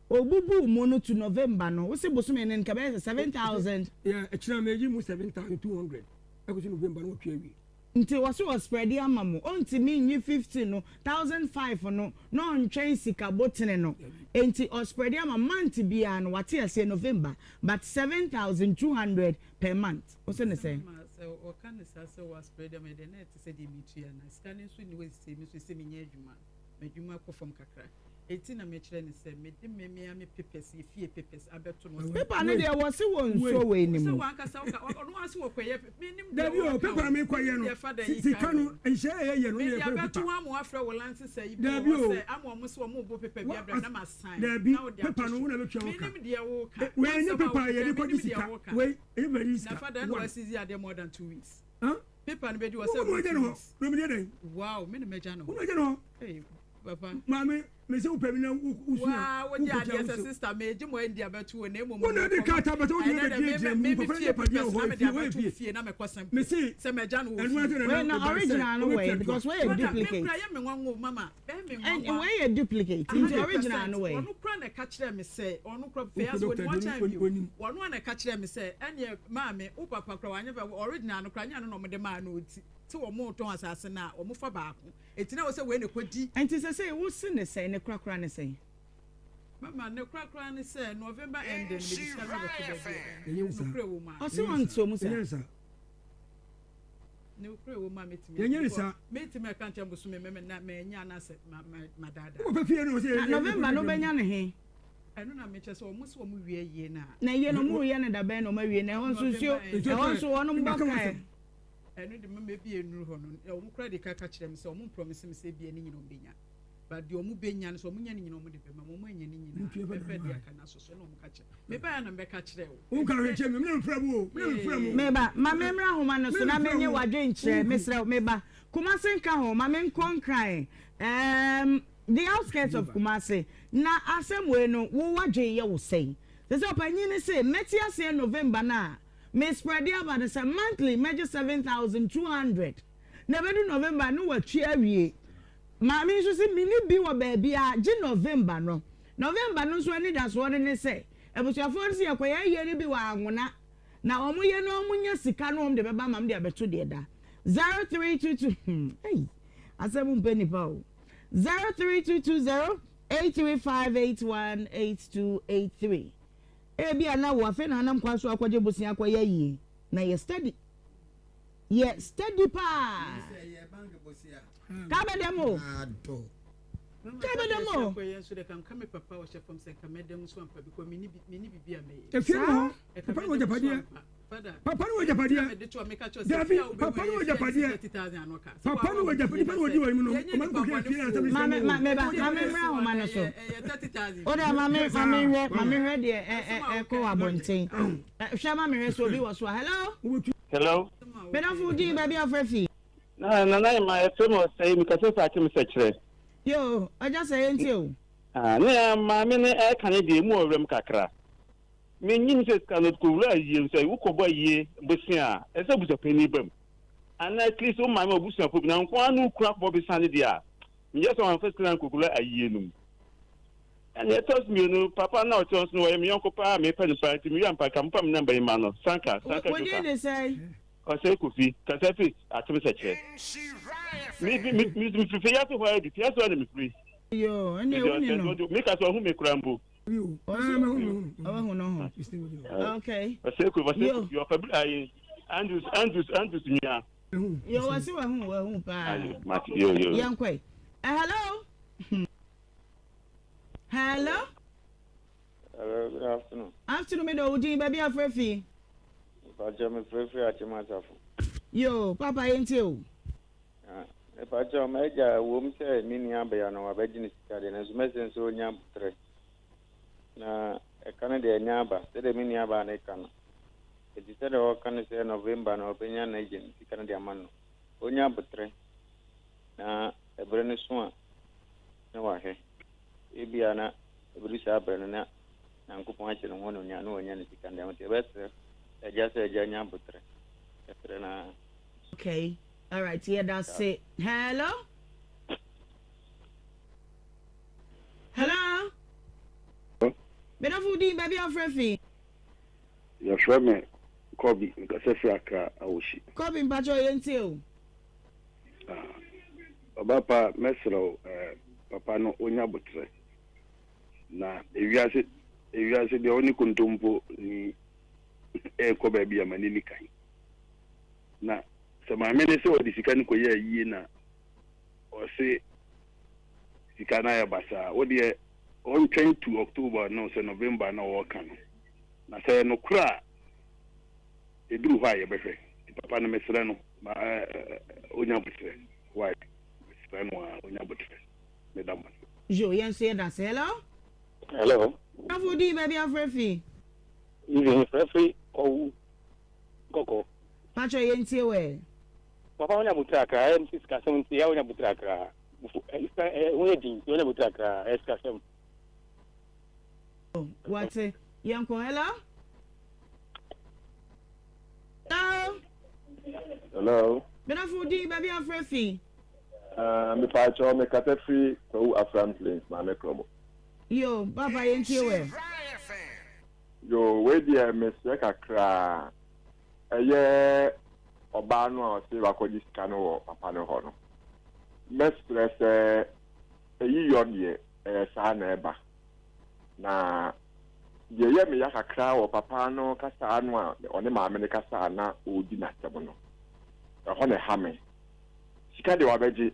obubu mu no to November no wose bosome no nka bɛyɛ sɛ 7000. Yeah, ɛkyina meyi mu 7200 ɛkɔsi November no wɔtwe awie. Nti wɔse wɔ spreadi ama mo ontumi nyi 50 no 1005 no na ɔntwɛn sika botene no nti ɔspreadi ama month biara no wate aseɛ November but 7200 per month wose ne sɛn. Mama sɛ ɔka ne saa sɛ wɔ spreadi ama deɛ na ɛte sɛ deɛ metua na sika no nso nni hɔ sisi me nso sɛ menyɛ adwuma m'adwuma kɔ fam kakra. Enti na mekyerɛ no sɛ mede me me ara me papers, yɛ fie papers abɛto no. Paper no deɛ wɔse wɔ nsuo wei no mu. Sɛ wankasa woka, ɔno ara se wɔkɔyɛ, menim deɛ Dabi o, ɔka paper o, na mekɔyɛ menim no, deɛ fada yi sika ka no, o. nhyehyɛeɛ a yɛyɛ no, Mede na yɛfrɛ no abɛto paper. hɔ ama wɔafrɛ wo lanse yi bi wɔ Dabi hɔ o, sɛ ama wɔn sɛ wɔrebɔ paper bi wa, abrɛ me na masan dabi, na wode ato paper no so. wo na bɛtua wo ka. Menim deɛ woka, Eh, wei ɛnyɛ w'asɛm a paper a wokeka yɛde yi, kɔgye menim deɛ sika, woka. wei ɛnyɛ paper a yɛde gye Na sika, fada ɛna one. wasizi adeɛ more than 2 weeks. Huh? Paper no bɛdi hɔ Wo sɛ na ɛboro wagya two no hɔ, weeks. na meyɛ dɛn? Wow, me na magya no Wo hɔ. na wagya no hɔ. Hey, papa. Maame, mese wo pɛ mi na wo sua, Waa, wo wogye kɔtua adeɛ wo sɛ so. sister megye mo andi abɛto wo na mmom Wo na de mekɔma krataa bɛtɛ wo de ɛnɛ dɛ bɛgyinagyina mu me me papa fie ne padeɛ papers wɔ na hɔ mede efie wɔ abɛto efie. fie na mekɔ simple Mese sɛ magya no wɔ ɛno fie. ase na Wei na na ɔba sɛ original no wɔ wobɛtua he because toa. wei yɛ Brother, me duplicate. kura yɛ me nwanwa o mama, ɛyɛ me Ɛn nwanwa. wei yɛ duplicate nti 100 original percent. no wɔ he. Ɔno kura na ɛka kyerɛ me sɛ ɔno kura Wokɔ fɛ ase doctor onim de ɔkyɛn onim bio. onim. Ɔno a na ɛka kyerɛ me sɛ ɛneɛ maame wo papa kura wanyɛ fɛ original no kura nyɛ no na ɔmo de maa no oti te wɔn tɔn asase no a wɔn fa baako eti na wɔ sɛ wei na ɛkɔ di. Nti sesei wo se ne sɛn ne korakora ne sɛn? Mama ne korakora ne sɛ November ending no mede sika no abɛto baabi a nokorɛ wɔ mu a. Ɔse ɔnte ɔmu saa. Nokorɛ wɔ mu a mɛtumi Yɛnyɛ ne saa. Mɛtumi aka nkyɛn bosome mɛmɛ na mɛnya anaasɛ madaadaa. Wopɛ fie no Na November no wobɛnya ne he? Ɛno na mekyɛ sɛ ɔmo sɛ ɔmo wie yie no a. Na yie no ɔmo reyɛ no da bɛn na ɔmo awie na ɛhɔ nso nsuo ɛhɔ nso wɔnom bɔ kaɛ. Ɛno de mama ebi nnuru hɔ no, wɔn koraa de ka ka kyerɛ me sɛ wɔn mprɔmise me sɛ ebia ne nyina wɔn benya. But deɛ wɔn benya no sɛ wɔn nya ne nyina wɔn de bɛma me, wɔn annya ne nyina a, mɛpɛ deɛ aka no aso so ɛna wɔn ka kyerɛ me. Mebaeɛ na mebɛka kyerɛɛ wo. Wo nka hwee nkyerɛ me, me na mefrɛ wo o, me na mefrɛ mo. Meba, ma me mmra nhoma no so na menye w'adwenkyerɛ, mesrɛ wo, meba. Kumasi nka ho, ma menkɔ Nkran, erm, the outskirts of Kumasi. Na asɛm wei no, wo w'adwen yɛ wo sɛn? Te sɛ ɔpanyin no se, mɛte aseɛ November no a, Me spreadi aba no sɛ monthly mɛgye 7200 na ɛbɛdu November no watua awie. Maame nso se menni bi wɔ baabiara gye November no. November no nso anidasoɔ no ne sɛ abusuafoɔ no se yɛkɔyɛ ayie no bi wɔ Anwona na wɔn yɛ na wɔn nya sika no wɔn de bɛba ama me de abɛto deɛ da 0322 hmm ei asɛm mpɛ nipa o 03220 83581 8283. Ebia na wo afei na anam kwan so akɔgye bosea akɔyɛ ayie na yɛ steady yɛ steady paa ka bɛ dɛm o ka bɛ dɛm o. Efie no hɔ papa no wɔ japadeɛ papa no wɔ japadeɛ dabi papa no wɔ japadeɛ papa no wɔ japadeɛ nipa no wɔ di wɔ mu no ɔma no kɔhwɛ efie na asɛm maame ma meba maame mmra ahoma no so o de maame maame nhwɛ maame nhwɛ deɛ ɛ ɛ ɛkɔ wɔ abɔnten hwɛ maame hwɛ so obi wɔ so a hello. Hello. Medafo din baabi afrɛ fi. Na nana yɛ ma ɛfrɛ mu ɔsɛe mi kasa sɛ akyem sɛ kyerɛ. Yo ɔgya sɛ yɛn ti o. Ah ne ya maame ne ɛka ne deɛ emu ɔwerɛm kakra. Me nyi sɛ sika no kɔ wura ayie sɛ wokɔ bɔ ayie bosea a ɛsɛ abusuapanin ba mu. Anaa at least wo maame ɔbusuafo bi na nko ara ne wo kunu akɔbɔ besa ne deɛ a menyɛ sɛ wɔamfa sika no ankɔgura ayie no mu. Ɛnna ɛtɔ so mmienu, papa no a ɔte hɔ nso no wɔyɛ me yɔnko paa a mepɛ no paa nti mewie ampa nka momfa me namba yi mma no. Sanka, Sanka Wo din Joka. de sɛn? Ɔsɛe Kofi, kasa firi Atem Sɛkyerɛ. Me, me, me, me, mefiri Fiase hɔ ara bi, Fiase hɔ na mefiri. Yoo, ɛnneɛ Mede wo ne ɔsɛ, no. meka sɛ ɔhu me koraa mpo. Ɔbɛhu no ho. Okay. Ɔsɛ Kofi, ɔsɛ Yo. Kofi, ɔfa bi ayi, Andrews, Andrews, Andrews nua. Yo, wɔse wahu, wahu paa. Ayo, mate, yo, yo. Yɛnkɔe. Eh, hello? Hello? Hello, good afternoon. Afternoon, me do wo din baabi afrɛ fi. Mpakyɛ me frɛ firi Akyem Asafo. Yo, papa yɛntie o. Ah, mepakyɛ m'agya wom sɛ me nua bea no wabɛgye ne sika deɛ nanso mɛsɛ nso ɔnya aboterɛ na ɛka no deɛ ɛnya aba sɛdeɛ me nua baa no ka no ɛti sɛdeɛ ɔka no sɛ November no ɔbɛnya n'agya ne sika no de ama no ɔnya aboterɛ. Na ɛberɛ no so a, na wahwɛ. Ebia na ɛbɛdu saa berɛ no na Nyankopɔn ahyɛ ne ho anuonyam na wanya ne sika no. Nti yɛbɛsrɛ agya sɛ agya nya aboterɛ. Yɛsrɛ no ara. Okay, alright, yɛda se. Hello? Hello? Medafo din baabi a wofrɛ fi? Yɛfrɛ me Kɔbi, mekasa firi Accra, Awohyi. Kɔbi mpakyɛw yɛntie o. Ah, ɔba pa mɛsrɛ wo eh, papa no ɔnya aboterɛ. Na ewiase ewiase deɛ ɔne kontompo ni ɛrekɔ baabi a m'ani ni kan. Na sɛ maame ne sɛ ɔde sika no kɔyɛ ayie na ɔse sika no ayɛ basaa, wo deɛ ɔntwɛn to October no sɛ November na ɔreka no. Na sɛ ɛyɛ nokorɛ a, ɛduru hɔ a yɛbɛhwɛ. Nti papa no mesrɛ no ma ɔnya aboterɛ. Why? Mesrɛ no ara ɔnya aboterɛ. Meda mo ase. Yo, yɛn nso yɛda ase. Hello? Hello. Afo din baabi afrɛ fi. Evening, frɛ firi Kɔwu Nkɔkɔ. Pacho yɛn tie wɛ. Papa wonya botere akra ɛyɛ msi sikasɛm nti ɛyɛ wonya botere akra sika ɛyɛ ho yɛ din nti wonya botere akra ɛyɛ sikasɛm. Wate yɛn kɔ hello. Hello. Hello. Medafo din baabi afrɛ fi. Uh, mepaakyɛw mekasa firi Kwawu Afram Plains Maame Krobo. Yo, papa yɛn tie wɛ. Yo, wei deɛ mesrɛ kakraa. Ɛyɛ ɔbaa no a ɔse wakɔgye sika no wɔ papa no hɔ no. Mɛsrɛ sɛ eyi yɔ deɛ ɛyɛ saa na ɛba. Na deɛ ɛyɛ me ya kakra wɔ papa no kasaa no a ɔne maame no kasaa na ɔredi n'asɛm no, ɛhɔ na ɛha me. Sika deɛ wabɛgye,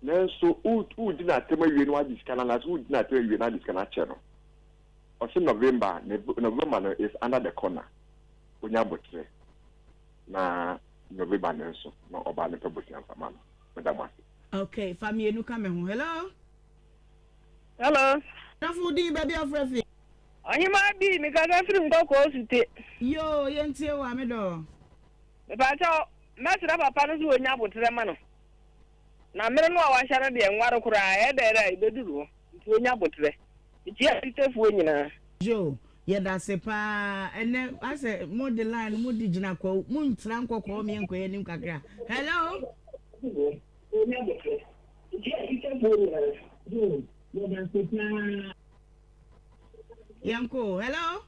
nanso woredi n'atɛm awie na wagye sika no anaasɛ woredi n'atɛm awie na agye sika no akyɛ no. Ɔse November, November no is under the corner. Onya aboterɛ na November no nso na ɔbaa no pɛ bosea mfa ma no. Meda mo ase. Okay, fa mmienu ka me ho. Hello? Hello. Dafo wo din baabi a wofrɛ fi. Ɔhemaa bii me kasa firi nkɔkɔɔ sute. Yoo yɛntie wo a me dɔ. Mepakyɛw mɛsrɛ papa no sɛ ɔnya aboterɛ ma no na mmere no a wahyɛ no deɛ nware koraa ɛyɛ dɛn a ɛbɛduru hɔ nti ɔnya aboterɛ. Mekyia Sitefoɔ nyinaa. Yoo yɛdase paa ɛnɛ asɛ mo de line no mo de gyina kwawu mo ntra nkɔkɔɔ me yɛnkɔ yɛn anim kakra hello. Yɛnkɔ o. Hello.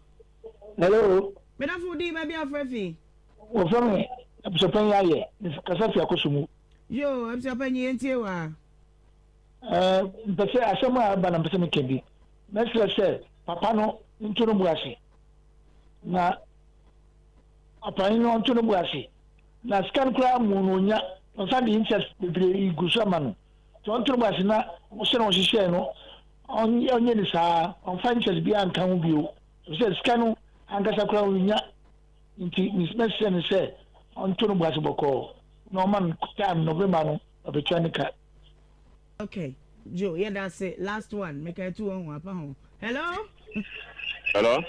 Hello. Medafo wo din baabi a wofrɛ fi. Wɔfrɛ me Abusuapanyin Ayɛ. Mekasa fi Akoso mu. Yoo, Abusuapanyin yɛntie wo a. Ɛɛ, mpɛ sɛ asɛm a ɛba na mpɛ sɛ meka bi. Mɛsrɛ sɛ papa no nto no bo ase na ɔpanyin no ɔnto no bo ase Na sika no koraa mu no onya, ɔsan de interest bebree gu so ama no. Nti ɔnto ne bo ase na sɛnea ɔhyehyɛɛ no ɔnyɛ no saa, ɔmfa interest biara nka ho bio. Efisɛ sika no ankasa koraa onnya. Nti mɛsrɛ no sɛ ɔnto ne bo ase bɔkɔɔ na ɔma no time November no ɔbɛtua ne ka. Okay Joe yɛda ase last one meka etu wɔn ho apa ho hello. Hello.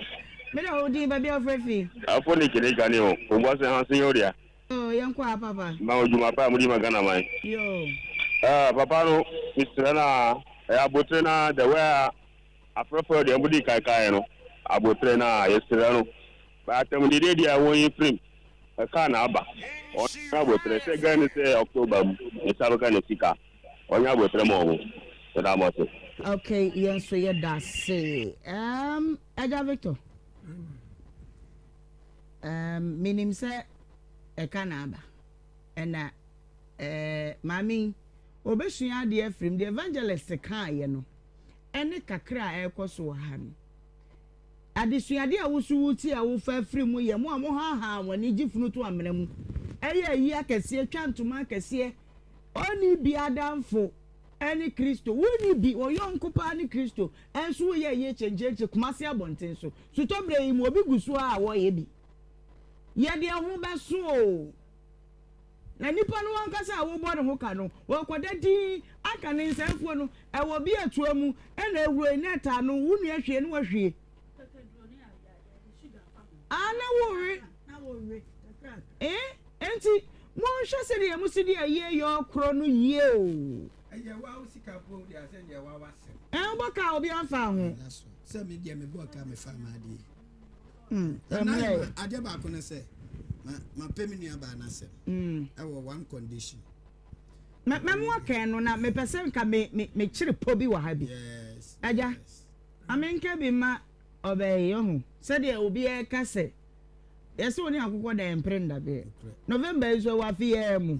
Me da wo din baabi a wofrɛ fi. Afo ne kene kane o obu ase ha se yɛ odea. Oh yɛn kɔ a papa. Ma odwuma pa a mudi ma Ghana man. Yo. Ah papa no mesrɛ no a ɛyɛ abotere na the way a afrɛfrɛ deɛ mudi kan kaeɛ no abotere no a yɛsrɛ no but atɛmdidie deɛ wɔnyi firim. Ɛka na aba. Ɔnyɛ aboterɛ sɛ gɛ ne sɛ October mu ne nsa bɛka ne sika. Ɔnyɛ aboterɛ ma ɔmo. Meda mo ase. Ok yɛn nso yɛda ase um, Agya Victor um, menim sɛ ɛka na aba ɛna eh, maame yi obɛsua adeɛ afirim deɛ evangelist kaeɛ no ɛne kakra a ɛrekɔ so wɔ ha no Adesuade a wo nso wutie a wofa firi mu yɛ mo a mohaahaa mo ani gye funu to amena mu, yɛ ayi akɛseɛ, twa ntoma akɛseɛ. Ɔnni bi adamfo ne Kristo. Wonni bi, wo yɔnko paa ne Kristo. Ɛnso woyɛ ayi akyenkyerenkye Kumasi abɔnten so. Sotɔ berɛ yi mu, obi gu so ara a wɔreyɛ bi. Yɛde ɛho bɛso oo. Na nipa no ankasa a wobɔ ne ho ka no, ɔrekɔda dinn aka ne nsɛmfua no, ɛwɔ bi atoa mu, ɛna ehuro yi na ɛtaa no, wo nua hwie na wahwie. Ah, na wowe. Eh, enti. Monhwɛ sɛdeɛ mo si de ayie yɔ korɔ no yie o. Ɛyɛ wa wo sika po deɛ asɛ deɛ wa wasɛm. Ɛn wobɔ kaa obi anfa ho. Sɛ me deɛ me bɔ kaa me fa ma adeɛ. Ɛmmerɛ. Adeɛ baako ne sɛ ma ma pɛ me nua baa n'asɛm. Ɛwɔ one condition. Mɛ mɛ mo akɛn no na mepɛ sɛ nka me me me kyere pɔ bi wɔ ha bi. Yes. Agya. Ame nka bi ma ɔbɛyɛ ho sɛdeɛ obiara ka sɛ. Yɛse wo ne akokɔ da ɛmpere ndabeɛ. November yi nso ɛwɔ afe yi ara mu.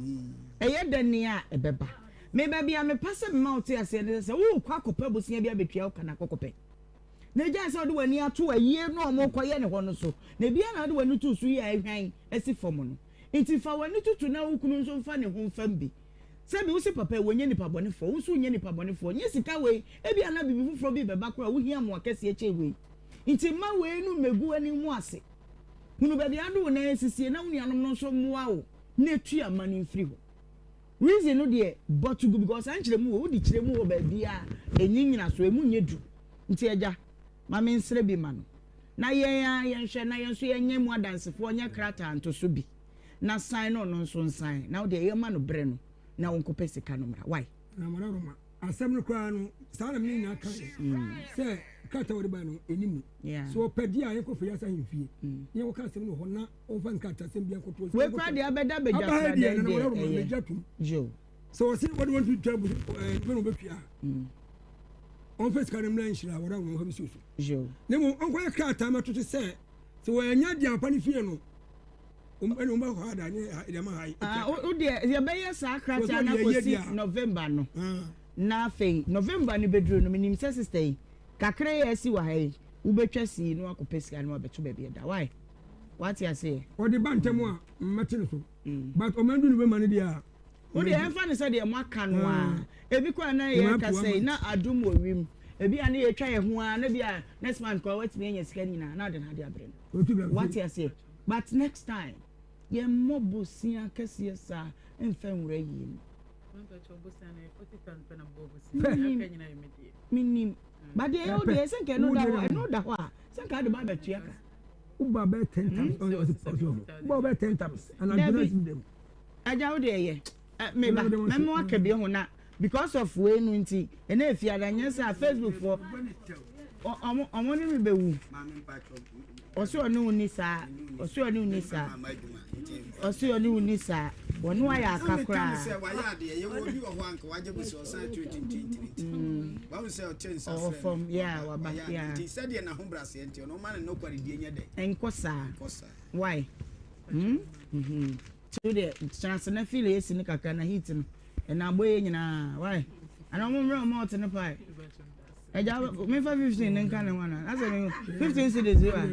Ɛyɛ dɛ nea ɛbɛba. Me baabi a mepa sɛ mema wo te aseɛ ne sɛ sɛ worekɔ akɔpɛ bosea bi abɛtua wo ka no akɔkɔpɛ. Na gyae sɛ wode w'ani ato ayie no a wɔrekɔyɛ no hɔ no so. Na ebiara na wode w'ani to so yi a ahwan asi fam no. Nti fa w'ani toto na wo kunu nso mfa ne ho mfam bi. Sɛbi wo se papa yi wɔnyɛ nipa bɔnefoɔ, wo nso wonyɛ nipa bɔnefoɔ. Nyɛ sika wei, ebia na biribi foforɔ bi rebɛba koraa a wohia mmoa kɛseɛ kyɛn wei. Nti mma wei no mmɛgu w'ani ho ase. Hunu baabi a wode wo nan asisie na wo nuanom no nso mmoa wo na tua mma no mfiri hɔ. Reason no deɛ bɔ to gu because saa nkyerɛmu wei wode kyerɛ mu wɔ baabiara a ɛnni nnyinasoɔ, ɛmu nyɛ duru. Nti agya, ma mensrɛ bi ma no na yɛn ara yɛnhwɛ na yɛn nso yɛnyɛ mu adansefoɔ nyɛ krataa ntoso bi na san na ɔno nso nsan na wo deɛ yɛma no berɛ no na ɔnkɔpɛ sika no mmra. Why? Asɛm no koraa no, saa na me nyinaa ka sɛ krataa wɔde bae no ɛni mu. Sɛ ɔpɛ deɛ a yɛnkɔ Firi Ase ahemfie na yɛnkɔka asɛm no wɔ hɔ na ɔmfa nkrataa sɛm bi nkɔto. Wei koraa deɛ abɛda badwa koraa deɛ deɛ ɛyɛ. Yo. Sɛ wɔse wɔde wɔn twa bu ɛɛ na wɔbɛtua a, ɔmfa sika no mmra nhyira wɔde wɔn mfa bɛsi so. Yo. Na mmom ɔnkɔyɛ krataa ma toto sɛ sɛ wɔanya deɛ ampa no fie no ɛna wɔn bɛkɔ ha da ne deɛ ma ha yi. Ah, wo deɛ yɛbɛyɛ saa krataa no akɔsi November no. Na afei November no bɛduru no menim sɛ sister yi kakra yi a asi wɔ ha yi wobɛtwa sii na wakɔpɛ sika no wabɛto baabi ɛda. Why? Wate aseɛ? Ɔde ba ntɛm a mmɛte no so. But ɔman du November no deɛ a. Wo deɛ ɛmfa no sɛ deɛ moaka no ara. Ebi koraa na yɛrekasa yi na adom wɔ wim. Ebi a na yɛretwa yɛn ho ara na bi a next month koraa watumi anya sika no nyinaa na ɔde n'ade abrɛ no. Wate aseɛ? But next time yɛmmɔ bosea kɛseɛ saa mfa nwura yie mu. Menim. Menim. But deɛ ɛyɛ wo deɛ sɛ nka ɛno da hɔ ɛno da hɔ a sɛ nka ade ba abɛtua ka. Woba bɛyɛ ten times. Woba bɛyɛ ten times. Dabi. Agya wo deɛ yɛ me ba mɛma waka bi ho na because of wei no nti ɛna efiada nyɛ sɛ a Facebook foɔ ɔmo ɔmo ne me bɛwu ɔsi ɔne wo ni saa ɔsi ɔne wo ni saa ɔsi ɔne wo ni saa wɔne wayɛ aka koraa ɔwɔ fam yɛ waba yɛ nkɔ saa why. Hmm? Mm-hmm. Ti wo deɛ tena ase na feel AC no kakra na heat no ɛna abɔ yɛ nyinaa why? Ana ɔmo mmerɛ ɔmo ɔte no pae. Ɛgya mefa 15 ne nka ne ho ana? Asɛ me 15 cedis wa?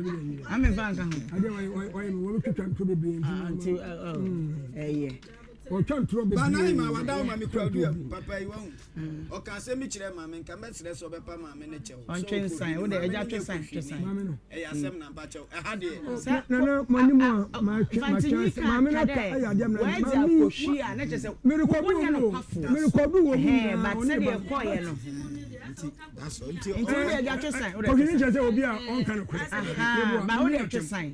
Na mefa nka ho. Adeɛ wɔyɛ wɔyɛ no wɔn twitwa ntoro bebree nti. Ah, nti ɛyɛ. Wɔtwa ntoro bebree. Bana ma wada ma me kura dua papa yi wahu. Ɔka asɛm bi kyerɛ maame nka mɛsrɛ sɛ ɔbɛpa maame no kyɛw. Ɔntwe nsan wo de agya twe san twe san. Maame no. Ɛyɛ asɛm na mpa kyɛw. Ɛha deɛ. Nana mo anim a matwe matwe maame no aka ɛyɛ adeɛ mena maame akɔhwi a na kyerɛ sɛ merekɔdu wɔ mu merekɔdu wɔ mu nyinaa but sɛdeɛ ɛkɔɔyɛ no. Nti wo de agya twe san. Kɔhwi no kyerɛ sɛ obi a ɔnka no korɛ. Ba wo de twe san.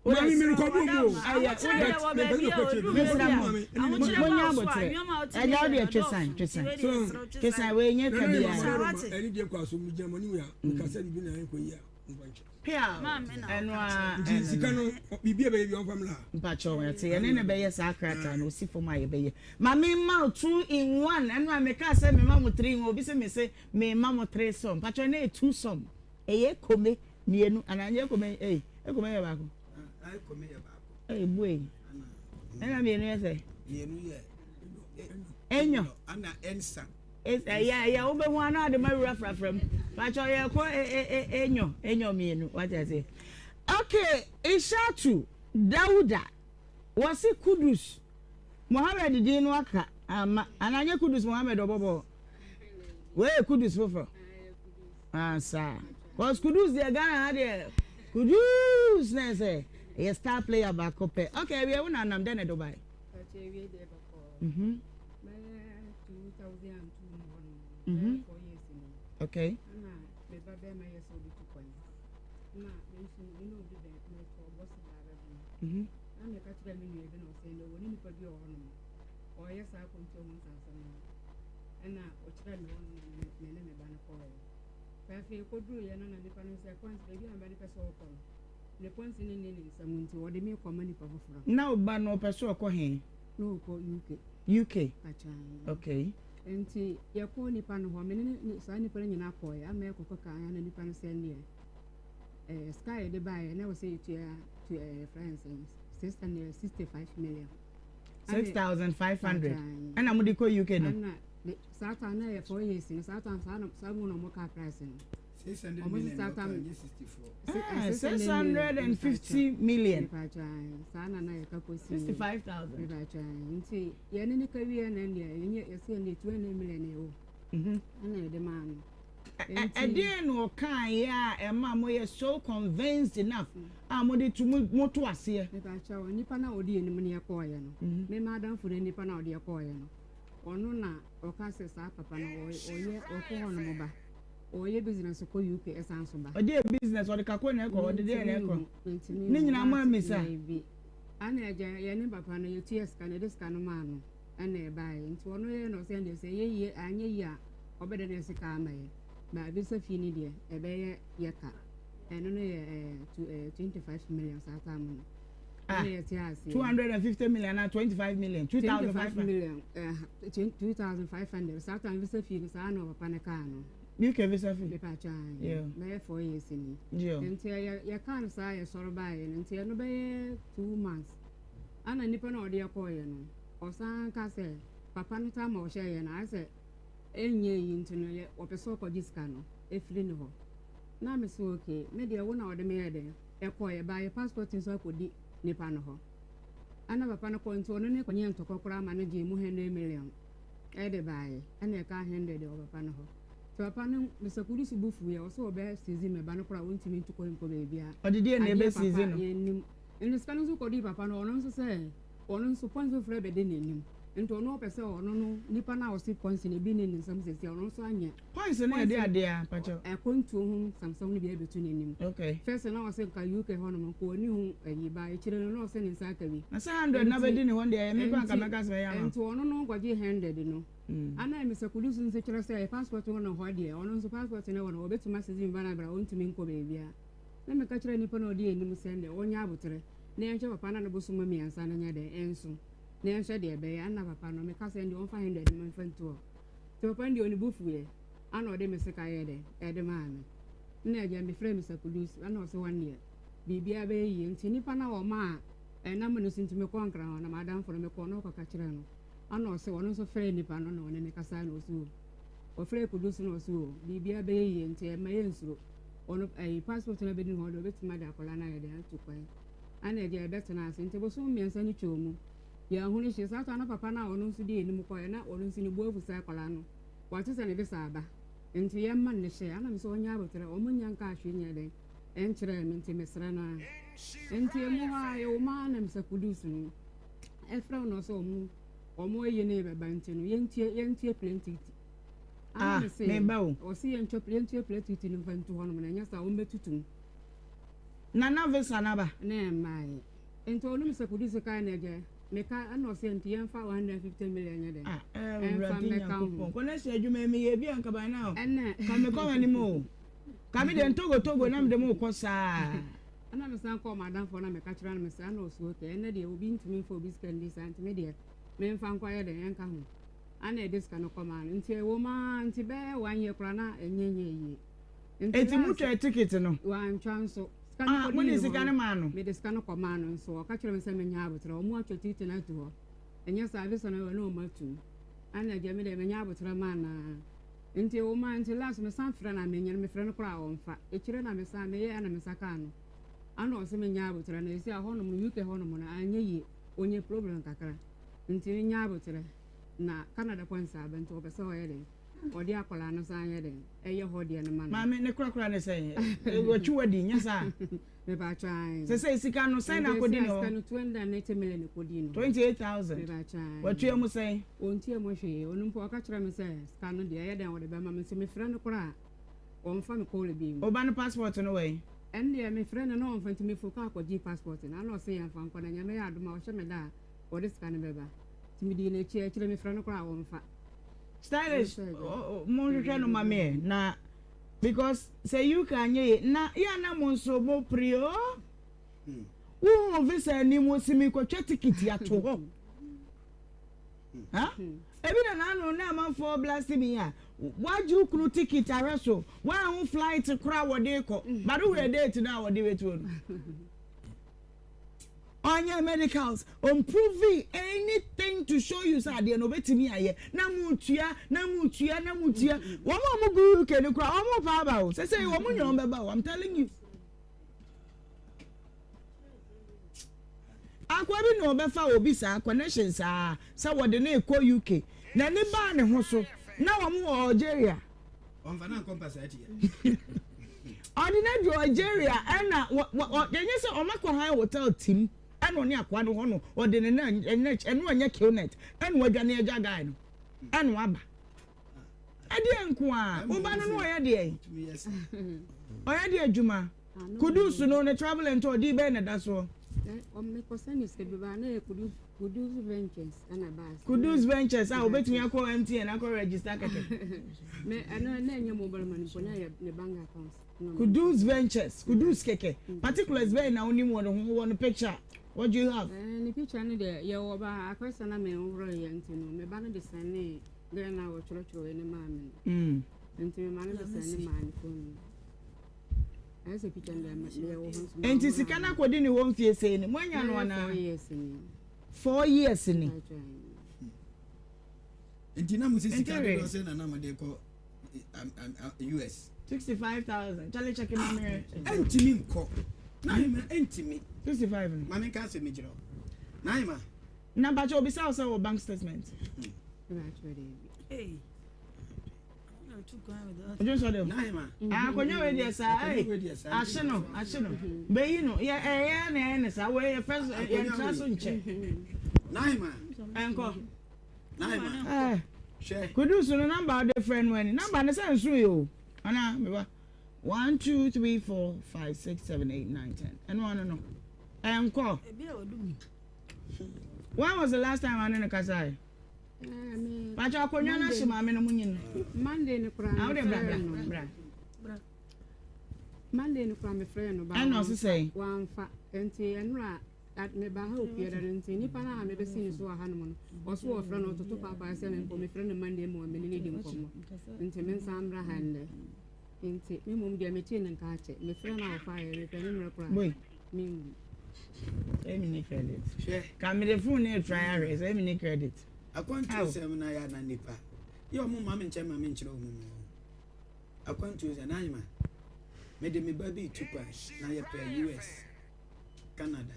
Maame mi rekɔdu omu o. Ahokyerɛ wɔ baabi a odu baabi a ahokyerɛ ba so a nneɛma a Ɛgya wo deɛ twe san twe san twe san wei nyɛ ka biara. Ɛni deɛ kɔ asom gyina mo anim a nka sɛ biribi na ɛnkɔ yi a mfa nkyɛ. Pia ɛno a nti sika no biribi a ɛbɛyɛ bi ɔmfa mmra. Mpakyɛw ɛte yɛne ne bɛyɛ saa krataa no osi fam a yɛbɛyɛ. Ma me mma wo 2 in 1 ɛno a mekaa sɛ mema mo 3 in 1 obi sɛ me se mema mo 3 sɔm mpakyɛw na ɛyɛ 2 sɔm ɛyɛ kome Mienu anaa nyɛ ekome ei ekome yɛ baako. Ah, ekome yɛ baako. Ei bue. Ɛna mienu yɛ sɛ. Mienu yɛ. Enyo. Ana ensa. Ɛyɛ ɛyɛ wobɛhu ano ade ma wura frafra mu. Pakyɛ yɛ kɔ enyo enyo mienu wate ase. Okay, Ishatu Dauda wɔsi Kudus Mohammed din no aka ama anaa nyɛ Kudus Mohammed ɔbɔbɔ. Wei yɛ Kudus foforɔ. Ah saa. Cause Kudus deɛ Ghana ha deɛ Kudus na ɛsɛ ɛyɛ star player baako pɛ. Okay awie wo na anam dɛ na ɛde bae. Pakyɛ awie deɛ bɛkɔ. Mhm. Bɛyɛ 2002 mu hɔ no. Mhm. 4 years ni. Okay. Ɛna me ba bɛrima yɛ sɛ obi tu kwan. Na me nso me ne obi bɛ mekɔ bɔsi baaba bi. Mhm. Na meka kyerɛɛ me nua bi na ɔsɛ ɛnna ɔwɔ ne nipa bi wɔ hɔnom ɔyɛ saa akwantuo ho nsɛnsɛm no. Ɛna ɔkyerɛɛ me hɔnom na me ne me ba no kɔɔeɛ. Sɛ afei kɔduruiɛ no na nipa no sɛ kwansi baabi a me ba no pɛ sɛ ɔkɔ no ne kwansi no nni ne nsam nti ɔde me kɔma nipa foforɔ. Na wo ba no ɔpɛ sɛ ɔkɔ he? Na ɔkɔ UK. UK? Pakyan. Okay. Nti yɛkɔɔ nipa no hɔ, me ne saa nipa no nyinaa kɔɔeɛ ama yɛkɔkɔ kaa na nipa no sɛ neɛ eh, sika a yɛde baeɛ na ɛwɔ sɛ yɛtua tu eh, yɛfrɛ no sɛn 665 million. 6500 ɛna mode kɔ UK no. Ɛna saa time na yɛ 4 years no saa time saa saa mu na ɔmo kaa price no. 600 million na ɔka nye 64. 650 million. Saa na na yɛka kɔsi. 65,000. Nti yɛne ne ka wie na ɛndeɛ yɛnyɛ yɛsɛ ɛndeɛ 200 million ɛwɔ. Ɛna yɛde maa no. Ɛdeɛn na ɔkaeɛ a ɛma moyɛ so convinced enough a mode to moto aseɛ? Mepakyɛw, nipa no a ɔdi anim no yɛkɔɔeɛ no, me m'adamfo no nipa no a ɔde yɛkɔɔeɛ no, ɔno na ɔka sɛ saa papa no ɔyɛ ɔkɔ hɔ nom ba, ɔyɛ business kɔ UK ɛsan so ba. Ɔde yɛ business, ɔde kako na ɛkɔ, ɔde deɛ na ɛkɔ. Ne nyinaa mo ammisa? Daabi. Ana agya yɛne papa no yɛtua sika no, yɛde sika no maa no. Ɛna ɛbaeɛ nti ɔno yɛ na ɔsɛ deɛ sɛ ɛyɛ yie anyɛ yie a ɔbɛda ne sika ama yɛ ba abisa fie no deɛ ɛbɛyɛ yɛ ka ɛno no yɛ ɛɛ to ɛɛ 25 million saa time no ah ɛna yɛte aseɛ 250 million na 25 million 25 million ɛɛ 2500 saa time visa fee no saa na ɔpapa no kaa no UK visa fee mepa atwa bɛyɛ 4 years ni nti yɛ yɛ kaa no saa yɛ sɔrɔ baeɛ no nti ɛno bɛyɛ 2 months ana nipa na ɔde ɛkɔɔyɛ no Ɔsan ka sɛ, Papa no taa ma ɔhyɛ yɛn ayɛ sɛ ɛnyɛ eyi nti no yɛ ɔpɛ sɛ ɔkɔgye sika no firi ne hɔ. Na me se okay, me deɛ wo na ɔde me yɛɛ dɛn ɛkɔeɛ, but yɛ passport nso akɔdi nipa no hɔ. Ɛna papa no kɔɔ nti ɔno ne kɔnyɛɛ ntɔkwa koraa ma no gyee mu hundred million ɛde baeɛ, ɛna ɛkaa hundred wɔ papa no hɔ. Nti papa no, Mister Kudusi bo fuiɛ, ɔse ɔbɛ seize me ba no koraa ɔntumi ntu kwan nkɔ baabiara. Ɔde deɛn na Adeɛ ɛbɛ papa seize no? yɛnnim. Ɛna sika no nso kɔdii papa no hɔ, ɔno nso sɛ Ɔno nso pɔnsi foforɔ bɛdi n'anim nti ɔno ɔpɛ sɛ ɔno no nipa no a ɔse pɔnsi no ebi nni ne nsam seesei ɔno nso anyɛ. Pɔnsi no yɛ de adeɛ a pakyɛw. Akwantuo ho nsɛmsɛm no bi abɛto n'anim. Okay. First na ɔse nka UK hɔ nom nka ɔni ho ayi ba akyire no na ɔse ne nsa aka bi. Na sɛ hundred na bɛdi ne hɔ deɛ ɛyɛ me koraa nka mɛka sɛ mɛyɛ ama. Nti ɔno no nkɔgye hundred no. Ana Mister Kudus nso kyerɛ sɛ passport wɔ ne hɔ deɛ ɔno nso passport no wɔ no ɔbɛtumi asese mfa no abra ɔntumi nkɔ baabiara. Na meka kyerɛɛ nipa no a ɔdi anim sɛ ɛnde ɔnyɛ aboterɛ na yɛnhwɛ papa no a ne bosom mmiɛnsa no nyɛ dɛn nso na yɛnhwɛ deɛ ɛbɛyɛ. Ɛnna papa no, meka sɛ ɛnde ɔmfa hundred no mfa ntu hɔ. Nti papa no deɛ ɔne bo fuiɛ, ɛnna ɔde me sika yɛɛ dɛn, ɛde maa me. Ɛnna agya mefrɛɛ Mister Kudus, ɛnna ɔse wɔn deɛ biribiara bɛyɛ yie. Nti nipa no a ɔmaa ɛnam no so nti mekɔɔ Nkran hɔ na m'adamfo no mekɔɔ na ɔkɔka kyerɛɛ no, ɛnna ɔse ɔno nso frɛɛ nipa no na ɔne no kasaeɛ na ɔse o, ɔfrɛɛ Kudus na ɔse o, biribiara bɛyɛ yie nti ɛmma yɛnsuro. Ɔno ɛyi passport no abɛdi ne hɔ deɛ ɔbɛtumi ade akwadaa no ayɛ dɛn atu kwan. Ɛna agya yɛbɛtena ase nti bosom mmiɛnsa no twaa mu. Yɛanhunu hwee. Saa ta no papa no a ɔno nso di anim kɔeɛ na ɔno nso ne bo afu sɛ akwadaa no wate sɛ ne visa aba nti yɛmma no ne hyɛ. Ɛna me sɛ ɔnyɛ aboterɛ wɔn nnya nkaa hwee nyɛɛ dɛn ɛnkyerɛɛ me nti mesrɛ no ara. Nti emu hɔ ara yɛwɔ mu ara na Mr. Kudus no ɛfrɛ wo na ɔsɛ wɔn wɔn ayi no rebɛba nti no yɛntie yɛntie plane ticket. Ah, meba o. Ɔse yɛntwa yɛntua plɛtiti no mfa ntu hɔnom na ɛnyɛ saa wɔn bɛtutu mu. Nana visa no aba? Na ɛmmaeɛ. Nti ɔno Mr. Kudus kae na agya meka ɛna ɔse nti yɛmfa 150 million nyɛ dɛn? Ah, Ɛmfa Awurade mmɛka ho. Nyankopɔn. Connection adwuma yi meyɛ bi anka by now. Ɛna Ka mekɔ m'anim o. Ka me deɛ ntogo togo na mede mo kɔ saa. Ɛna mesan kɔɔ m'adamfoɔ na meka kyerɛ no me sɛ ɛna ɔse okay ɛnɛ deɛ obi ntumi mfa obi sika ndi saa nti me deɛ memfa nkɔyɛ dɛn ɛnka ho. Ana yɛde sika no kɔmaa no nti ɛwom ara nti bɛyɛ one year koraa na ɛnyɛ nyɛ yie. Nti Eti last motwaa ticket no? Wantwa nso. Sika no Ah, kɔdii mode ne sika hɔ no no, maa no? mede sika no kɔmaa no nso ɔka kyerɛɛ me sɛ menyɛ aboterɛ, wɔn atwa ticket no atu hɔ. Ɛnyɛ saa visa no na wɔn atum. Ana agya me deɛ menyɛ aboterɛ maa no ara. Nti ɛwom ara nti last mesan frɛ no a menyɛ no, mefrɛ no koraa a ɔmfa. Akyire na mesan meyɛɛ na me nsa kaa no. Ana ɔse menyɛ aboterɛ na ɛsei a hɔnom no UK hɔnom no anyɛ yie, ɔnya problem kakra. Nti menya aboterɛ. Na Canada kɔ nsaaba nti ɔpɛ sɛ ɔyɛ dɛn? Ɔde akwadaa no san yɛ dɛn? Ɛyɛ hɔ deɛ no ma no. Maame, ne korakora ne sɛn? Watwi wadi, nyɛ saa? Mepaatwa ae. Sɛsɛi sika no sɛn na akɔdi ne hɔ? Sika no 280 million kɔdi no hɔ. 28,000. Mepaatwa ae. Watua mu sɛn? Ɔntua mu hwee. Ɔno mpo ɔka kyerɛ me sɛ sika no deɛ ɛyɛ dɛn ɔde bɛma me nso mefrɛ no koraa a ɔmfa me call bio. Wo ba no passport no wɔ he? Ɛndeɛ mefrɛ no na ɔmfa nti meforo kaa kɔgyee passport no ana ɔse yɛmfa nkɔ na Nyame yɛ adom a ɔhyɛ me da a ɔde sika no bɛba nti medii n'akyi akyire mefrɛ no koraa a ɔmfa. Stylish monhwehwɛ no ma me ɛ na because sɛ UK anyɛ yie na yɛ a na mo nso mo pere oo wohu visa anim wosi mekɔtwa tikiti ato hɔ ha ebi na n'ano na amanfoɔ blast mi a wagye wo kunu tikiti ahwɛ so woanhu flight koraa wɔde kɔ but wohwɛ date no a wɔde bɛtuo no Ɔnyɛ medicals, ɔmpruvii anything to show you sɛ adeɛ no ɔbɛtumi ayɛ, na motua, na motua, na motua. Wɔn a wɔgu UK no koraa, wɔn pa aba o, sɛsɛ wɔn nyina wɔn bɛba o, I'm telling you. Akoa bi na ɔbɛfa obi saa, connection saa, sɛ wɔde no rekɔ UK, n'ani baa ne ho so, na wɔn wɔ Algeria. Ɔmfa no ankɔ mpasaa tia. Ɔde no adu Algeria ɛna wɔ wɔ ɛnyɛ sɛ ɔmo akɔ han hotel tim ɛna ɔne akoa no hɔ no ɔde ne nan ɛnɛ ɛno ɛnyɛ killnet ɛna wadwane agya guy no ɛna waba ɛdeɛ nko a woba no no ɔyɛ deɛ ɔyɛ deɛ adwuma Kudus no ne travel and tour di bɛn na ɛda soɔ. Kudus Ventures a obetumi akɔ MTN akɔ register kɛkɛ. Kudus Ventures, Kudus kɛkɛ. Particulars bɛn na wonim wɔ ne ho wɔ ne picture? What do you have? Ne picture no deɛ yɛwɔ ba akɔsa na me nworɔ yɛ nti no me ba no de sɛne gɛn na wɔtwerɛtwerɛ ne maa me no. Nti me ma no de sɛne maa ne phone no. Nti sika no akɔdi ne hɔ mfie sei ni moanya no anaa? 4 years ni. Nti na mo sɛ sika dodoɔ sɛ na na mo de kɔ US. 65,000 kyale kyɛke ma mmerɛ. Ɛntumi nkɔ n'ahema ɛntumi. 65 no. Maame nka asɛm mi kyerɛ wo n'ahema. Na mpakyɛ obisa wo sɛ wɔ bank statement. Hey. Akonnwa wei deɛ saa ɛy ahye no ahye no bɛyi no yɛ ɛyɛ na ɛyɛ ne saa wei yɛ fɛ so yɛ ntra so nkyɛ. Ɛnkɔ. Ɛɛ Kudus no number ɔde frɛ no ɛni number ne sɛ nso yɛ o ana meba 1 2 3 4 5 6 7 8 9 10 ɛno ano no ɛnkɔ. When was the last time ane ne kasae? Pakyɛ akonnwa no ahye maame no mo nyi no. Monday no koraa na wode bra bra bra. Monday no koraa mefrɛ no ba. Ɛna ɔse sɛn? Wamfa nti ɛnora meba ha opie da no nti nipa no a mebɛsi ne so wɔ hanom no ɔso wɔfrɛ no ɔtoto paapaa sɛ me mpo mefrɛ no Monday ma ɔmene ne di nkɔmmɔ nti me nsa mmra ha nnɛ nti me mmom deɛ metee ne nka akyɛ mefrɛ no a ɔfa yɛ mepɛ ne mmerɛ koraa menhu. Sɛ mi ni credit. Hwɛ. Ka mi de phone ne try ahwɛ sɛ mi ni credit. Akwantuo sɛm na yɛ na nipa. Yɛ ɔmo ma me nkyɛn ma me nkyerɛ ɔmo mu. Akwantuo sɛ n'ahema. Me de me ba bi tu kwan na yɛ pɛ US, Canada.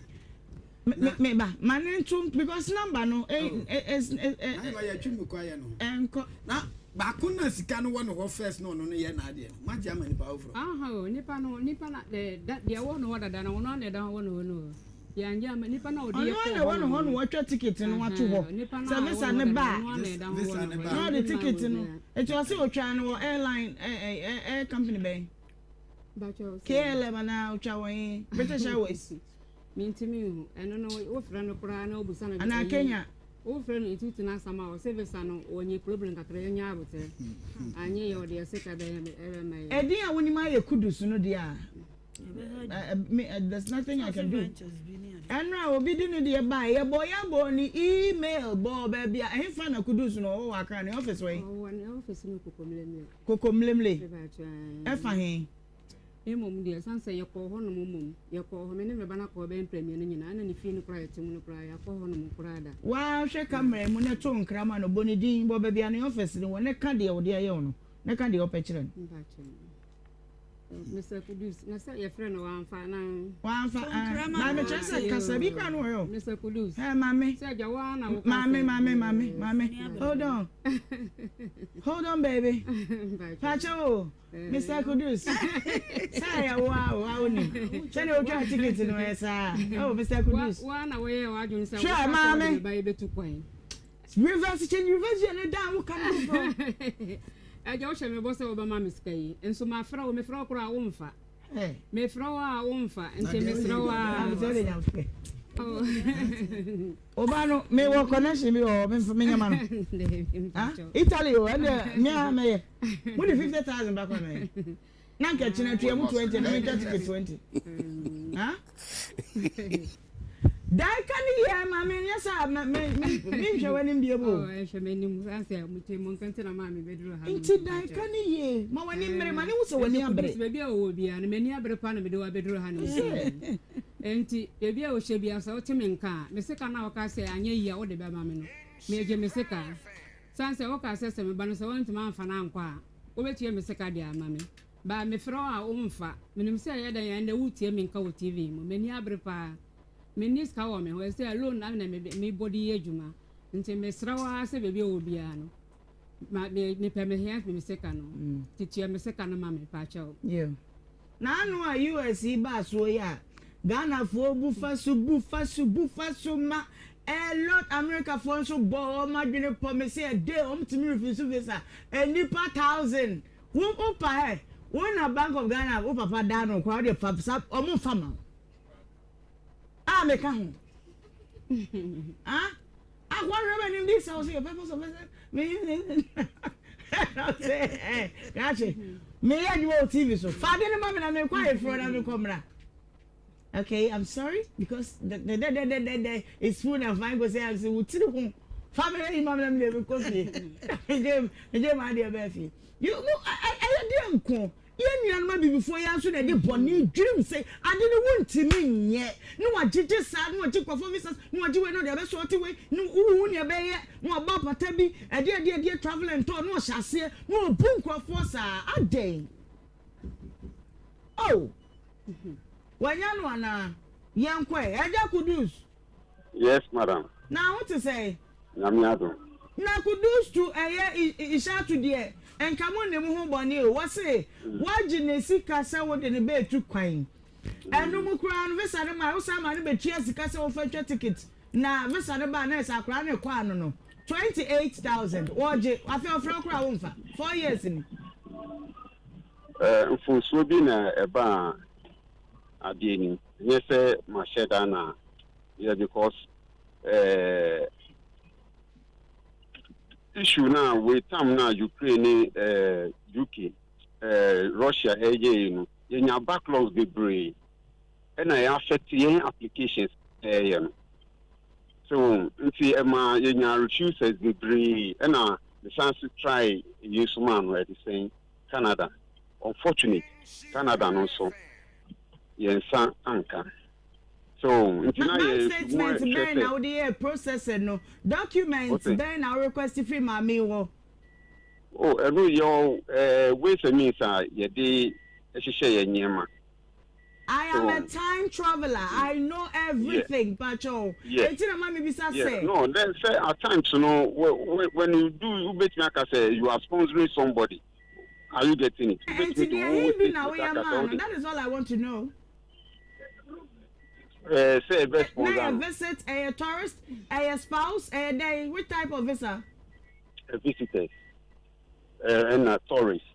Me me ba ma ne nto because number no eh oh. eh eh eh eh. N'ahema yɛ twi mu kwa yɛ no. Ɛnkɔ. Na baako na sika no wɔ ne hɔ first na ɔno no yɛ n'adeɛ no magye ama nipa foforɔ. Aha o nipa no nipa na ɛɛ da deɛ ɛwɔ ne hɔ dada no ɔno ara na ɛda wɔ ne hɔ no o yɛangye ama nipa na ɔde yɛ ɔno ara na ɛwɔ ne hɔ na watwa ticket no ato hɔ sɛ visa ne ba a na ɔde ticket no eti ɔse otwa no wɔ airline ɛɛ ɛɛ air company bɛn KLM anaa otwa wɔ he British Airways. Mintumi nhu ɛno no wofrɛ no koraa na wobusa no anaa Kenya. Wofrɛ no nti tena asam a ɔsɛ visa no wɔnyɛ problem kakra yɛnyɛ aboterɛ anyɛ yɛ ɔde ɛsika bɛyɛ ɛbɛma yɛ. Ɛdin a wonim ayɛ Kudus no deɛ a me there's nothing I can do. Ɛno a obi de ne deɛ bae yɛbɔ yɛbɔ ne email bɔɔ baabi a ɛhefa na Kudus no ɔwɔ wɔ Accra ne office wɔ he? Ɔwɔ ne office no Kokomlemle. Kokomlemle ɛfa he? Mmom deɛ, ɛsiane sɛ yɛkɔɔ hɔnom mmom, yɛkɔɔ hɔ, me ne me ba no akɔ hɔ bɛyɛ mprɛ mmienu nyinaa, ɛna ne fie no koraa a yɛte mu no koraa, yɛakɔ hɔnom koraa da. Waa hwɛ camera mu na to nkra ma no, bɔ ne din, bɔ baabi a ne office no wɔ na ka deɛ ɔde ayɛ wo no, na ka deɛ ɔpɛ kyerɛ no. Mpakyɛw. Mister Kudus, na sɛ yɛfrɛ no wamfa na. Wamfa, ah, maame kyerɛ sɛ kasa bi koraa no wɔyɛ o. Mister Kudus. Ɛ maame. Sɛ agya waa na wo kasa. Maame, maame, maame, maame, hold on. Hold on baby. Pakyɛw o. Mister Kudus, sɛ ɛyɛ wo a wo a wonim. Sɛdeɛ wotwaa ticket no ɛyɛ saa. Oh, Mister Kudus. Wo na woyɛɛ w'adwene sɛ Hwɛ, maame. ba yɛbɛtu kwan. Reverse change reverse yɛ ne dan wo ka no foforɔ. Agya wohyɛ me bɔ sɛ wobɛma me sika yi. Nso mafrɛ wo, mefrɛ wo koraa womfa. Mefrɛ wo a womfa nti mesrɛ wo ara. Oba no me wɔ connection bi wɔ hɔ me nyama no. Italy o ɛnde me a mɛyɛ. Mo de 50,000 ba kɔ mɛyɛ. Na nka kyina tua mu 20 na mentwa ticket 20. Dan ka ne yie ma me nyɛ sɛ me me me nhwɛ w'anim bie mu. Oh, ɛhwɛ m'anim sɛ mo te mo nka nti na maa me bɛduru ha. Nti dan ka ne yie ma w'ani mmere ma ne ho sɛ w'ani abere. Baabi a wɔwɔ biara no m'ani abere paa na mede wo abɛduru ha no. Nti baabi a wɔhyɛ biara sɛ wote me nka a me sika no a woka sɛ anyɛ yie a wode bɛma me no megye me sika. Sane sɛ woka sɛ sɛ meba no sɛ woantumi amfa no ankɔ a wobɛtua me sika de ama me. Ba mefrɛ wo a womfa. Menim sɛ ɛyɛ dɛn a ɛnnɛ woretie me nka wɔ TV mu. M'ani abere paa. Menni sika wɔ me ho, ɛsɛ loan na na mebɔ de yɛ adwuma. Nti mesrɛ wo ara sɛ baabi a wɔ biara no, ma me mepɛ mehia me sika no. Nti tua me sika no ma me, paakyɛw. Yeah. N'ano a US yi baa soɔ yi a Ghanafoɔ bu fa so bu fa so bu fa so ma a lot Americafoɔ nso bɔ wɔn adwene pɔ me sɛ a day wɔn tumi refuse visa nnipa thousand Wo wo pa hɛ wo na bank of Ghana wo papa daa no koraa wo deɛ fa sa ɔmo nfa ma wo a meka ho ah akɔ hwɛ m'anim di sɛ wo so your purpose of me sɛ ɛ krakye meyɛ adwuma wɔ TV so fa ade no ma me na mekɔ ayeforɔ na mekɔ mmra. Okay I'm sorry because the the the the the the is food and fine go say I'm say wotiri ho fa me yi ma me na me de kɔ fie megye megye ma adeɛ bɛɛ fie you mo ɛyɛ deɛ nko yɛn nuanom abibifoɔ yɛn nso na ɛde bɔne dwirim sɛ ade no wontumi nyɛ na wagyegye saa na wagye nkurɔfoɔ visas na wagye wei na ɔde abɛsɔ ɔte wei na wohu nea ɛbɛyɛ na wabɔ apata bi ɛdeɛ ɛdeɛ ɛdeɛ travel and tour na ɔhyɛ aseɛ na ɔbu nkurɔfoɔ saa adɛn oh Wanya no anaa? Yɛnkɔ ɛ. Agya Kudus. Yes madam. Na wo te sɛn? Nyame adom. Na Kudus to ɛyɛ Ishatu deɛ nka mo nni mo ho bɔne o. Wɔse woagye ne sika sɛ wode no bɛɛtu kwan. Ɛno mu koraa no visa no mae wosan ma no bɛtua sika sɛ wɔfa twa ticket na visa no baa na ɛsɛ akwadaa no rekɔ ano no 28,000 wɔgye afei ɔfrɛ wo koraa womfa. 4 years ni. Mfomsoɔ bi na ɛbaa adeɛ no mu, ɛnyɛ sɛ mahyɛ da na yɛ because eh, issue no a wei tam no a Ukraine ne eh, UK, eh, Russia ɛyɛ yi no, yɛnya backlogs bebree ɛna ɛyɛ affect yɛn applications ɛyɛ no. So nti ɛma yɛnya refusers bebree ɛna mesan so try yei so maa no ɛde sɛn. Canada unfortunate Canada no nso yɛn nsa anka so nti na Bank yɛ mu statement hwɛ bɛn na sɛ wode yɛɛ processing no? Document ɔsɛ bɛn na wo request firi maame yi hɔ? oh ɛno yɛ ɛɛ ways and means a yɛde hyehyɛ yɛn nneɛma I am a so time traveller, I know yeah everything, pakyɛ o. yeah Enti na ma mebisa yeah sɛ. no then sɛ at times no when you do wobɛtumi aka sɛ you are sponsoring somebody are you getting it Enti wobɛtumi de deɛ wo he bi na statement woyɛ aka sɛ maa no, wode that is all I want to know. Eh, sɛ ɛbɛ Na sponsor ɛyɛ no. visit, ɛyɛ tourist, ɛyɛ spouse, ɛyɛ dɛn? Which type of visa? Eh, visitors, eh, ɛna tourist.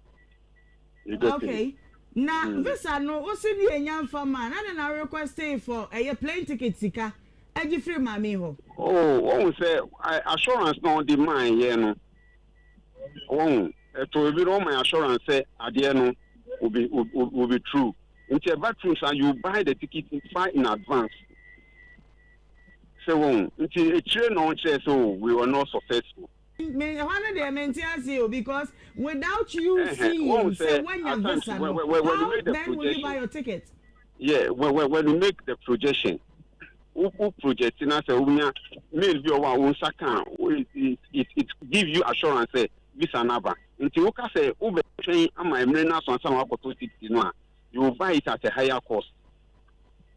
You get Okay. it? Na Mm. visa no, wo se ne yɛnya mfa ma, na dɛn na wo requestee for ɛyɛ plane ticket sika agye firi maame yi hɔ? Oh, wɔn sɛ eh, assurance na ɔde maa yɛ no. Wɔn ɛtɔ ebi no wɔn ma assurance sɛ adeɛ no will be will, will be true. Nti ɛba true sa you buy the ticket far in advance. Sɛ wɔn nti ekyire na ɔkyerɛ sɛ oh we were not successful. Me ɛhɔ no deɛ mente aseɛ o because without you Ɛhɛn, seeing wɔn sɛ sɛ woanya at times visa when no when when you how make the then will you buy projection your ticket? yeah when when when you make the projection wo wo project na sɛ wonya mail bi ɔwɔ a wo nsa ka a it it it it give you assurance sɛ visa no aba nti woka sɛ wobɛtwɛn ama mmerɛ no aso ansa na wakɔtɔ ticket no a you will buy it at a higher cost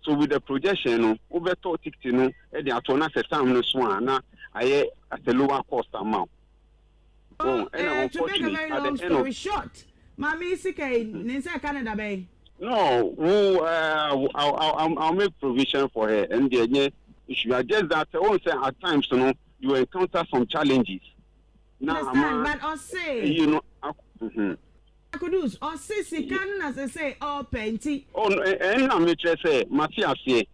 so with the projection no wobɛtɔ ticket no de ato na sɛ time no so a na ayɛ at a lower cost ama wo. Oh, Wɔn ɛna eh, to make a unfortunate very at long the end of story short, maame yi sika yi ne nsa ɛka ne da bɛn? No, wo uh, I'll, I'll, I'll make provision for her and the ɛnyɛ issue. Just that wɔn sɛ at times no you encounter some challenges. Na Understand, ama but ɔse. eyi no akɔ. Mhm. Kudus, ɔse sika no na sesei ɔɔpɛ nti. Oh no, ɛnna mekyerɛ sɛ mate aseɛ.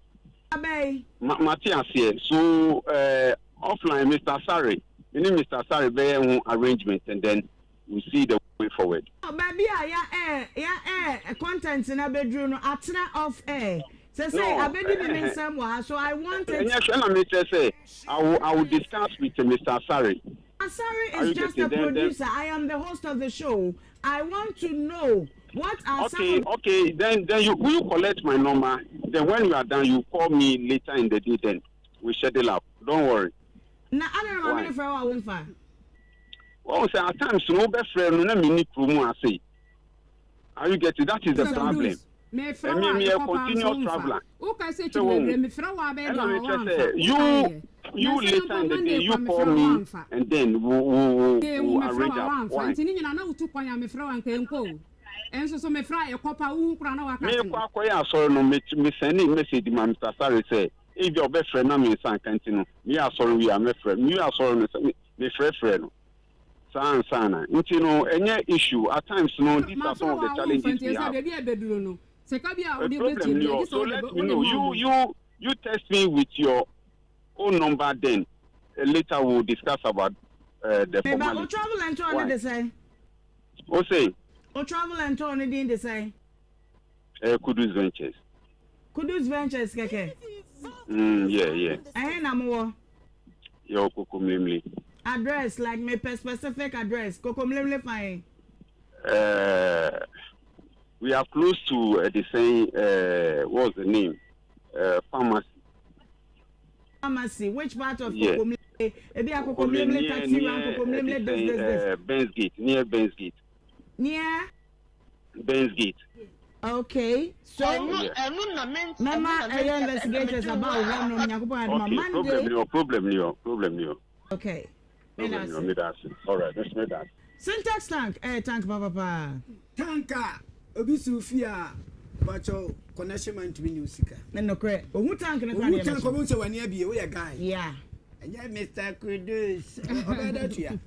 Abɛn. Ma mate aseɛ. So eh, offline Mister Asare, me ne Mister Asare bɛyɛ ho arrangement and then we see the way forward. Baabi a ya air ya air content no abɛduru no atena off air. Sesei No, abɛdi me me eh, nsam wɔ ha so I want it. ɛnyɛ hwɛ ɛna mekyerɛ sɛ I will, I will discuss with Mister Asare. Asare Are is you just getting a then then producer I am the host of the show I want to know what are some Okay, of okay, then then you will you collect my number then when you are done you call me later in the day then we schedule up don't worry. Na adɛn na maame Why? no frɛ wo a womfa? Wɔn sɛ at times no wobɛfrɛ no na menni kurom ase. Are you getting that is the Sir problem. Bruce, mefrɛ wo Ɛmi a meyɛ ɛkɔ paa nso continuous womfa. traveller. Woka sɛ Sɛ kyiri wɔn bebree, mefrɛ wo a bɛyɛ ɛna dɛn a mekyerɛ woamfa. sɛ you Wokae yɛ. you Nansa yi later mpo in the day Monday you kwa mefrɛ call wo me woamfa. and then we we Ee, we wo mefrɛ arrange wo a up. woamfa. Why? Nti ne nyinaa na wotu kwan a mefrɛ wo a nka ɛnkɔ o. Ɛnso so mefrɛ a ɛkɔ paa, wohu koraa na woaka Merekɔ te no. akɔyɛ asɔre no me me sɛnee message ma Mister Asare sɛ ebia ɔbɛfrɛ na me nsa anka nti no meyɛ asɔre wie a mɛfrɛ. Mewie asɔre no sɛ me mefrɛfrɛ no. Saa ansa na. Nti no ɛnyɛ issue at times no these are Mafrɛ some of wo the a womfa challenges nti we ɛsɛ have. baabi a ɛbɛduru no sika bi a A wode problem bɛtua ni bi a hɔ gye sɛ so wode let bɛ me wode know ma you wɔn. you you text me with your own number then later we will discuss about uh, the Meba, o formality. travel and tour no Why? de sɛn? O say O travel and tour no din de sɛn? Kudus Ventures. Kudus Ventures kɛkɛ. Mm, yeah, yeah. Ɛhe na mowɔ? Yɛwɔ Kokomlemle. Address like mepɛ specific address. Kokomlemle fan. We are close to uh, the same, uh, what's the name? Pharmacy. Pharmacy, which part of Yeah. Kokomlemle? Ebi a Kokomlemle taxi rank, Kokomlemle this, this, this. Benz Gate, near Benz Gate. Near? Benz Gate. Okay, so mɛma ɛyɛ investigators aba wo hɔ nom Nyankopɔn adom a Okay, Monday. problem ni hɔ, problem ni hɔ, problem ni hɔ. Okay, meda Problem ni hɔ, ase. meda ase. All right, mese meda ase. Syntax tank ɛyɛ tank papapaa. Tank a obi si wo fie a pakyɛw connection man ntumi nye wo sika. Nokorɛ, ohu tank no koraa Ohu deɛ tank mɛhyɛ. ɔbɛhu sɛ w'ani abie woyɛ guy. Yeah. Ɛnyɛ Mister Kudus ɔbɛyɛ dɛ tua.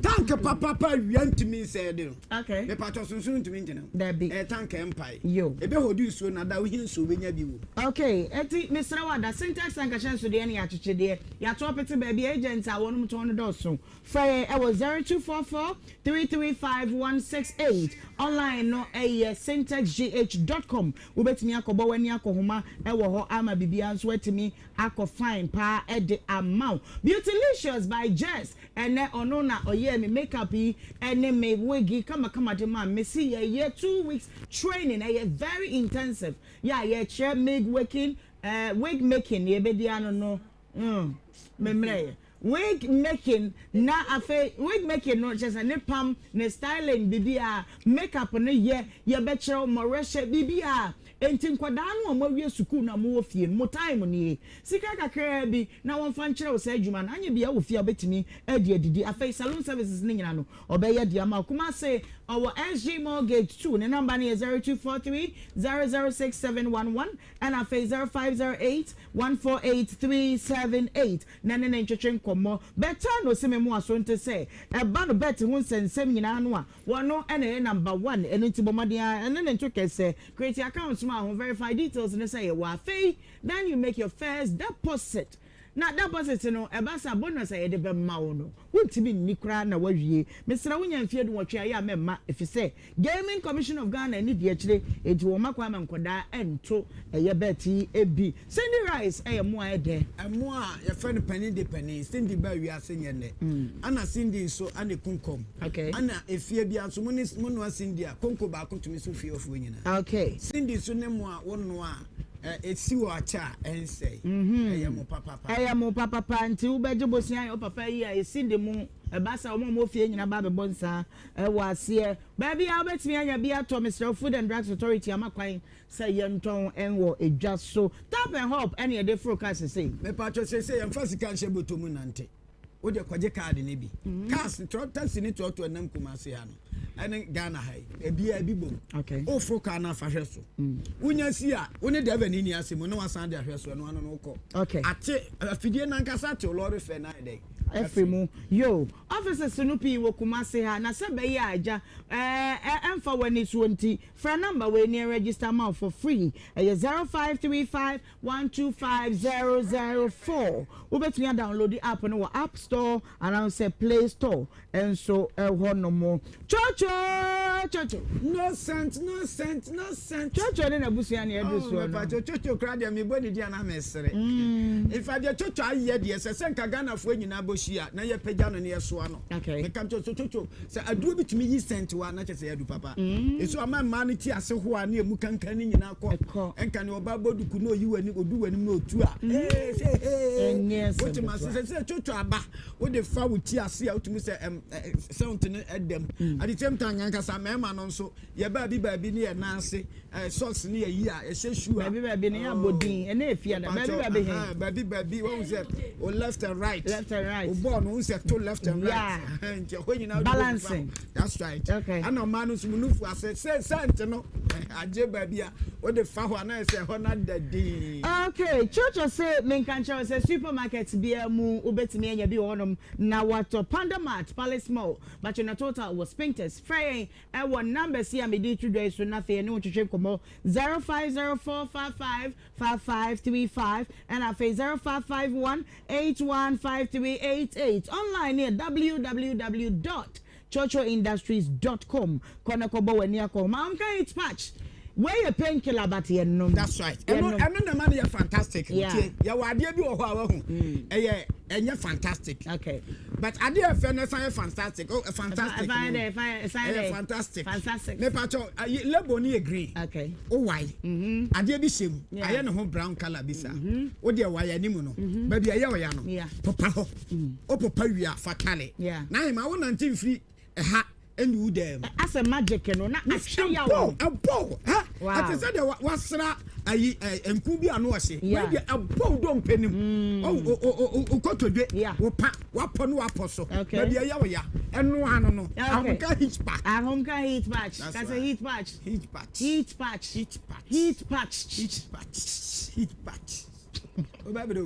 Tank papapa awia ntumi nsɛe de no. Okay. Mepatɔ sunsun ntumi ngyina mu. Dabi. Ɛyɛ tank ɛmpae. Yo. Ebe hɔ nsuo na da wohia nsuo wobɛnya bi wɔ. Okay, eti mesrɛ wo ada syntax tank ahyɛnsodeɛ ne yɛakyekyedeɛ yɛato apete baabi agent a wɔnom tɔn no dɔɔso. Frɛ yɛn ɛwɔ 0244 335 168 online no ɛyɛ syntexgh dot com wobɛtumi akɔbɔ w'ani akɔhoma ɛwɔ hɔ ama biribiara nso atumi akɔ fine paa de ama wo. Beautylicious by Jess ɛnɛ ɔno na ɔyɛɛ me makeup yi ɛne me wig yi kamakama de maa me. Mese yɛyɛ 2 weeks training ɛyɛ very intensive yɛ a yɛkyerɛ mig waking eh, wig making yɛbɛdi ano no mm, me mmerɛ yɛ wig making na afei wig making no kyerɛ sɛ ne pam ne styling biribiara makeup no yɛ yɛbɛkyerɛ wo mmɔwerɛhyɛ biribiara enti nkwadaa no a wɔawie sukuu no a mowɔ fie no mo time nie sika kakraa bi na wɔmfa nkyerɛ wo saa adwuma no anyɛ bia wɔ fie a wobɛtumi adi adidi afei salon services no nyinaa no ɔbɛyɛ de ama wo Kumase ɔwɔ SG Mall Gate 2 ne number no yɛ 0243 006711 ɛna afei 0508 148 378 na ne ne ntwetwe nkɔmmɔ. Bɛtaa no ose me moa so nte sɛ ɛba no bet ho nsɛnsɛm nyinaa no a wɔno na ɛyɛ number one ɛno nti bɔ mmɔden ara ɛne ne nto kɛsɛ create account ma ho verify details no sɛ yɛwɔ afei then you make your first deposit na deposit no ɛba sa bonus a yɛde bɛma wo no wontumi nni koraa na woawie mesrɛ wo nya mfeɛ dunwɔtwe a yɛ a mɛmma efisɛ Gaming Commission of Ghana ani di akyire enti wɔmma kwan ma nkwadaa nto ɛyɛ bet yi bi. Cindy Rice yɛ mmoa a ɛdɛ. Mmoa a yɛfrɛ no panin de panin. Cindy baa wiase nyɛ nnɛ. Ana Cindy nso ana eku nkɔm. Ana efie biara nso mo ne mo noa Cindy a konko baako tumi so fie hɔfoɔ nyinaa. Cindy nso ne mmoa a wonoa a esi hɔ akyɛ a ɛnsɛe. Ɛyɛ mo papapa. Ɛyɛ mo papapa nti wobɛgye bosea yɛ wo papa yi a Cindy mo ɛba saa wɔn a wɔwɔ fie nyinaa ba abɛbɔ nsaa ɛwɔ aseɛ. Baabi a wobɛtumi anya bi atɔ mesrɛ wo Food and Drugs Authority ama kwan Sɛ yɛntɔn wɔ edwa so. Tap and hop ɛna yɛde foro car sesei. Mepakyɛw seesei yɛmfa sika nhyɛ bɔtɔ mu nnante. Wo deɛ kɔgye kaade no bi. Cars, trɔ, taxi ne trɔtrɔ nam Kumasi ha no. ɛne Ghana ha yi, ebiara ebi bom. Woforo kaa no afa hwɛ so. Wonya si a, wo ne driver no nni asɛm na wasan de ahwɛ so, ɛno ano no wokɔ. Ate, afidie no ankasa ate lɔre fɛ no ayɛ dɛn? Afiri mu. Yo, offices no pii wɔ Kumasi ha, na sɛ ɛbɛyɛ a agya, ɛɛ, ɛmfa w'ani soɔ nti, frɛ number wei na yɛn ma wo for free. Ɛyɛ 0535 125004. Wobɛtumi adownload app no wɔ App Store anaasɛ Play Store nso hɔ nom. Chocho! Chocho! No cent, no cent, no cent. Chocho ne n'abusua ne ɛduru soɔ no. Mepakyɛ Chocho koraa deɛ mebɔ ne din a na mesere. Infact deɛ Chocho ayɛ deɛ ɛsɛ sɛ nka Ghanafoɔ nyinaa bɔ hyia na yɛpagya no na yɛsoa no. Meka kyerɛ sɛ Chocho sɛ aduro bi tumi yi scent wa na kyerɛ sɛ yɛadu papa. Ɛso ama mmaa no ti ase hoa ne emu kankan ne nyinaa kɔ. Ɛnka ne ɔbaa bɔ duku na ɔyi w'anim ɔdu w'anim na ɔtu a. Ee sɛ hee. Wote ma sɛ sɛ Chocho aba wode fa wo ti ase a wotumi sɛ ɛm scent no ɛdam. At the same time ankasa mmarima no nso yɛ baabi baabi ne yɛ nan ase socks ne yɛ yi a yɛhyɛ shoe a. Baabi baabi ne yɛ abɔ din ɛna efi ada baabi baabi he. Baabi baabi wɔn sɛ o left and right. Left and right. O bɔɔl no wɔn sɛ to left and right. Nti ɛhɔ nyinaa. Balancing. That's right. Okay. Ɛna ɔmaa no nso mu nufu ase sɛ scent no agye baabi a wode fa hɔ a na yɛ sɛ ɛhɔ no ada din. Okay, Chocho se menka nkyerɛ wo sɛ supermarket biara mu wobɛtumi anya bi wɔ hɔnom na watɔ Panda Mart, Palace Mall, Bachona Total wɔ Spintex. Frɛ yɛn wɔ numbers yi a mede reto dwa yi so na afei yɛne wo ntwetwe nkɔmmɔ 0504555535 ɛna afei 0551815388. Online no yɛ www dot Chochoindustries dot com kɔ na kɔbɔ w'ani akɔ ho. Maame ka heat patch. Wei yɛ pain killer but yɛnnom. That's right. Ɛno ɛno na ɛma no yɛ fantastic. Yeah. Tie yɛwɔ adeɛ bi wɔ hɔ a wahu. Ɛyɛ ɛnyɛ fantastic. Okay. But adeɛ ɛfɛ no ɛsan yɛ fantastic. Oh fantastic. Ɛfa yɛ dɛ ɛfa ɛsan yɛ dɛ. Ɛyɛ fantastic. Fantastic. Mepa kyɛw ayi label no yɛ green. Okay. O wae. Adeɛ bi hyɛ mu. Yeah. Ayɛ ne ho brown colour bi saa. O deɛ wae anim no. Baabi a ɛyɛ ɔya no. Yeah. Popa hɔ. Wo popa wie a, fa tale. Yeah. Na ahema wo nante mfiri ɛha ɛne wo dan mu. Asɛ magic no na atwe yaw no. Ɛbɔ ɛbɔ ha. Wow. Ɛte sɛ deɛ wasra ayi ɛ nku bi ano ɔhye. Yeah. Wei deɛ ɛbɔ wo dompe no mu. O o o o kotodwe. Yeah. Wo pa wapɔ no wapɔ so. Okay. Baabi ɛyɛ wo ya. Ɛno ano no. Okay. Ahomka heat pack. Ahomka heat patch. That's Kasa right. heat patch. Heat patch. Heat patch. Heat patch. Heat patch. Heat patch. Heat patch. Wobɛbrɛ o.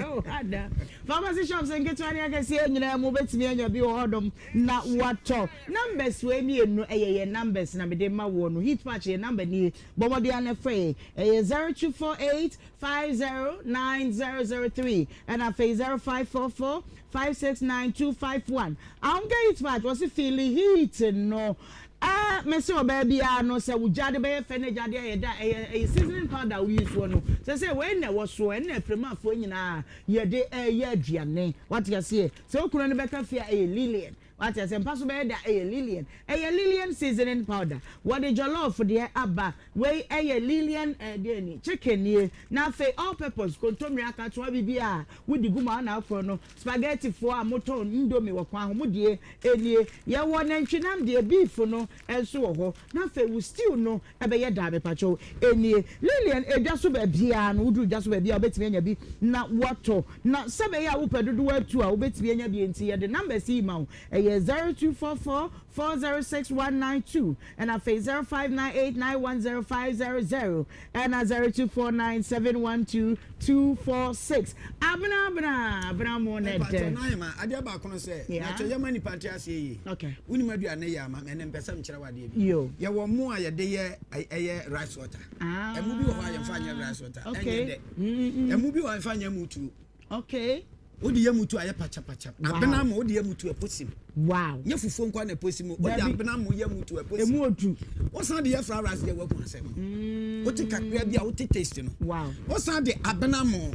Oh, ada. Pharmacy shops nketewa ne akɛseɛ nyinaa mu wobɛtumi anya bi wɔ hɔnom na watɔ. Numbers wei mmienu ɛyɛ yɛn numbers na mede ma woɔ no. Heat patch yɛn number nie. Bɔ mmɔden ara na frɛ yɛn. Ɛyɛ 0248 509003 ɛna afei 0544 569251. Ahomka heat patch wɔse feeli heat no. Ah mese ɔbaa biara no sɛ wo gyaade bɛyɛ fɛ na gyaade ayɛ dɛ a ɛyɛ ɛyɛ seasoning powder a wo use soɔ no sɛsɛ wei na ɛwɔ soɔ ɛno na afirimafoɔ nyinaa yɛde ɛyɛ aduane wate aseɛ sɛ wo kunu no bɛka fie a ɛyɛ Lilian wate aseɛ mpa so bɛyɛ dɛ a ɛyɛ Lilian ɛyɛ Lilian seasoning powder wɔde jollof deɛ aba wei ɛyɛ Lilian ɛdeɛ ni chicken nie na afei all purpose kontomire akatoa biribiara wodi gu mu a na akorɔ no Spaghetti foɔ a motɔn indomie wɔ kwan ho mo deɛ nie. Yɛwɔ nantwinam deɛ beef no nso wɔ hɔ. Na afei wo stew no ɛbɛyɛ daa mepakyɛw nie. Lilian edwa so baabiara no woduru dwa so baabiara a wobɛtumi anya bi na woatɔ. Na sɛ ɛbɛyɛ a wopɛ dodoɔ atu a wobɛtumi anya bi nti yɛde numbers yi ma wo. Ɛyɛ 0244 406 192 ɛna afei 0598 910 500. Ɛna 0249 712 246 Abena abena abena mo na Mpakyɛw ɛdɛ. Naima, adeɛ baako no sɛ, Yeah. mpakyɛw yɛma nipa nte aseɛ yie. Okay. Wonim aduane yɛ ama me, ɛnɛ mpɛ sɛ mekyerɛ wo adeɛ bi. Yo. Yɛwɔ mo a yɛde yɛ ɛyɛ rice water. Ah. Ɛmo bi wɔ hɔ a yɛmfa nyɛ rice water. Okay. Ɛnyɛ dɛ. Ɛmo bi wɔ hɔ a yɛmfa nyɛ mutuo. Okay. Wode yɛ mutu a yɛ pakyapakya. Wow. Abena mo wode yɛ mutu ɛposim. Wow. Nyɛ fufuo nko na ɛposim o. Wode Dabi. abena mo yɛ mutu ɛposim. Emu odu. Wosan de yɛ fried rice deɛ waku asɛm no. Mm. Wote kakra bi a wote taste no. Wow. Wosan de abena mo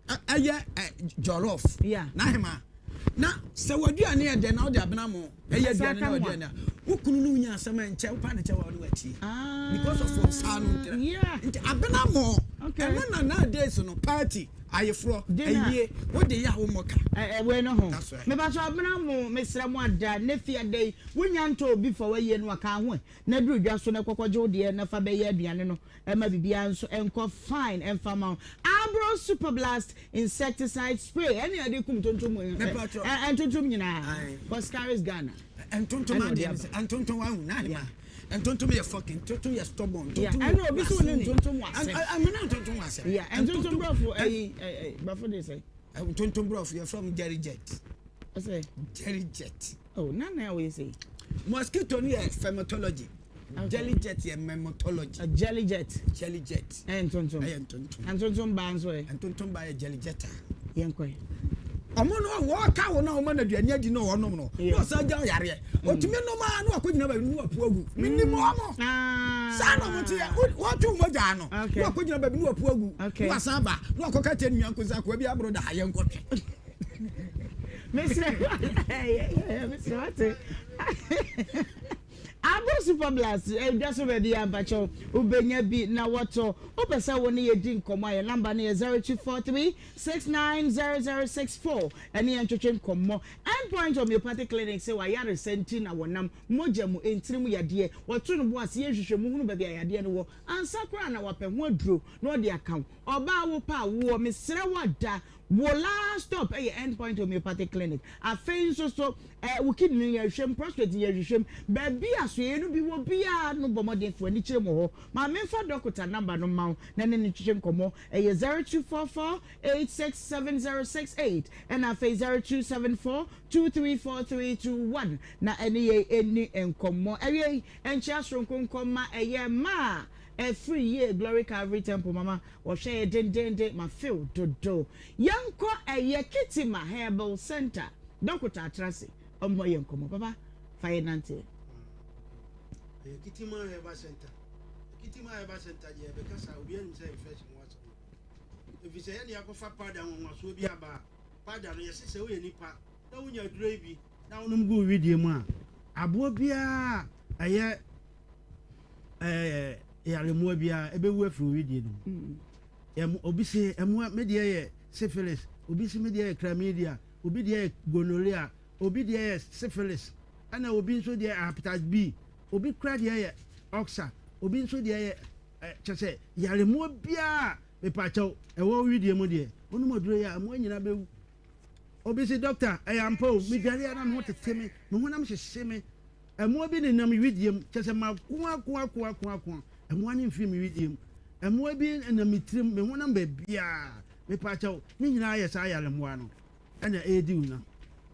ɛyɛ jollof. Yeah. N'ahema. Na sɛ w'aduane yɛ dɛ na wode abena mo ɛyɛ aduane na w'aduane a wo kunu ne wo nya asɛm a nkyɛ wopa ne kyɛ wa wode watie. Ah. Because of nsa no ntira. Yeah. Nti abena mo Okay. ɛno na nowadays no party. Ayeforɔ, ayie, wode yɛ a wommɔ ka. Ɛ wei no ho. Mepakyɛw abena mo mesrɛ mo ada ne fi ada yi wonya ntɔ obi fa wayie no a ka ho ɛ na duru dwa so na kɔkɔ gye wo deɛ na fa bɛyɛ aduane no ɛma biribiara nso ɛnkɔ fine ɛmfa ma wo Abro super blast insecticide spray ɛne ɛde kum ntontom ɛ ɛ ntontom nyinaa Coscharis Ghana Ntontom adeɛ no sɛ ntontom wahu na ahema ntontom yɛ fucking ntontom yɛ stubborn ntontom ɛna obi so ne ntontom wɔ asɛm ɛmena ntontom wɔ asɛm yeah ntontom brɔfo ɛyi ɛyi brɔfo de sɛ ntontom brɔfo yɛ from Jerry Jet ɛsɛ Jerry Jet oh nana a wɔyɛ sɛ mosquito no yɛ fematology. Jelly jet yɛ memotology. A jelly jet. Jelly jet. Ɛyɛ ntontom. Ɛyɛ ntontom. Ntontom baa nso ɛ. Ntontom baa yɛ jelly jeta. Yɛn kɔ yɛ. Ɔmo no wɔka wo na ɔmo na aduane adi na ɔnom no na ɔsan gya ɔyareɛ. Mm. Otumi nom a na wakɔ gyina baabi na wapu agu. Menim mm. ɔmo. Ah. Saa na ɔmo te yɛ wɔto mogya no na wakɔ gyina baabi na wapu agu na wasan ba na wakɔ ka kyerɛ nua nko sɛ akoa bi aboro da ha yɛn kɔtwe. Mesrɛ mesrɛ wate. Agro Super Blast, Dwa so baabi a mpakyɛw wobɛnya bi na wɔtɔ. Wopɛ sɛ wo ne yɛ di nkɔmmɔ a, yɛn namba no yɛ 0243 690064. Ɛne yɛn ntwetwe nkɔmmɔ. End Point Homeopathic Clinic sɛ w'ayaresa nti na wɔnam mogya mu, ntini mu yadeɛ. Wɔto no bo ase yɛ nhwehwɛmu hunu baabi a yadeɛ no wɔ ansa koraa na wapɛ ho aduro na ɔde aka wo. Ɔbaa wopɛ awoɔ, mesrɛ wo ada Wo last stop yɛ End Point Homeopathic Clinic. Afei nso so, eh, wo kidney no yɛhwehwɛ mu, prostate no yɛhwehwɛ mu. Baabi a soɛeɛ no bi wɔ biara no, bɔ mmɔden fa w'ani kyerɛ mu hɔ. Ma memfa dɔkota namba no mma wo na ne no ntwetwe nkɔmmɔ. Ɛyɛ 0244 867068 ɛna afei 0274 234321 na ɛne yɛn nni nkɔmmɔ. Awiei, nkyea soronko nkɔma ɛyɛ mmaa a ɛfiri yie Glory Calvary Temple mama Wɔhwɛ yɛ dendenden ma feel dodo. Yɛnkɔ ɛyɛ Kitima Herbal Center dɔkota atra ase ɔmmɔ yɛn nkɔmmɔ. Papa fa yɛn nanteɛ. Ɛyɛ Kitima Herbal Center. Kitima Herbal Center deɛ ɛbɛka saa obiara nim sɛ infection ho asɛm. Ɛfiri sɛ yɛne akɔfa powder nwanwasoɔ bi aba a powder no yɛse sɛ woyɛ nipa na wonya aduro yi bi na wonom gu wo wedeɛ mu a aboa biara ɛyɛ ɛɛ yaremmoa biara ɛbɛwu afiri wo wedeɛ no mu. Mm. Obi se ɛmoa me deɛ yɛ syphilis, obi se me deɛ yɛ chlamydia, obi deɛ yɛ gonorrhea, obi deɛ yɛ syphilis, ɛna obi nso deɛ yɛ hepatitis B, obi kura deɛ yɛ oxa, obi nso deɛ yɛ kyɛ sɛ yaremmoa biara mepaakyɛw ɛwɔ wedeɛ mu deɛ wonom aduro yi a mmoa nyinaa bɛwu. Obi se dɔkta ɛyɛ ampa o, medware a na me ho tete me, me honam hyehye me. Mmoa bi nenam wedeɛ mu, kyerɛ sɛ makoakoakoakoakoa. Mmoa no mfiri me wedeɛ mu. Mmoa bi nenam me tirim, me honam baabiara. Mepaakyɛw, ne nyinaa yɛ saa yare mmoa no na ɛredi wo nya.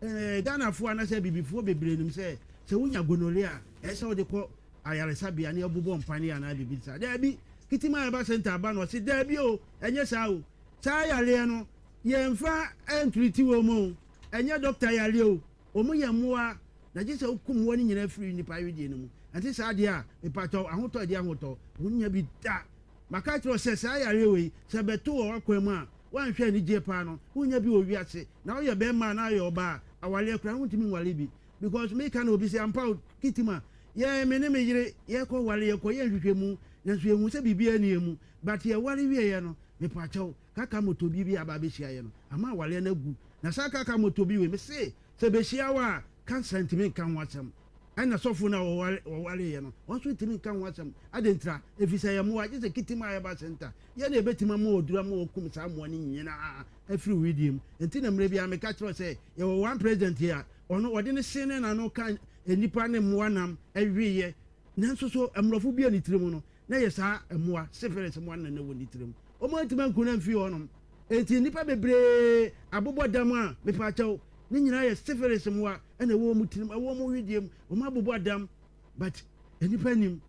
Ɛɛ, Ghanafoɔ anaasɛ abibifoɔ bebree nim sɛ, sɛ wonya gonorrhea a, ɛsɛ sɛ wode kɔ ayaresabea na yɛbobɔ mpaneɛ anaa biribi saa. Daabi! Kitima Herbal Centre aba no, ɔse daabi o, ɛnyɛ saa o. Saa yareɛ no, yɛmfa ntriti wɔn o. Ɛnyɛ dɔkta yareɛ o. Wɔyɛ mmoa Na gye sɛ wokum mmoa no nyinaa firi nnipa wedeɛ no mu. Ɛnte saa deɛ a, mepakyɛw, ahotɔ a ɛde ahotɔ, wonnya bi da. Maka akyerɛ wo sɛ saa yareɛ wei, sɛ ɛbɛto wɔ w'akwan mu a, woanhwɛ anigyeɛ paa no, wonnya bi wɔ wiase. Na woyɛ barima anaa woyɛ ɔbaa a, awareɛ koraa no, wontumi nware bi. Because meka na obi sɛ, ampa o, Kitima, yɛn, me ne me yere, yɛkɔ ware, yɛkɔyɛɛ nhwehwɛmu, nanso yɛhuu sɛ biribiara nni yɛn mu. But yɛware wieeɛ no, mepakyɛw, kaka motobi bi a aba abɛhyia yɛn no, ama awareɛ no agu. Na saa kaka motobi wei, mese, Sɛ behyia wo a, cancer ntumi nka ho asɛm. Ɛna sɔfo no a wɔwareeɛ no, wɔn nso ntumi nka ho asɛm. Adɛn ntira? Ɛfiri sɛ ɛyɛ mmoa, gye sɛ Kitim a ɛba Center. Yɛn na yɛbɛtumi ama wɔaduru ama wɔakum saa mmoa no nyinaa afiri wo wedeɛ mu. Enti na mmerɛ biara meka kyerɛ wo sɛ, yɛwɔ one president a ɔno ɔde ne se ne n'ano ka nnipa ne mmoa nam weeɛ. Nanso so mmorɔfo bue ne tirim no, na ɛyɛ saa mmoa, syphilis mmoa no na na ɛwɔ ne tirim. Wɔantumi anku no amfiri hɔnom. Enti nnipa bebree abobɔ dam a, mepaakyɛw, ne nyinaa yɛ syphilis mmoa na ɛwɔ wɔn tirim, ɛwɔ wɔn wedeɛ mu. Wɔabobɔ dam, but nnipa nnim.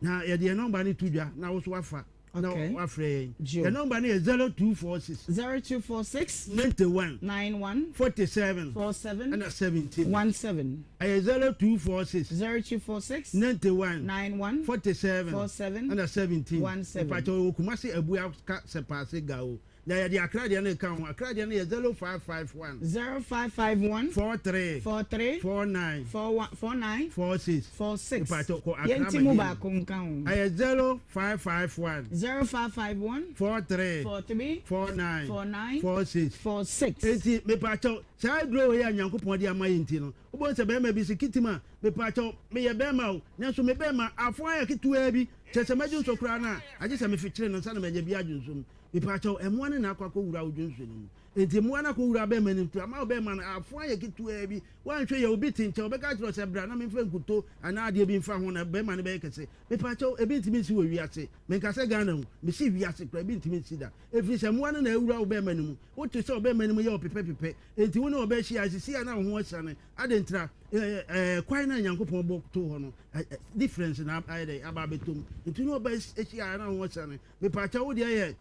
Na yɛde yɛn nɔmba no to dwa na wo nso woafa na woafrɛ yɛn. Yɛn nɔmba no yɛ 0246. 0246. 91. 91. 47. 47. Ɛna 17. 17. Ɛyɛ 0246. 0246. 91. 91. 47. 47. Ɛna 17. 17. Mpakyɛw ɛwɔ Kumasi Abua ka Sɛpaase Gao. Na yɛde Accra deɛ no reka ho. Accra deɛ no yɛ 0551. 0551. 43. 43. 49. 41 49. 46. 46. Mepakyɛw kɔ Accra Yɛnti mu baako nka ho. Ɛyɛ 0551. 0551. 43. 43. 49. 49. 46. 46. Enti mepakyɛw saa aduro wei a Nyankopɔn de ama yɛn nti no, wobɛhu sɛ bɛrima bi se kitim a, mepakyɛw meyɛ bɛrima o, nanso me bɛrima afoa yɛ ketewaa bi, kyerɛ sɛ mɛdwo nsɔ koraa no a, agye sɛ mefekyere no ansa na manya bi adwo nsɔ mu. Mepakyɛw, mmoa no na akɔ akɔwura wo dwonsɔ no mu. Enti mmoa no akɔwura bɛrima no mu nti, ama wo bɛrima no afoa ayɛ ketewaa bi. Woanhwɛ yie a, obi te nkyɛn, ɔbɛka akyerɛ wo sɛ, Bra na memfa nkuto anaa adeɛ bi mfa ho na bɛrima no bɛyɛ kɛse. Mepakyɛw, ebi ntumi nsi wɔ wiase. Menka sɛ Ghana o, mese wiase koraa, ebi ntumi nsi da. Ɛfiri sɛ mmoa no na awura wo bɛrima no mu. Wote sɛ ɔbɛrima no mu yɛ wo pepɛpepɛ, enti wo ne ɔbaa hyia a, seesei a na wo ho asiane. Adɛn ntira? Ɛɛ, ɛɛ, kwan no a Nyankopɔn bɔ too hɔ no, ɛ, ɛ, difference na ayɛ dɛn aba abɛtɔ mu. Enti wo ne ɔbaa hyia a na wo ho asiane. Mepaakyɛw wo deɛ yɛ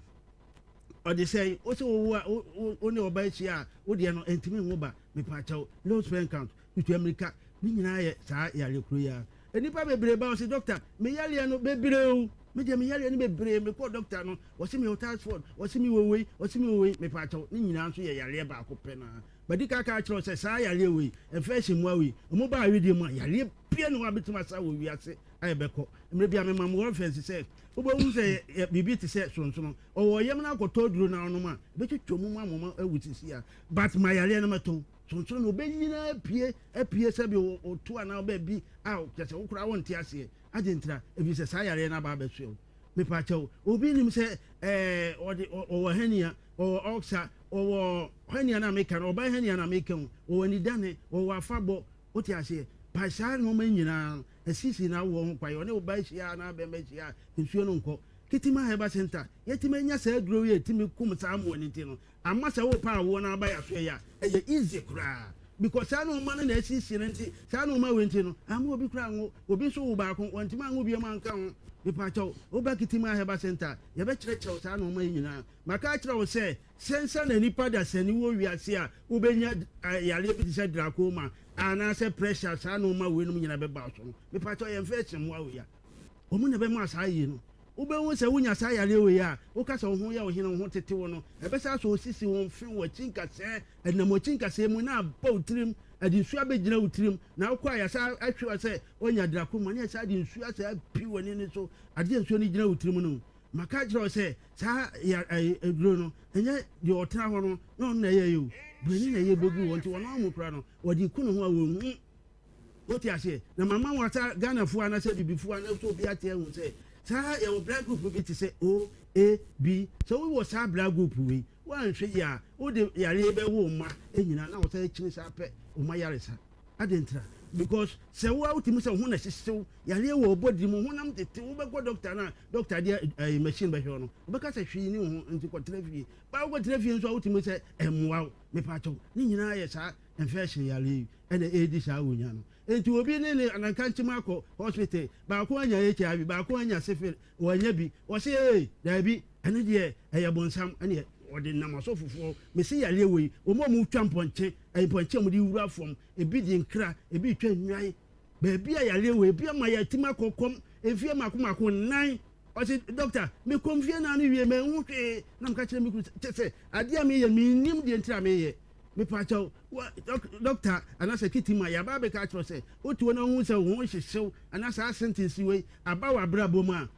ɔde sɛn wo sɛ wo a wo ne ɔba ahyia a wo deɛ no ɛntumi nwo ba mepaakyɛw low sperm count tutu amirika ne nyinaa yɛ saa yareɛ kuro yi ara nnipa bebree ba ɔse doctor me yareɛ no bebree o me deɛ me yareɛ no bebree mekɔ doctor no wɔse me wɔ typhoid wɔse me wɔ wei wɔse me wɔ wei mepaakyɛw ne nyinaa nso yɛ yareɛ baako pɛ naa badi kaka akyerɛ sɛ saa yareɛ wei infection mmoa wei ɔmo ba awedeɛ mu a yareɛ bia ne hɔ a bɛtumi asa wɔ wiase a ɛbɛkɔ mmerɛ bi a mema mo reference sɛ Wobɛhu sɛ yɛ biribi te sɛ sonsono. Ɔwɔ yam no akɔtɔ aduro na ɔnom a, ɛbɛtwitwa mu ma moma awu sisi a. But ma yareɛ no mɛto. Sonsono no ɔbɛnyina apue apue sɛbi ɔto anaa ɔbaabi a kyerɛ sɛ wo koraa wonte aseɛ. Adɛn ntira? Ɛfiri sɛ saa yareɛ no aba abɛsoɛ wo. Mepakyɛw, obi nim sɛ ɛɛ ɔde ɔwɔ hernia, ɔwɔ ulcer, ɔwɔ hernia no a meka no, ɔbaa hernia no a meka o, ɔwɔ anidane, ɔwɔ afabɔ, wote aseɛ? But saa nneɛma nyinaa no, Asisi na awoɔ ho kwaeɛ, ɔne wo ba hyia anaa bɛrima hyia a, nsuo no nkɔ. Kitima Herbal Centre, yɛatumi anya saa aduro yi a ɛtumi kum saa mmoa no nti no, ama sɛ worepɛ awoɔ na aba yɛasoɛ yi a, ɛyɛ easy koraa. Because saa nnoɔma no na asisi no nti, saa nnoɔma wei nti no, amma obi koraa anwo. Obi nso wo baako, wantumi anwo biom anka ho. Mepaakyɛw, woba Kitima Herbal Centre a, yɛbɛkyerɛkyerɛ wo saa nnoɔma yi nyinaa. Maka akyerɛ wo sɛ, sɛnsa na nnipa dasani wɔ wiase a wobɛnya yareɛ bi te sɛ glaucoma, Anaasɛ pressure saa nnoɔma weinom nyina bɛba wo so no, mepakyɛw yɛmfa ɛse mmoa wei a, wɔn na ɛbɛma saa yie no. Wobɛhu sɛ wonya saa yareɛ wei a, woka sɛ wo ho yɛ wo hene, wo ho tete wo no, ɛbɛsan asɔ wo sisi, wo mfe, w'akyi nkasɛɛ, ɛnam w'akyi nkasɛɛ mu na aba wo tirim, ɛde nsuo abɛgyina wo tirim, na wokɔ a yɛasan ahwe wo sɛ woanya glaucoma na yɛsan de nsuo asan api w'ani no so, adeɛ nsuo no gyina wo tirim no. Maka akyerɛ wo sɛ saa ya ɛyi aduro no ɛnyɛ deɛ ɔtena hɔ no na ɔno na ɛyɛ yɛ o. Buroni na ɛyɛ bɛgu hɔ nti ɔno amu koraa no wɔde ku ne ho a wɔnhu. Wote aseɛ? Na mama wɔn asa Ghanafoɔ anaasɛ abibifoɔ anaasɛ obi ate ahu sɛ saa yɛwɔ blood group bi te sɛ O, A, B. Sɛ wowɔ saa blood group wei woanhwɛ yie a wode yareɛ bɛwo wo mma nyinaa na wɔsan akyini saa pɛ wo mma yaresa. Adɛn ntira? Because sɛ wo a wotumi sɛ wo ho na ɛhyehye wo, yareɛ wɔ wo body mu, honam tete wo, wobɛkɔ doctor no a, doctor de ɛyi machine bɛhwɛ wo no, ɔbɛka sɛ hwee ni wo ho nti kɔtena fie. Ba wokɔtena fie nso a wotumi sɛ ɛmmoa wo. Mepaakyɛw, ne nyinaa yɛ saa infection yareɛ yi ɛna ɛredi saa wonya no. Nti obi ne ne anankankyem akɔ hospital, baako anya HIV, baako anya syphilis, Wanya bi. Ɔse ee daabi ɛno deɛ ɛyɛ bonsam ɛneɛ ɔde nam asɔfofoɔ mese yareɛ wei wɔn a wɔn twa mpɔnkye ɛyɛ mpɔnkye a wɔde wura fam ebi de nkra ebi twa nnwan baabi a yareɛ wei ebi ama yɛatim akɔ kɔm mfie mako mako nnan ɔse dɔkta mekɔ mfie nan no wie manhu hwee na meka kyerɛ me kunu kyɛ sɛ adeɛ a meyɛ mennim deɛ ntira meyɛ mepaakyɛw dɔkta anaasɛ kiti ma yɛaba abɛka akyerɛ sɛ wote hɔ na wohu sɛ wo ho hyehyew anaa saa sentence wei aba w'abrabɔ mu a,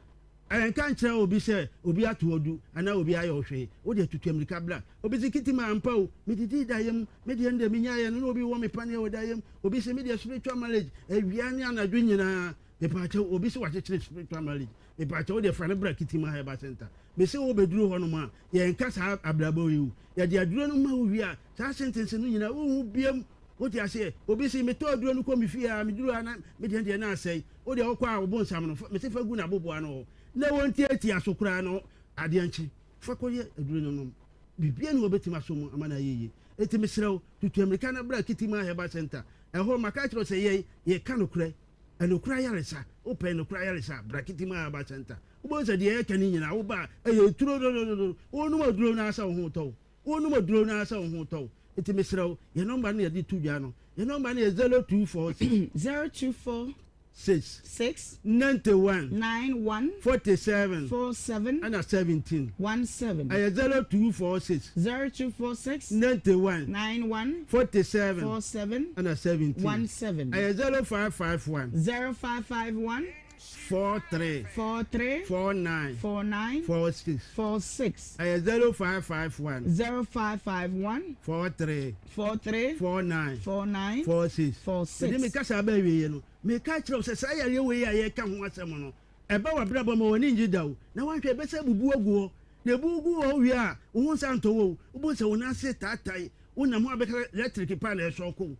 ɛnka nkyerɛ obi sɛ obi ato wo du anaa obi ayɛ wo hwee. Wo deɛ tutu ammirika bra. Obi se, Kiti ma ampa o, medidii daeɛ mu, me deɛ no deɛ menyaeɛ no na obi wɔ me paneɛ wɔ daeɛ mu. Obi se, me deɛ spiritual marriage, awia ne anadwo nyinaa. Mepaakyɛw, obi se wakyekyere spiritual marriage. Mepaakyɛw, wo deɛ fa no bra Kitima Herbal Center. Mese wo bɛduru hɔnom a, yɛnka saa abrabɔ yi o. Yɛde aduro no ma wo wie a, saa sentence no nyinaa wonhu biam. Wote aseɛ? Obi se, metɔ aduro no kɔ me fie a, meduru ha na me deɛ deɛ na asɛe. Wo deɛ wokɔ a wo bonsam no, mese fa gu n'aboboa ano hɔ na wɔntiatia so koraa no adeɛ nkye. Fa kɔyɛ aduro no nom. Biribiara nni hɔ a ɛbɛtumi asɔ mu ama no ayɛ yie. Enti mesrɛ wo, tutu ammirika na bra Kitima Herbal Centre. Ɛhɔ, maka akyerɛ wo sɛ yɛn, yɛka nokorɛ. Nokorɛ ayaresa. Wopɛ nokorɛ ayaresa a, bra Kitima Herbal Centre. Wobɛhu sɛ deɛ yɛka no nyinaa, woba a, ɛyɛ turo dodododo. Wonom aduro no ara sɛ wo ho retɔ wo. Wonom aduro no ara sɛ wo ho retɔ wo. Enti mesrɛ wo, yɛn nɔmba no na yɛde to dwa no. Yɛn nɔmba no yɛ 0246. 024. 6. 6. 91. 9 1. 47. 4 7. Ɛna 17. 1 7. Ɛyɛ 0246. 0246. 91. 9 1. 47. 4 7. Ɛna 17. 1 7. Ɛyɛ 0551. 0551. 43. 43. 49. 49. 46. 46. Ɛyɛ 0551. 0551. 43. 43. 49. 49. 46. 46. Mede me kasa aba awieɛ no, meka kyerɛ wo sɛ saa yareɛ wei a yɛreka ho asɛm no, ɛba w'abrabɔ ma w'ani ngye da o, na woanhwɛ ɛbɛsɛ abubu agu hɔ. Na ebu gu hɔ wie a, wo ho nsa ntɔ wo o, wobɛhu sɛ wo nan ase taatae, wonam hɔ a bɛka sɛ lɛtriki paa na ɛresɔɔko wo.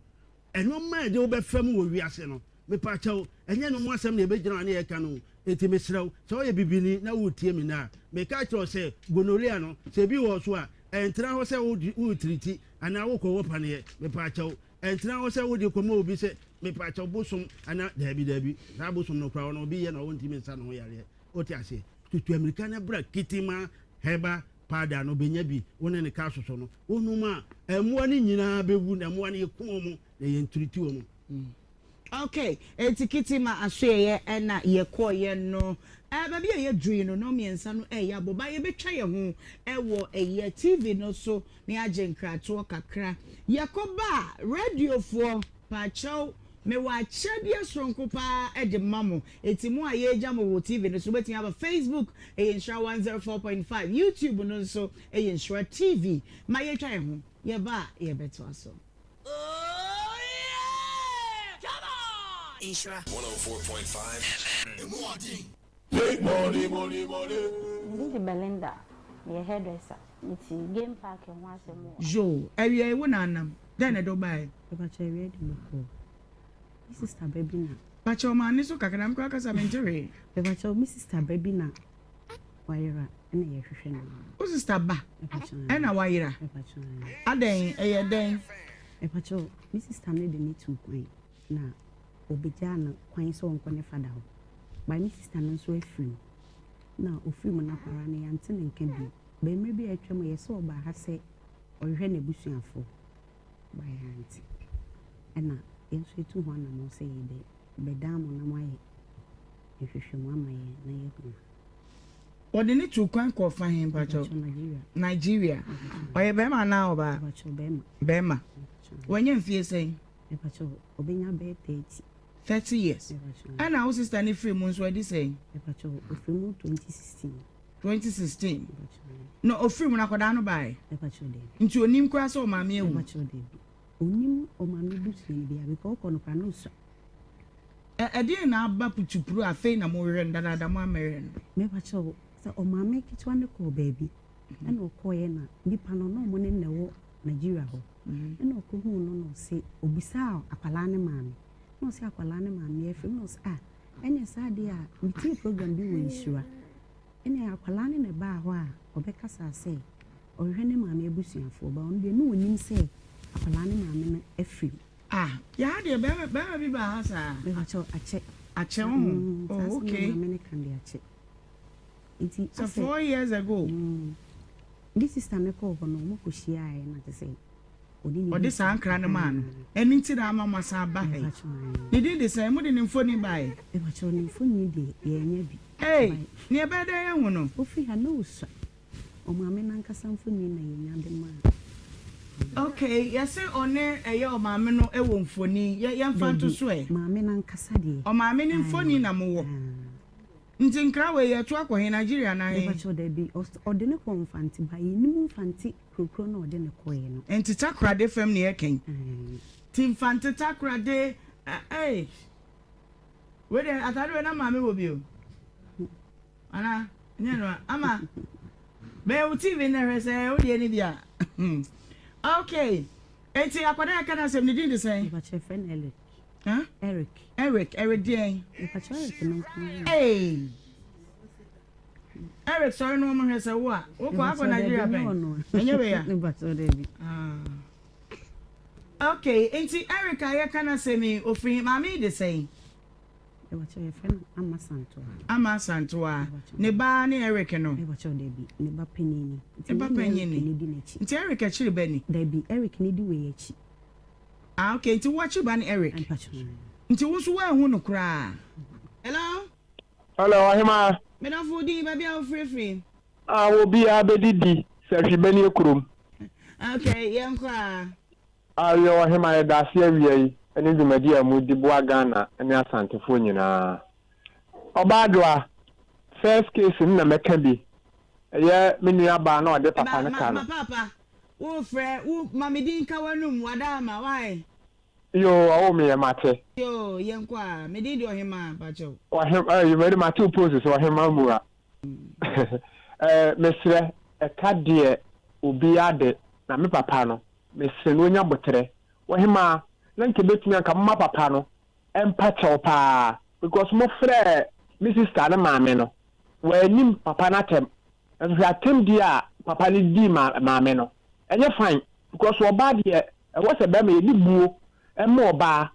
Nnoɔma a ɛde wo bɛfa mu wɔ wiase no, mepakyɛw, ɛnyɛ ɛno ho asɛm na yɛbɛgyina hɔ ne yɛreka no o. Enti mesrɛ wo, sɛ woyɛ bibini na woretie me nnɛ a, meka akyerɛ wo sɛ gonorrhea no, sɛ ebi wɔ wo so a, ɛntena hɔ sɛ woretiriti anaa worekɔwɔ paneɛ. Mepakyɛw, ɛntena hɔ sɛ wode rekɔma obi sɛ, mepakyɛw, bosom anaa, daabi, daabi, saa bosom no koraa, ɔno obi yɛ na ɔntumi nsa ne ho yareɛ. Wote aseɛ? Tutu amirika na bra Kitima Herbal Powder no, bɛnya bi, wo ne ne ka soso no. Wonom a, mmoa no nyinaa bɛwu, na mmoa no yɛku wɔn na yɛntiriti wɔn. Ok, enti Kitima asoɛeɛ ɛna yɛkɔeɛ no. Eh, baabi a yɛduru yi no, nnɔnmiɛnsa no ɛreyɛ abɔ, ba yɛbɛtwa yɛn ho ɛwɔ ɛyɛ TV no so na yɛagye nkratoɔ kakra. Yɛkɔba a, radiofoɔ, Pakyɛw, mewɔ akyɛdeɛ soronko paa de ma mo. Enti mo a yɛregya mo wɔ TV no so, wobɛtumi aba Facebook, ɛyɛ Nhyira 104.5, YouTube no nso ɛyɛ Nhyira TV. Ma yɛntwa yɛn ho, yɛba a yɛbɛtoa so. Nhyira 104.5 FM. Emu ɔden. Me din de Belinda, meyɛ hairdresser nti game park ho asɛm wɔ. Yoo, awia yi wo na anam, dɛn na ɛde wo baeɛ? Mepakyɛ awia de me kɔɔ me sister ba bi na. Pakyɛ ɔma ne so kakra na me koraa kasa mente hwee. Mepakyɛ me sister ba bi na wayera ɛna yɛhwehwɛ no. Wo sister ba ɛna wayera? Mepakyɛ. Adɛn ɛyɛ dɛn? Mepakyɛ me sister no de ne tuu kwan na ɔbɛgyaa no kwan sɛ ɔnkɔ ne fada hɔ. But me sister no nso afiri mu. Na ɔfiri mu no akwadaa no yɛante ne nka bio. But mmerɛ bi a atwam yɛsɛ ɔbaa ha sɛ ɔhwehwɛ n'abusuafoɔ. But yɛante. Ɛna yɛn nso yɛtu ho anammɔn sɛ yɛbɛdan mo na moayɛ nhwehwɛmu ama yɛn na yɛahu no. Wɔde no tuu kwan kɔɔ fa he mpakyɛw? Nigeria. Nigeria. Ɔyɛ bɛrima anaa ɔbaa? Mpakyɛw bɛrima. Bɛrima. Wanya mfie sɛn? Mepakyɛw, ɔbɛnya bɛyɛ 30. 30 years. Ɛna wo sister no firi mu nso adi sɛn? Mepakyɛw, ɔfiri mu 2016. 2016. Na ɔfiri mu no akwadaa no baeɛ? Mepakyɛw, dabi. Nti onim koraa sɛ ɔmaame awu? Mepakyɛw, dabi. Onim ɔmaame busua no biara because ɔkɔ no koraa na ɔsua. Ɛ ɛdeɛn na aba putupuru a afei na mohwehwɛ no dadaada mo ammɛhwɛ no? Mepakyɛw, sɛ ɔmaame ketewa no kɔɔ baabi ɛna ɔkɔeɛ na nipa no na ɔmo ne no na ɛwɔ Nigeria hɔ ɛna ɔkɔhuu no na ɔse ɔbisaa akwadaa no maame na ɔse akwadaa no maame afiri mu na ɔse ah ɛneɛ saa deɛ a metie program bi wɔ Nhyira ɛneɛ akwadaa no na ɛbaa hɔ a ɔbɛkasaa sɛ ɔhwehwɛ ne maame abusuafoɔ ba ɔno deɛ na ɔnim sɛ akwadaa no maame no afiri mu. Ah yɛha deɛ bɛrima bɛrima bi baa ha saa. Mepakyɛw akyɛ. Akyɛ wo ho Mm, saa oh asɛm na okay. maame no ka deɛ akyɛ. Nti Sɛ asɛ. 4 years ago. Mm. Ne sister no kɔɔ hɔ no ɔmo kɔ hyiaaɛ na kyerɛ sɛ ɔne ne Ɔde di saa nkra no maa no. Ahaa. Ɛno nti na ama moasan aba ha yi. Mepakyɛw ae. Ne din de sɛn? Mode ne mfoni baeɛ? Mepakyɛw ne mfoni deɛ yɛannya bi. Ei! But. Nea ɛbɛyɛ dɛn yɛahu no? Ofiri ha na osua. Ɔmaame no ankasa mfoni na yɛnya de maa. Okay, yɛse ɔne ɛyɛ ɔmaame no wɔ mfoni. Yɛ yɛmfa nto Dabi, so ɛ. maame no ankasa deɛ. Ɔmaame no mfoni Ae, na mowɔ. ae. Nti nkra wei yɛto akɔ he? Nigeria anaa he? Mepakyɛw dabi, ɔde no kɔɔ Mfante but yɛnnim Mfante kurokuro no a ɔde no kɔeɛ no. Nti Takorade fam ne yɛka yi? Nti Mfante Takorade eh wei deɛ atade wei na maame wɔ bi o anaa nyɛ no a ama bɛyɛ wo TV no hwɛ sɛ wo deɛ ne bi a okay nti akwadaa yɛka no asɛm ne din de sɛn? Mepakyɛw yɛfrɛ no Eric. Huh? Eric. Eric, Eric deɛn? Mepakyɛw Eric no nko ara. Hey! Eric sɔre no wɔn hwɛ sɛ wo a wokɔ akɔ Nigeria pɛn. Ɛnyɛ wei a. Mepakyɛw dabi. Ah. Okay, nti Eric a yɛka n'asɛm yi ofiri maame yi de sɛn? Mepakyɛw yɛfrɛ no Ama Santoa. Ama Santoa. Ne ba ne Eric no. Mepakyɛw dabi, ne ba panyin ni. Ne ba panyin ni. Nti Eric akyiri ba ni. Dabi, Eric ne di wei akyi. Ah okay, nti wo akyiri ba ne Eric? Mpakyɛw. Nti wo nso woanhu no koraa. Hello. Hello, ɔhemaa. Me dɔfo wo din, baabi a wo frɛ firi. Ah, obiara bɛdidi sɛ hwibenie kurom. Okay, yɛnkɔ a. Awiɛ ɔhemaa yɛdaase awia yi ne dwumadi a mudi boa Ghana ne Asantefoɔ nyinaa. Ɔbaa Adwoa, first case no na mɛka bi, ɛyɛ me nua baa na ɔde papa no ka no. Ma paapa, wo frɛ, wo ma me din nka w'anum, w'adaama, why? Yoo ɔwo meyɛ mate. Yoo yɛnkɔ a, me din de Ɔhemaa, mpakyɛw. Ɔhem ɛɛ mede mate wo post so Ɔhemaa Mua. Ɛɛ mesrɛ ɛka deɛ obiara de na me papa no mesrɛ no ɔnya boterɛ. Ɔhemaa na nka ɛbɛtumi anka moma papa no mpa kyɛw paa because mo frɛɛ me sister no maame no wannim papa no atɛm nanso hwɛ atɛm die a papa no dii maame no ɛnyɛ fine because ɔbaa deɛ ɛwɔ sɛ bɛrima yɛde buo ɛma ɔbaa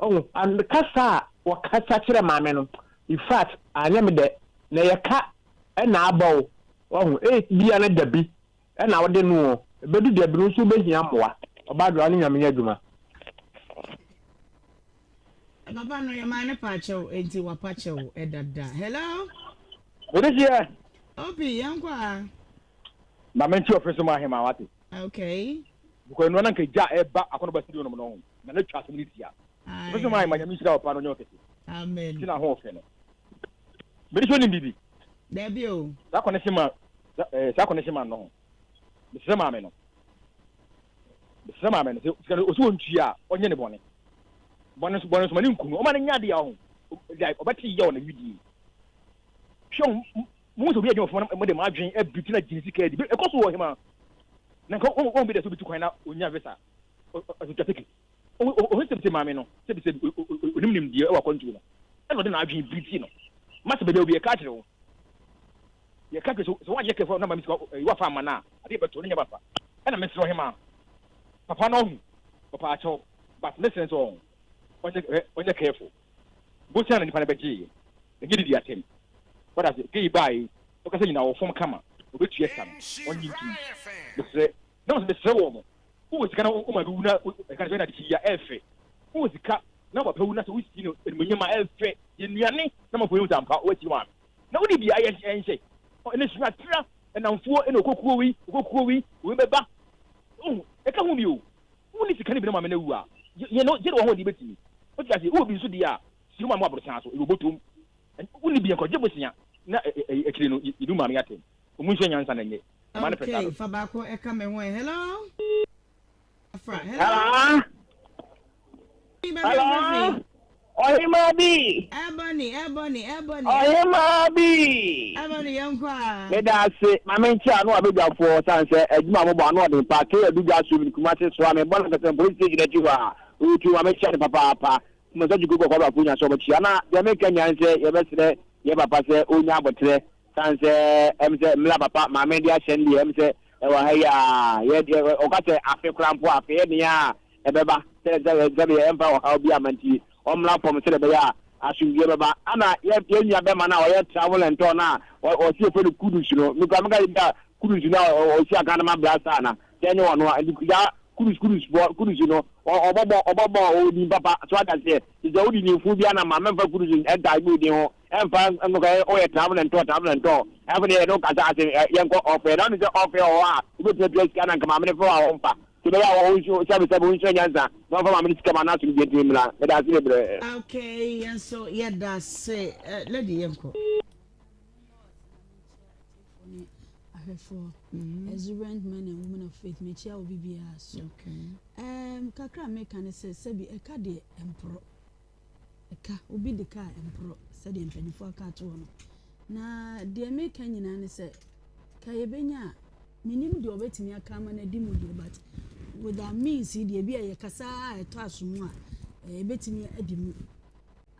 ɔho and kasa a wɔkasa kyerɛ maame no in fact anyɛ me dɛ na ɛyɛ ka ɛna aba o ɔho ebia na dabi Ɛna wode no o, ɛbɛdu da bi no wo nso wobɛhia mmoa. Ɔbaa dwoa ne Nyame nyɛ adwuma. Papa no yɛmaa no paa kyɛw enti wapa kyɛw dada. Hello. Mede seɛ. Opi yɛnkɔ a. Ma mente ɔfɛ so mu ahema wate. Okay. Because nua na nka gya ɛba akɔnɔba studio nom no ho na na twa asɛm no tia. Ɔfɛ so mu ahema Nyame nhyira wo paa na ɔnyɛ wo kɛse. Amen. Ti na ho ɔfɛ no. Mede sɛ onim biribi. Dabi o. Saa connection man eh, saa connection man no ho. Mesrɛ maame no. Mesrɛ maame no sɛ sika no osi wɔn tua a ɔnyɛ ne bɔne. Bɔne nso bɔne nso ma ne nku no. Ɔma ne nya adeɛ ɔho. Like ɔbɛte yaw na widie. Hwɛ mo sɛ obi adwuma fam na mo de mo adwen abiti na gyina sika adi. Ɛkɔ so wɔ hema. Na nka wɔn bi da so bi tu kwan na onya visa. Ɔtwa ticket. Ohu sɛ sɛ maame no, sɛ sɛ onim nimdeɛ wɔ akwantuo no, ɛna ɔde n'adwene biri ti no. Ma sɛ baabi a obi yɛka akyerɛ wo, yɛka kyerɛ sɛ woanyɛ kɛfo na maame sika wafa ama no a, adeɛ bɛto no nyɛ papa. Ɛna mesrɛ ɔhemaa, papa no ɔhu, ɔpa akyɛw, but mesrɛ sɛ ɔho, ɔnyɛ ɔnyɛ careful. Bosia na nipa no bɛgyeeɛ, ɛnyɛ didi atɛm. Wada ase, gei baa yi, ɔkasa nyinaa ɔwɔ fam kama, ɔbɛtua sika no, ɔnnye ntom. Mesrɛ, na mesrɛ wɔ mo, Wowɔ sika na wo maame wu na ɛka sɛ na adekye yi a ɛfɛ. Wowɔ sika na wo papa wu na sɛ wosi no animuonyam a ɛfɛ. Yɛ nnuane na manfoɔ hu sɛ ampa woatie wo maame. Na wode bi ayɛ ɛnhyɛ. Ɛnɛ sua tra nnamfoɔ ɛna ɔkɔkuo wei ɔkɔkuo wei wei bɛba. Wohu ɛka ho bi o. Wonni sika no bi na maame no awu a yɛ no gye de w'ahoɔden bɛtumi. Wote aseɛ wowɔ bi nso deɛ a si wo maame wɔ aborosan so ɛwɔ bɔtɔm. Wonni bi nkɔgye bosea na akyire no yɛdi wo maame atɛm. Ɔmu nsua nyansa na ɛnyɛ. Ɛma no pɛ saa Okay, dodo. fa baako ɛka me ho ɛ. Hello? Afra, hello? Hello? Baabi a Hello? wofiri? Ɔhemaa bi. Ebony, Ebony, Ebony. Ɔhemaa bi. Ebony, yɛnkɔ a. Meda ase. Ma menkyɛ ano abadwafoɔ sane sɛ adwuma a mobɔ ano ɔden paa. Kay Adu Dwa so Kumasi soa me bɔ no kɛsɛ police station akyi hɔ a. Ɔretu ma mekyɛ no papaapa. Kumasi Agyeku Kɔkɔɔ Abrafo nya sɛ ɔbɛkyia. Na deɛ meka nyinaa ne sɛ yɛbɛsrɛ yɛ papa sɛ ɔnya aboterɛ Sane sɛ ɛm sɛ mmla papa maame de ahyɛ no deɛ ɛm sɛ ɛwɔ ha yi aa yɛ deɛ ɔka sɛ afe koraa mpo afe yɛ den a ɛbɛba sɛ sɛ sɛdeɛ ɛmfa ɔhaw bi ama nti ɔmmra fam sɛdeɛ ɛbɛyɛ a asomdwoeɛ bɛba ana yɛ yɛ nua bɛma no a ɔyɛ travel and tour no a ɔsi efɛ no kudus no mekura meka yɛ bi a kudus no a ɔsi akan no ma bra saa na sɛ ɛnyɛ ɔno a nti saa kudus kudus foɔ kudus no ɔbɔbɔ ɔbɔbɔ ɔwɔ din papa so ata seɛ sɛ wodi nimfo bi ana ma mɛmfa kudus ɛnta bi odin ho Ɛmfa nkɔ ɛ woyɛ travel and tour travel and tour ɛfo deɛ yɛne wo kasa ase ɛ yɛnkɔ ɔfɛ na wonim sɛ ɔfɛ wɔ hɔ a wobɛtumi atua sika na nka maame no frɛ wo a wɔmfa nti ɛbɛyɛ a wo sɛbe sɛbe wonsua nyansa na wɔmfa maame no sika ma na asomdwie ntumi mmra meda ase bebree. Okay yɛn nso yɛda ase eh, lady yɛnkɔ. ne ahwɛfoɔ mm-hmm. exuberant men and women of faith mekyia obi biara so um, kakra a meka ne sɛ sɛbi ɛka deɛ ɛmporɔ Ɛka, obi de ka a ɛmporɔ sɛdeɛ mpanimfoɔ aka ato hɔ no. Na deɛ meka nyinaa ne sɛ, ka yɛbɛnya a, menim deɛ ɔbɛtumi aka ama no adi mu deɛ but with our means yi deɛ bi a yɛkasa a ɛtɔ aso mu a, ɛbɛtumi adi mu.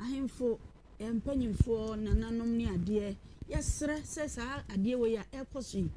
Ahemfo, yɛn mpanyimfoɔ, nananom ne adeɛ, yɛsrɛ sɛ saa adeɛ wei a ɛrekɔ so yi,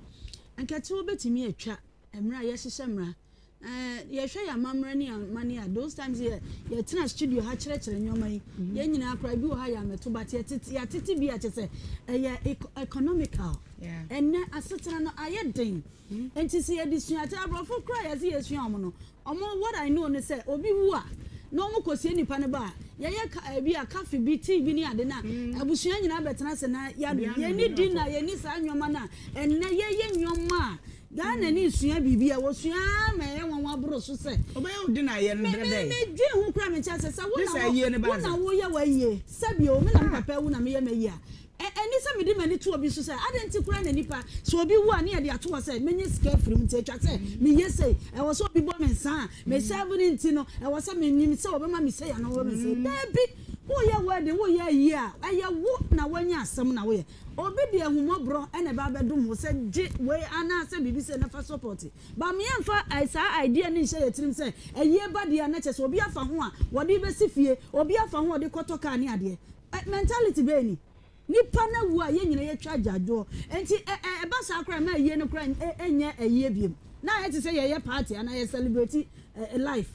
nkɛtewa bɛtumi atwa mmerɛ a yɛhyehyɛ mmara Eh, yɛhwɛ yɛn amammerɛ ne yɛn amanneɛ a, those times yɛ yɛtena studio ha kyerɛkyerɛ nneɛma yi. Mm-hmm. Yɛn nyinaa koraa bi wɔ ha yɛ amɛto but yɛtete yɛatete bi a kyɛ sɛ ɛyɛ economical. Ɛnɛ asetena no ayɛ den. Mm-hmm. Nti sɛ yɛde sua ate aborɔfo koraa yɛse yɛsua wɔn no, wɔn what I know ne sɛ obi wu a. na wɔn kɔsie nipa no ba a, yɛyɛ ka ebi a kafe bi, tea bi ne ade na abusua nyinaa bɛtena ase na yɛanom. Yɛnni dinner, yɛnni saa nneɛma no a ɛnnɛ yɛyɛ nneɛma a Ghanani sua biribi a wɔsua ara ma ɛyɛ nwanwa boro so sɛ. Wobɛyɛ wo dinner ayɛ no Me berɛ me bɛn? medwen ho koraa mente aseɛ sɛ wo Gye na sɛ wo ayie no ba wo na ansa. woyɛ w'ayie sɛbi o me na me papa awu na meyɛ m'ayie a Ɛ ɛnni sɛ mede m'ani to obi so sɛ, 'Adɛn nti koraa na nnipa, sɛ obi wu a, ne yɛde ato hɔ sɛ menya sika afiri mu nti, etwa sɛ meyɛ sei. Ɛwɔ sɛ obi bɔ me nsa a mesɛɛvo no nti no, ɛwɔ sɛ menim sɛ wɔbɛma me sei anaa wɔbɛma me sei. Dabi! Woreyɛ wedding, woreyɛ ayie a, ɛyɛ wo na woanya asɛm na woyɛ. Obi de ahummɔborɔ na ɛba abɛdom wo sɛ gye wei anaasɛ biribi sei na fa sɔpɔte. But me yɛmfa saa idea no nhyɛ yɛn tirim sɛ ayie ba deɛ a na kyerɛ sɛ obi afa ho a wɔde rebɛsi fie, obi afa ho a ɔde rekɔtɔ kaa ne adeɛ. Ɛ mentality bɛn ni? Nipa no awu a yɛn nyinaa yɛtwa agyaadwoɔ. Nti ɛ ɛ ɛba saa koraa a ɛma ayie no koraa ɛ ɛnyɛ ayie biom. Na ayɛ te sɛ yɛyɛ party anaa yɛ celebrate ɛ life.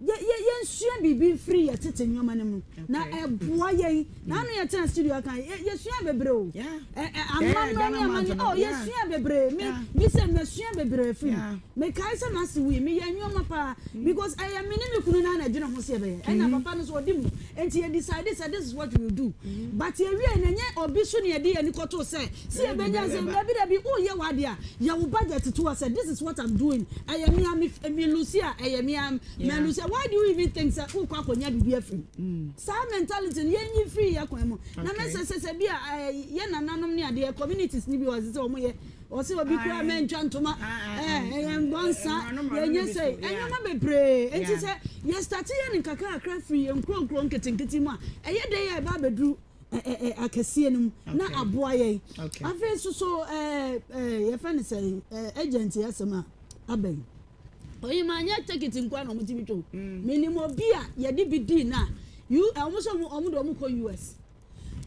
Yɛ yɛ yɛnsua biribi mfiri yɛ tete nneɛma no mu na ɛboa yɛn. Na ano yɛtena studio aka yɛ yɛsua bebree o. Ɛ ɛ amammerɛ ne amanneɛ oh yɛsua bebree. Me me sɛ masua bebree afiri mu. Mekae sɛ m'ase wui, meyɛɛ nneɛma paa because ɛyɛ me ne me kunu no ara na ɛdwene ho sɛ yɛbɛyɛ. Ɛna papa no nso ɔdi mu nti yɛ decide sɛ this is what we will do. But yɛwiei no ɛnyɛ obi so na yɛde yɛn ani kɔtoo sɛ sɛ yɛbɛnya sɛ dabi dabi woyɛ w'adeɛ a yɛ wo budget to hɔ sɛ this is what I'm doing ɛyɛ me a me me lose a ɛyɛ me a ma lose a why do you even think sɛ wokɔ akɔnya biribi afiri mu? Saa mentality no yɛnyi mfiri yɛn kwan mu. Na mɛsɛ sɛ sɛ bi a yɛn nananom ne adeɛ communities no bi wɔ hɔ ɛsɛ sɛ wɔyɛ Ɔse obi koraa mɛntwa ntoma eh, ɛyɛ mbɔ nsa, yɛnyɛ sei, nneɛma bebree. Enti sɛ yɛ starte yɛ no nkakrakra firi yɛn nkuro nkuro nketenkete mu a, ɛyɛ dɛn a ɛba abɛduru akɛseɛ no mu na aboa yɛn. Afei nso so yɛfrɛ no sɛn, agent asɛm a aba yi. Oyi ma nyɛ tekiti nkoa na wɔn ti bi twam. Menim obi a yɛde bi dii no a, wɔn sɛ wɔn de wɔn kɔ US.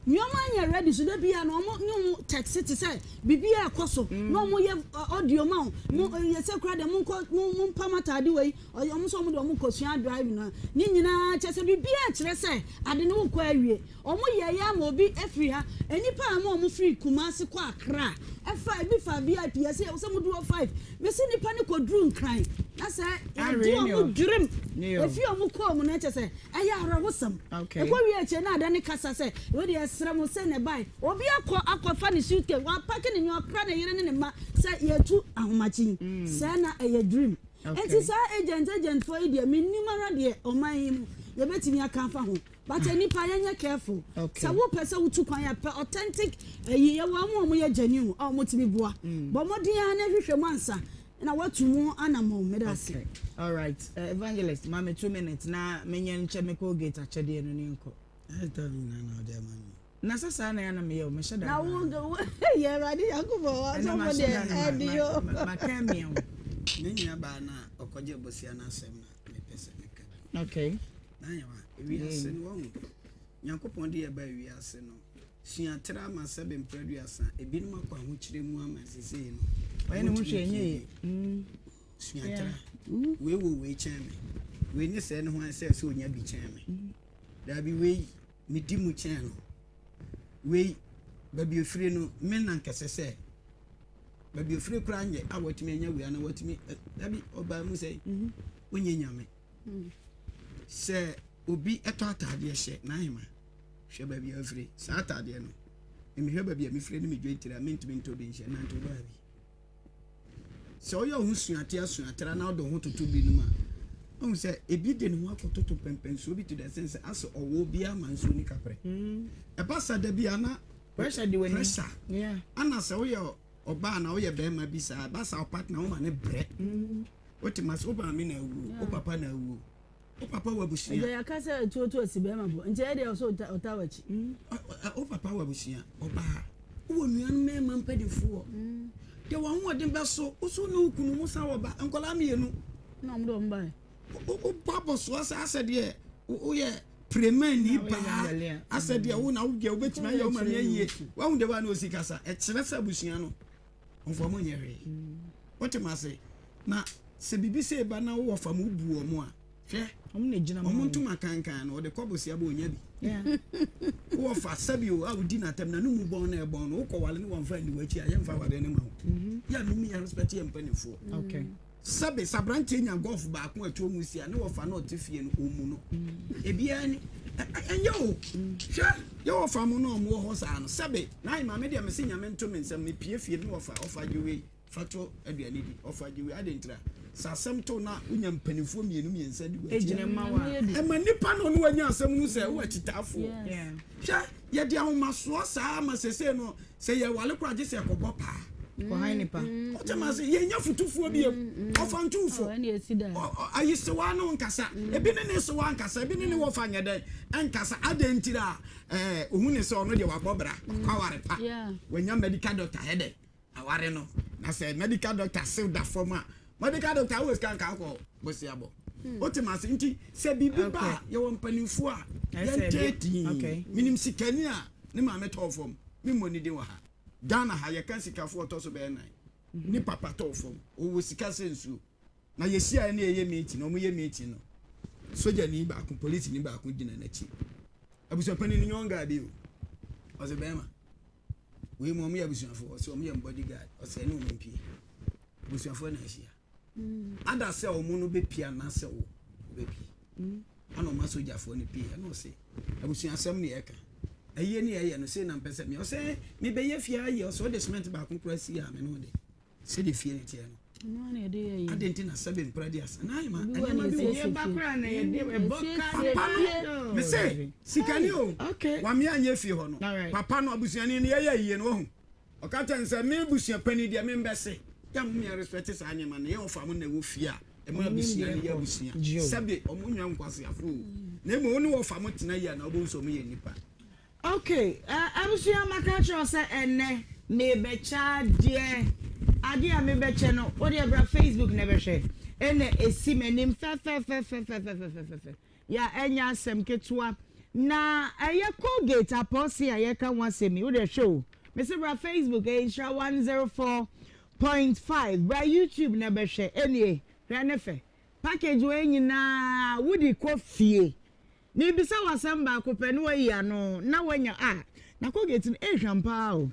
Nneɛma nyɛ ready so da biara no wɔn ne wɔn text te sɛ biribi a ɛkɔ so na wɔn yɛ audio ma wo mo yɛ sɛ kura deɛ mo nkɔ mo mo mpam ataade wei ɔyɛ wɔn sɛ wɔn de wɔn kɔ sua driving no ne nyinaa kyɛ sɛ biribi a kyerɛ sɛ ade no wokɔ awie wɔn yɛ yɛ ama obi afiri ha nnipa a wɔn firi Kumasi kɔ Accra ɛfa ebi fa VIP yɛ sɛ sɛ mo duro 5 mesi nipa no kɔ duru Nkran na sɛ yɛde wɔn dwirim efi wɔn kɔɔ mu na kyɛ sɛ Ɛyɛ awerɛhosɛm. Ɛkɔwie akyire na ada ne kasa sɛ, Wei deɛ yɛsrɛ mo sɛ na ɛbae. Obi akɔ akɔfa ne suitcase, wapake ne nneɛma, wakra ne yere ne ne mma sɛ yɛretu ahomakye yi. Sɛɛ na ɛyɛ dream. Enti saa agent agent foɔ yi deɛ mennim ara deɛ ɔman yi mu yɛbɛtumi aka afa ho. But nnipa yɛnyɛ careful. Sɛ wopɛ sɛ wotu kwan a, pɛ authentic ayi. Yɛwɔ wɔn a wɔyɛ genuine a wɔtumi boa. Bɔ mmɔden ara na hwehwɛ mu ansa. Na watu mu anamɔn. Meda ase. Okay alright uh, evangelist ma me 2 minutes na menyɛ nkyɛ me Colgate akyɛdeɛ no ne nkɔ. Ɛyɛ time nyinaa na ɔde ama mi. Na sɛ saa na yɛ na meyɛ o mehyɛ da. Na wo wo yɛ Awurade Nyankopɔn wasɔfo deɛ ɛdi o. Maka mmea o. Me nua baa na ɔkɔgye bosia no asɛm na mepɛ sɛ meka bi. Okay. Na yɛ wa ewiase no wɔn Nyankopɔn de yɛ ba ewiase no. Sua tra ma sɛbe mprɛ aduasa, ebinom akɔ ahokyerɛ mu ama sesei no. Ɔyɛ ne ho hwɛ ɛnyɛ yie. Sua tra. Wei wɔ wei kyɛn me. Wei ne sɛɛ ne ho sɛ sɛ onya bi kyɛn me. Daabi wei medi mu kyɛn no. Wei baabi ofiri no me na nkɛsɛ sɛ baabi ofiri koraa nyɛ a watumi anya wei ana watumi daabi ɔbaa mu sɛ wonyɛ nyame. Sɛ obi ɛtɔ ataadeɛ hyɛ n'ahema. Hwɛ baabi a wafiri. Saa ataadeɛ no, mehwɛ baabi a mefiri ne me dwetire a, mentumi ntɔ bi nhyɛ. Nante wo baabi. Sɛ woyɛ wo ho suatea suatera na wode wo ho toto binom a, wohu sɛ ebi de ne ho akɔtoto pɛmpɛnsuo bi to the sense sɛ asɛ ɔwɔ biara ma nsuo ni kaprɛ. Ɛba sa da bi a na pressure di w'anim. Pressure. Yeah. Ana sɛ woyɛ ɔbaa na woyɛ bɛrima bi saa, ɛba sa wo partner woma ne brɛ. Wote ma sɛ wo maame na awuo, wo papa na awuo. Wo papa wɔ abusua. Ɛgya yɛaka sɛ tuo to asi bɛrima bo nti ɛyɛ deɛ ɔsɛ ɔta w'akyi. Wo papa wɔ abusua ɔbaa. Wowɔ nuanom mmarima mpanimfoɔ. Deɛ wɔn ahoɔden bɛso wo so ne wo kunu mo san wɔ ba nkwadaa mmienu. Na wɔn de wɔn bae. Wobɔ abɔsoɔ saa sɛ deɛ woyɛ piremani baa asɛ deɛ wo na wo deɛ wobɛtumi ayɛ wo maame ayie. Wahu deɛ wa na ɔsi kasa ɛkyerɛ sɛ abusua no ɔmfa mo nyɛ hwee. Wote ma ase na sɛ biribi sei ba na wowɔ fam wobu wɔn a hwɛ wɔn ntoma kankan no wɔde kɔ bosia bɔ onya bi wowɔ fa sɛbi o a wodi n'atam na ne mu bɔn na ɛbɔn no wokɔ wale ne wɔn fa nni w'akyi a yɛmfa wale ne ma wo mhm. yɛ a mimi yɛ respect yɛ mpanimfoɔ. Sɛbe, sɛ aberanteɛ nya golf baako a ɛtoɔ mu si a, ne wɔfa no a ɔte fie no, ɔmmu no. Ebiara ni. Ɛnyɛ o. Hwɛ, yɛ wɔfa mo no a wɔwɔ hɔ saa no, sɛbe, na ayɛ maame deɛ mese Nyame nto me nsam, mepie fie no, ne wɔfa, ɔfa gye wei, fa to aduane di, ɔfa gye wei, adɛn ntira? Sɛ asɛm to na wonya mpanimfoɔ mmienu mmiɛnsa di w'akyi a, ɛma nnipa na ɔne wanya asɛm no sɛ wowɔ akyitaafoɔ. Hwɛ, yɛde ahomasoɔ saa ma sesei no, Sɛ yɛ wale koraa gye sɛ ɛkɔbɔ paa. Kɔhan nipa. Ɔkyɛ ma sɛ yɛnya futufoɔ bi mu. Ɔfa ntuufo. Ayi sewa no nkasa. Ebi ne ne sewa nkasa. Ebi ne ne wɔfa nyɛ dɛn nkasa. Adɛn ntira a ɛɛ ohun ne sɛ ɔno deɛ wabɔ bra. Wakɔ aware pa. Wanya medical doctor yɛ dɛn aware no. Na sɛ medical doctor sew da fam a medical doctor wɔ sika nka akɔ bosia bɔ. Wote ma se nti sɛ biribi ba a yɛwɔ mpanimfoɔ a yɛntɛɛtii. Menim sikani a ne maame tɔɔ fam. Me mmɔ ne din wɔ ha. Ghana ha yɛka sikafoɔ ɔtɔ so bɛyɛ nan. Ne papa tɔɔ fam. Ɔwɔ sika sɛ nsuo. Na yɛhyiaeɛ ne yɛyɛ meeting, wɔn yɛ meeting no, sogyani baako, polisini baako gyina n'akyi. Abusuapanin no nyɛ ɔngaa bi o. Ɔsɛ bɛrima. Wei mu wɔn yɛ abusuafoɔ, ɔsɛ wɔn yɛ bodyguard, ɔsɛ ɛne wɔn mpie. Abusuafoɔ na ahyia. Ada sɛ wɔn no bɛpie anaasɛ wo wobɛpie. Ana ɔma sogyafoɔ no pie ɛna ɔse abusuasɛm ne yɛka ayie ne yɛyɛ no sei na mpɛ sɛ me ɔsɛ mebɛyɛ fie ayɛ ɔsɛ ɔde cement baako kora si a me ne wode sɛdeɛ fie no teɛ no ade nti na sɛbe mpra di asa na ayɛ ma nneɛma bi wɔ papa no mese sikani o wame anyɛ fie hɔ no papa no abusuani no yɛyɛ ayie no wahu Ɔka kyerɛ no sɛ, Me abusua panin deɛ membɛse. Yɛ a mom yɛn respect saa nneɛma no. Yɛ ɔfa mo na ɛwɔ fie a, ɛma abusua no yɛ abusua. Sɛbe ɔmo nyɛ nkwaseafo o. Na mmom wo ne wɔfa mo tena yie a na wobɛhu sɛ ɔmo yɛ nnipa. Ok, abusua maka akyerɛ wo sɛ ɛnnɛ merebɛkyɛ adeɛ. Adeɛ a mebɛkyɛ no, wo deɛ bra Facebook na bɛhwɛ. Ɛna ɛsi m'anim fɛfɛfɛfɛfɛfɛfɛfɛ. Ya ɛnyɛ asɛm ketewa. Na ɛyɛ Colgate apɔɔse a yɛka ho asɛm yi, wo deɛ hwɛ o. Mese bra Facebook ɛyɛ Nhyira 104.5, bra YouTube na bɛhwɛ. Ɛnie, hwɛ ne fɛ. Package wei nyinaa wode kɔ fie. Mebisa wo asɛm baako pɛ na wayi ano na wanya a, na Colgate no ɛhwam paa o.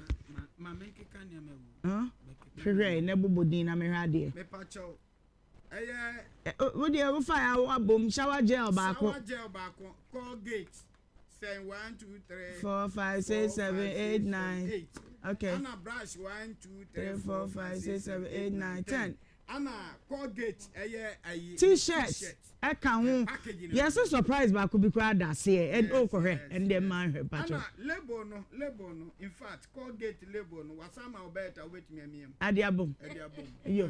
Ma menkeka nneɛma ɛwɔ. Hwehwɛ na bobɔ din na mehwɛ adeɛ. Mepakyɛw, ɛyɛ. Wo deɛ wo fa ya abom shower gel baako. Shower gel baako Colgate sɛn one two three. 4 5 6 7 8 9 okay. Ana brush 1 2 3 4 5 6 7 8 9 10. Ana Colgate ɛyɛ ayi. T-shirt ɛka ho yɛsɛ surprise baako bi koraa da aseɛ ɛn o kɔhwɛ ɛn deɛ mmaa nhwɛ patro. Ana label no label no in fact Colgate label no wasan ma wo belt a wobɛtumi amia mu. Ade abom. Ɛde abom. Yo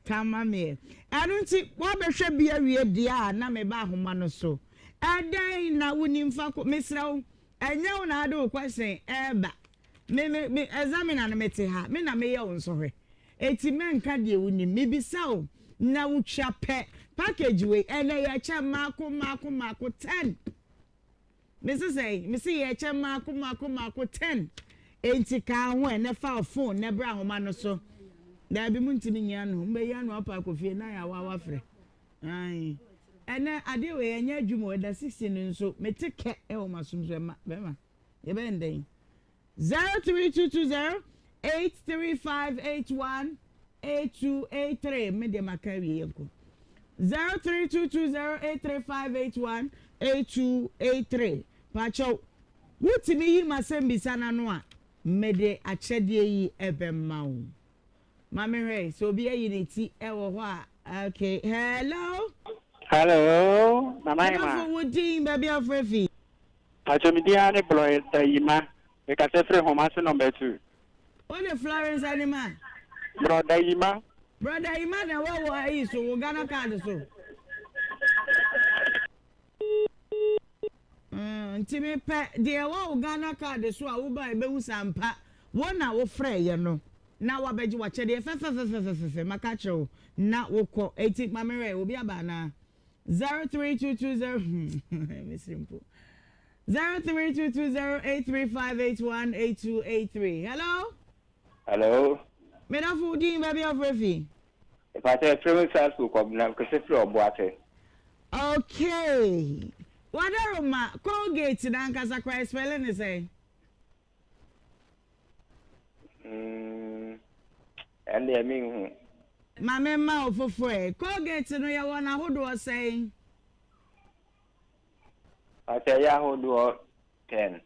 ka ma meɛ ɛno nti woabɛhwɛ bi awie deɛ a na meba ahoma no so ɛdɛn na wonim fa ko mesrɛ wo ɛnyɛ wo na ade wo question ɛɛba me me me examiner no mete ha me na meyɛ wo nsɔhwɛ Eti mɛnka deɛ wonim. Mebisa wo na wotwa pɛ. Package wei ɛnɛ yɛkyɛ mmaako mmaako mmaako ten. Mese sɛn? Mese yɛkyɛ mmaako mmaako mmaako ten. Enti kaa ho ɛ na fa wo phone na bra ahoma no so. Daabi montumi nyi ano. Mobɛyi ano apa akɔ fie na ayɛ awawa frɛ. Ae. Ɛnɛ adeɛ wei ɛnyɛ adwuma o. Ɛda 16 no nso mete kɛ ɛwɔ m'asom so ɛma bɛrima yɛbɛyɛ no dɛn? 03220 83581 8283 me deɛ maka awie yɛnkɔ 03220 83581 8283 pakyɛw wotumi yi m'asɛmbisa no ano a mede akyɛdeɛ yi ɛbɛma wo ma mehwɛ sɛ obi ayi ne ti ɛwɔ hɔ a okay hello Hello, Nana Emma. Adafo wo din baabi afrɛ fi. Pacho me din ara ne Brɔda Yima, me kasa firi Homase number 2. Wo de Florence Anima? Brɔda Yima. Brɔda Yima na ɛwɔ wɔ ayi so, wo Ghana card so. Mm, nti me pɛ deɛ ɛwɔ wo Ghana card so a wo ba ɛbɛhu sɛ ampa wo na wo frɛ yɛ no na wabɛgye wakyɛdeɛ fɛfɛfɛfɛfɛfɛ maka kyerɛ wo na wokɔ eti ma me wɛ obi aba anaa. 03220 mesere mpo 03220835818283 hello Hello. Medafo wo din baabi a wofrɛ fi? Ìpàtɛ efiri mi Salisbury kɔ na kese firi Ɔboase. Okay. Wadaroma, Colgate na ankasa koraa spelling ne sɛn? Mm, ɛndeɛ menhu. Ma me mma wo foforɔ ɛ. Colgate no yɛwɔ no ahodoɔ sɛn? Pakyɛ ɛyɛ ahodoɔ ten.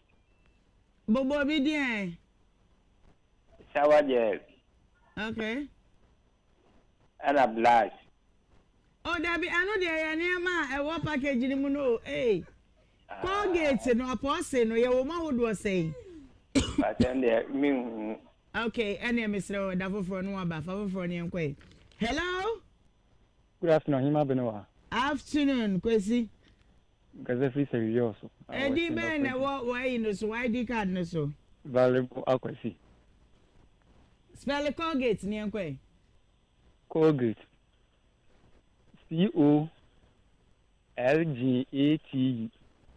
Bobɔ bi din ɛ. Shower gel. Okay. Ɛna blush. Oh dabi ɛno deɛ ɛyɛ nneɛma a ɛwɔ package no mu no o ee. Colgate no apɔɔse no yɛwɔ mu ahodoɔ sɛn? Pakyɛ deɛ me nhu. Okay ɛneɛ mesrɛ wo da foforɔ no waba fa foforɔ no yɛnkɔ ɛ. Hello. Good afternoon Ahima Benewa. Afternoon Kwesi. Nkasa firi Sɛwiyɔɔ so. Ɛdin bɛn na ɛwɔ w'ayi no so w'ID card no so? Valuable Akwasi. Spell Colgate ne yɛnkɔ ɛ. Colgate. C O L G A T E.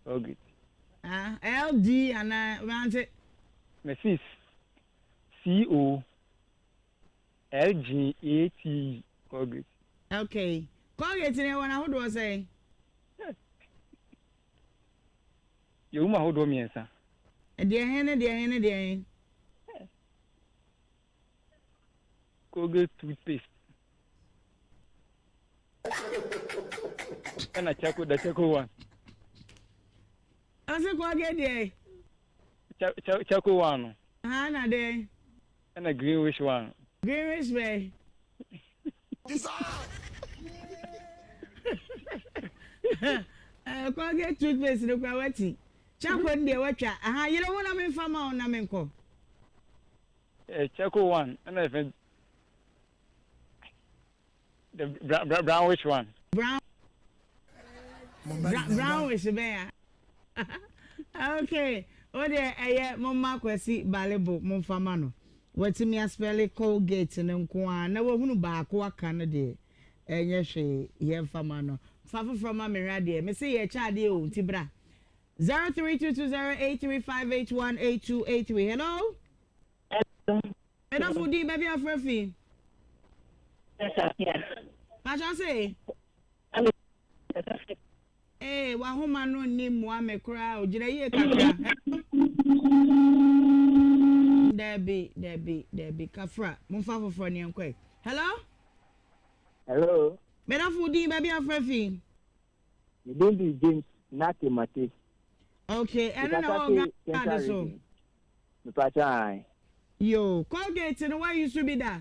Colgate. Ah, L D anaa mante. Mrs. C O L G A T E. Colgate. Okay. Colgate no ɛwɔ n'ahodoɔ sɛn? Yɛwɔ mu ahodoɔ mmiɛnsa. Deɛ he ne deɛ he ne deɛ he? Colgate toothpaste. Ɛna charcoal the charcoal one. Ɔse Colgate deɛ? Charcoal one no. Aha na deɛ? Ɛna green wish one. Green wish bɛn? Colgate toothpaste no kora wati. Charcoal no deɛ watwa. Aha yere ho na memfa ma wo na menkɔ. Charcoal one ɛna ɛfɛ the brown brown which one. Brown brownish bɛn a okay o deɛ ɛyɛ momma Kwasi Balebo momfa ma no watumi aspɛle Colgate no nko ara na wahunu baako aka no deɛ ɛnyɛ hwee yɛmfa ma no fa foforɔ ma mehwɛ adeɛ mese yɛkyɛ adeɛ o nti bra 03220835818283 hello Medɔfo din baabi afrɛ fi Pakyɛ se Ee, w'ahoma no nni mmoa me koraa o, gyina yie kakra. Dabi, dabi, dabi, kafra, momfa foforɔ ne yɛnkɔ yi. Hello? Hello? Medafo wo din baabi afrɛ fi? Me din de James Nate Mate. Okay, ɛno na wɔ Ghana de so. Mepakyɛ ae. Yo, Colgate no wayi so bi da?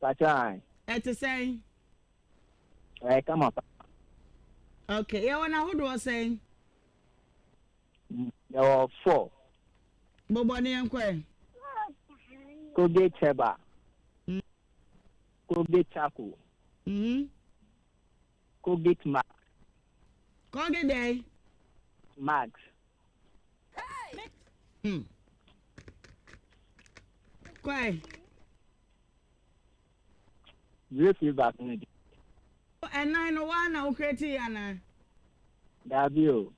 Pakyɛ ae. Ɛte sɛn? Ɛyɛ kama pa. Okay, yɛwɔ n'ahodoɔ sɛn? Yɛwɔ four. Bobɔ ne yɛn kɔ ɛ. Colgate Herbal. Colgate Charcoal. Colgate Max. Colgate dɛn? Max. Hmm. Kɔ ɛ. Zero firi baako no di. Ɛnan no waa na wo create yɛ anaa? Daabi o.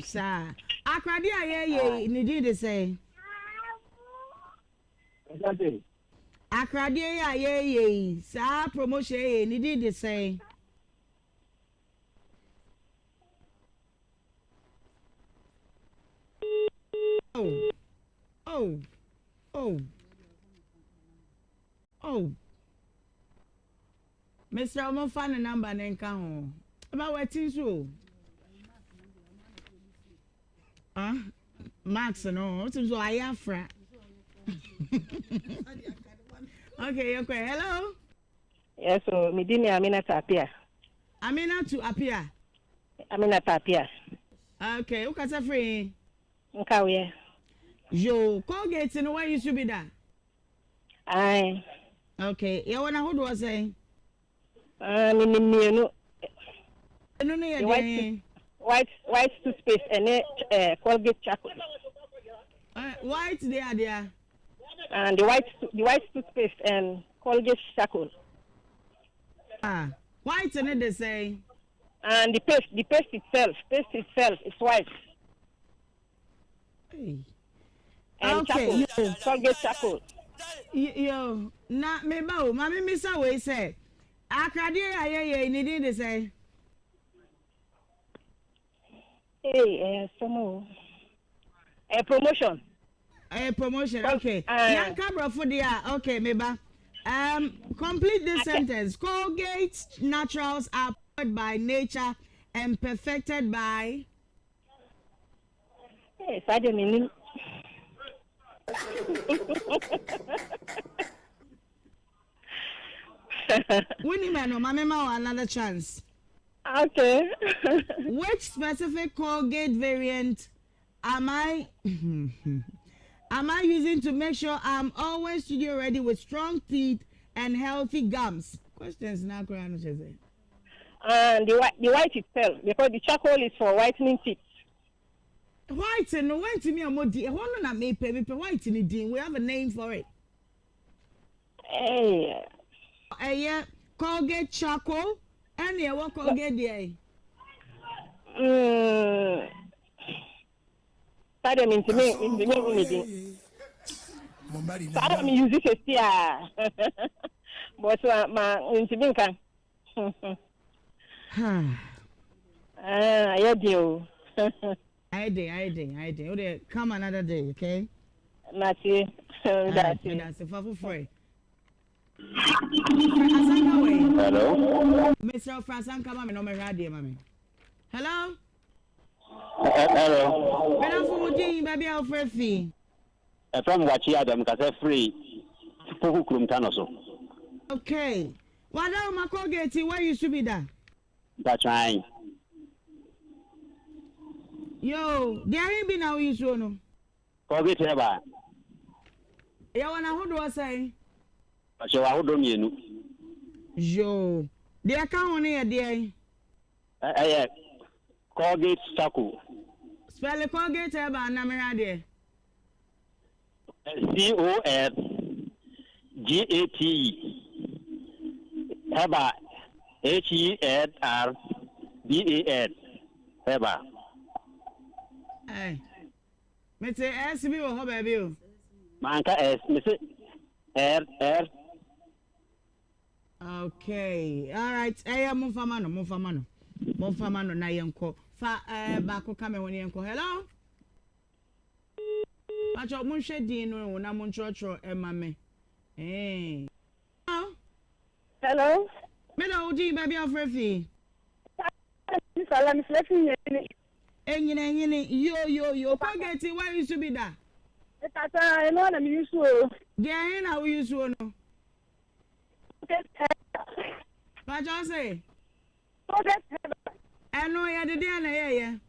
Saa. Akorade a yɛyɛ yi ne din de sɛn? Akoradeɛ yi a yɛyɛ yi, saa promotion yɛ yi ne din de sɛn? Oh, oh, oh, oh. Mesrɛ wo momfa ne number no nka ho. Ɛba wati nso o. Ah, Max no, wotim so ayɛ afra. Okay, yɛkɔ. Hello. Yes, so me din ne Aminata Apia. Aminatu Apia. Aminata Apia. Okay, wokasa firi he? Nkaweɛ. Yoo, Colgate no wayi so bi da? Ae. Okay, yɛwɔ n'ahodoɔ sɛn? Ah, menim mmienu. Ɛno no yɛ deɛn? White white toothpaste ɛne eh, Colgate charcoal. Uh, white deɛ adeɛ? And the white toothpaste and Colgate charcoal. Ah, white ne de sɛn? And the paste itself, paste itself, it's white. Hey. And okay, charcoal, yo. Colgate charcoal. Yo, na me ba o, ma me misa wei sɛ, akradeɛ a yɛyɛ yi ne din de sɛn? Hey, eh, some o. Eh, promotion. Eh, promotion, okay. Uh, Yanka brɔfo deɛ a, okay, me ba. Um, complete this sentence. Colgate naturals are powered by nature and perfected by. Hey, saa deɛ menim. Wonim ɛno, ma mema wo another chance. Okay. Which specific Colgate variant am I am I using to make sure I'm always studio ready with strong teeth and healthy gums? Questions na koraa no kyerɛ sɛ. The, the white itself, because the charcoal is for whitening teeth. White no, wantumi a mo di. Ɛhɔ no na mepɛ, mepɛ white no din. We have a name for it. Ɛyɛ Colgate charcoal ɛne ɛwɔ Colgate deɛ. Mm. Saa deɛ mentumi mentumi nhu ne din. Saa deɛ me use sɛsi a. But ma mentumi nka. Ah, ayɛ den o. Ayɛ den, ayɛ den, ayɛ den. Wo deɛ come another day, okay? Mate. Medase. Medase. Fa foforɔ yi. Frɛ Asanka wɔ yi. Hello. Mesrɛ wo frɛ Asanka ma me na ɔmɛhwɛ adeɛ ma me. Hello. Hello. Medafo wo din baabi a wofrɛ fi. Ɛfrɛ me Wakye Adam kasa firi Poku kurom Tano so. Okay. Wada wo ma Colgate where you should be da. Mpatwan. Yoo, deɛ ahe bi na woyi suo no? Colgate herbal. Yɛwɔ n'ahodoɔ sɛn? Ɔhyɛ wɔ ahodoɔ mmienu. Yoo, deɛ ɛka ho no yɛ deɛn? Ɛyɛ Colgate charcoal. Spɛle Colgate herbal na mehwɛ adeɛ. C-O-L-G-A-T-E, Herbal, H-E-R-B-A-L, Herbal. Ɛɛ, mete S bi wɔ hɔ baabi o. Manka S, mese R, R. Okay, alright, ɛyɛ momfa ma no, momfa ma no, momfa ma no na yɛnkɔ. Fa ɛɛ baako ka me ho na yɛnkɔ. Hello? Pakyɛw monhwɛ din no o na montwerɛtwerɛ ɛma me eeh. Hello. Hello. Me dɔ wo din baabi a wofrɛ fi. Sala me frɛ fi nyini. Enyina nyini yo yo yo Colgate wa use bi da. Mepata ɛno na me use o. Deɛ he na wo use o no. Pakyɛw se. Colgate. Ɛno yɛde deɛ na ɛyɛyɛ.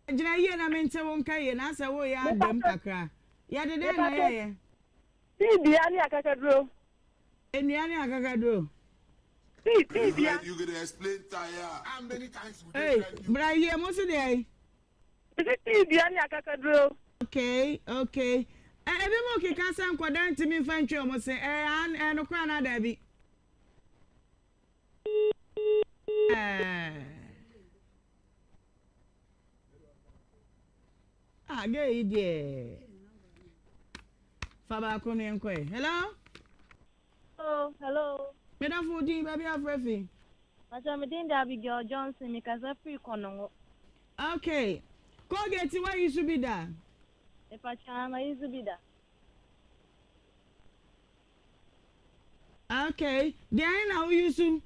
Gyina yie na mente wo nka yie na asɛ woyɛ adam kakra. Yɛde dɛn na ɛyɛyɛ? Tii dua ne akakaduro. Nnua ne akakaduro. Tii tii dua. Hey, bra yie mo se deɛ. Mese tii dua ne akakaduro. Okay, okay. Ɛ ebi mo keka sɛ nkwadaa ntumi nfa ntwi wɔn se ɛyɛ an ɛyɛ nokorɛ anaa daabi? Ɛɛ. Ah, girl yi deɛ. Fa baako no yɛnkɔ ɛ. Hello? Hello, hello. Medafo wo din baabi a wofrɛ fi? Pacho me din de Abigail Johnson, me kasa firi Kɔnɔngo. Okay. Colgate wa yi so bi da? Me pacho ma yi so bi da. Okay. Deɛ na wo yi so?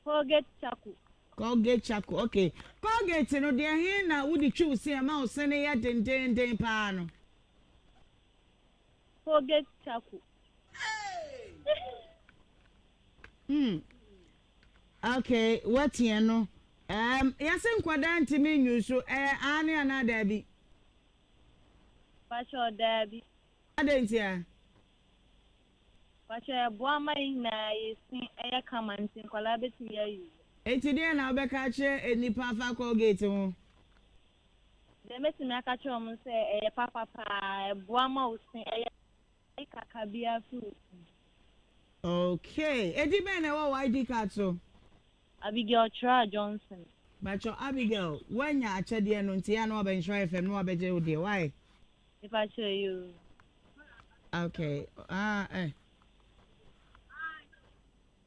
Colgate charcoal. Colgate charcoal. Okay. Colgate no deɛ he na wode twi wo se ɛma wo se no yɛ dendenden paa no? Colgate charcoal. Hmm. Okay, wateɛ no. Um, yɛse nkwadaa ntumi nyu so, ɛyɛ aane anaa daabi? Pacho, daabi. Adɛn ntia? Pacho, ɛboa ma yɛn nyinaa yɛsi ɛyɛ kama nti nkwadaa bɛtumi ayi. Enti deɛ na wobɛka akyerɛ nnipa afa Colgate ho? Deɛ mɛtumi aka akyerɛ wɔn sɛ ɛyɛ papa paa, ɛboa ma wo se ɛyɛ kaka biara firi wo se mu. Okay, edin bɛn na ɛwɔ wo ID card so? Abigail Kyerah Johnson. Pakyɛ Abigail, woanya akyɛdeɛ no nti yɛ a na waba Nhyira FM na wabɛgye wo deɛ, why? Mepakyɛ yoo. Okay, ah eh.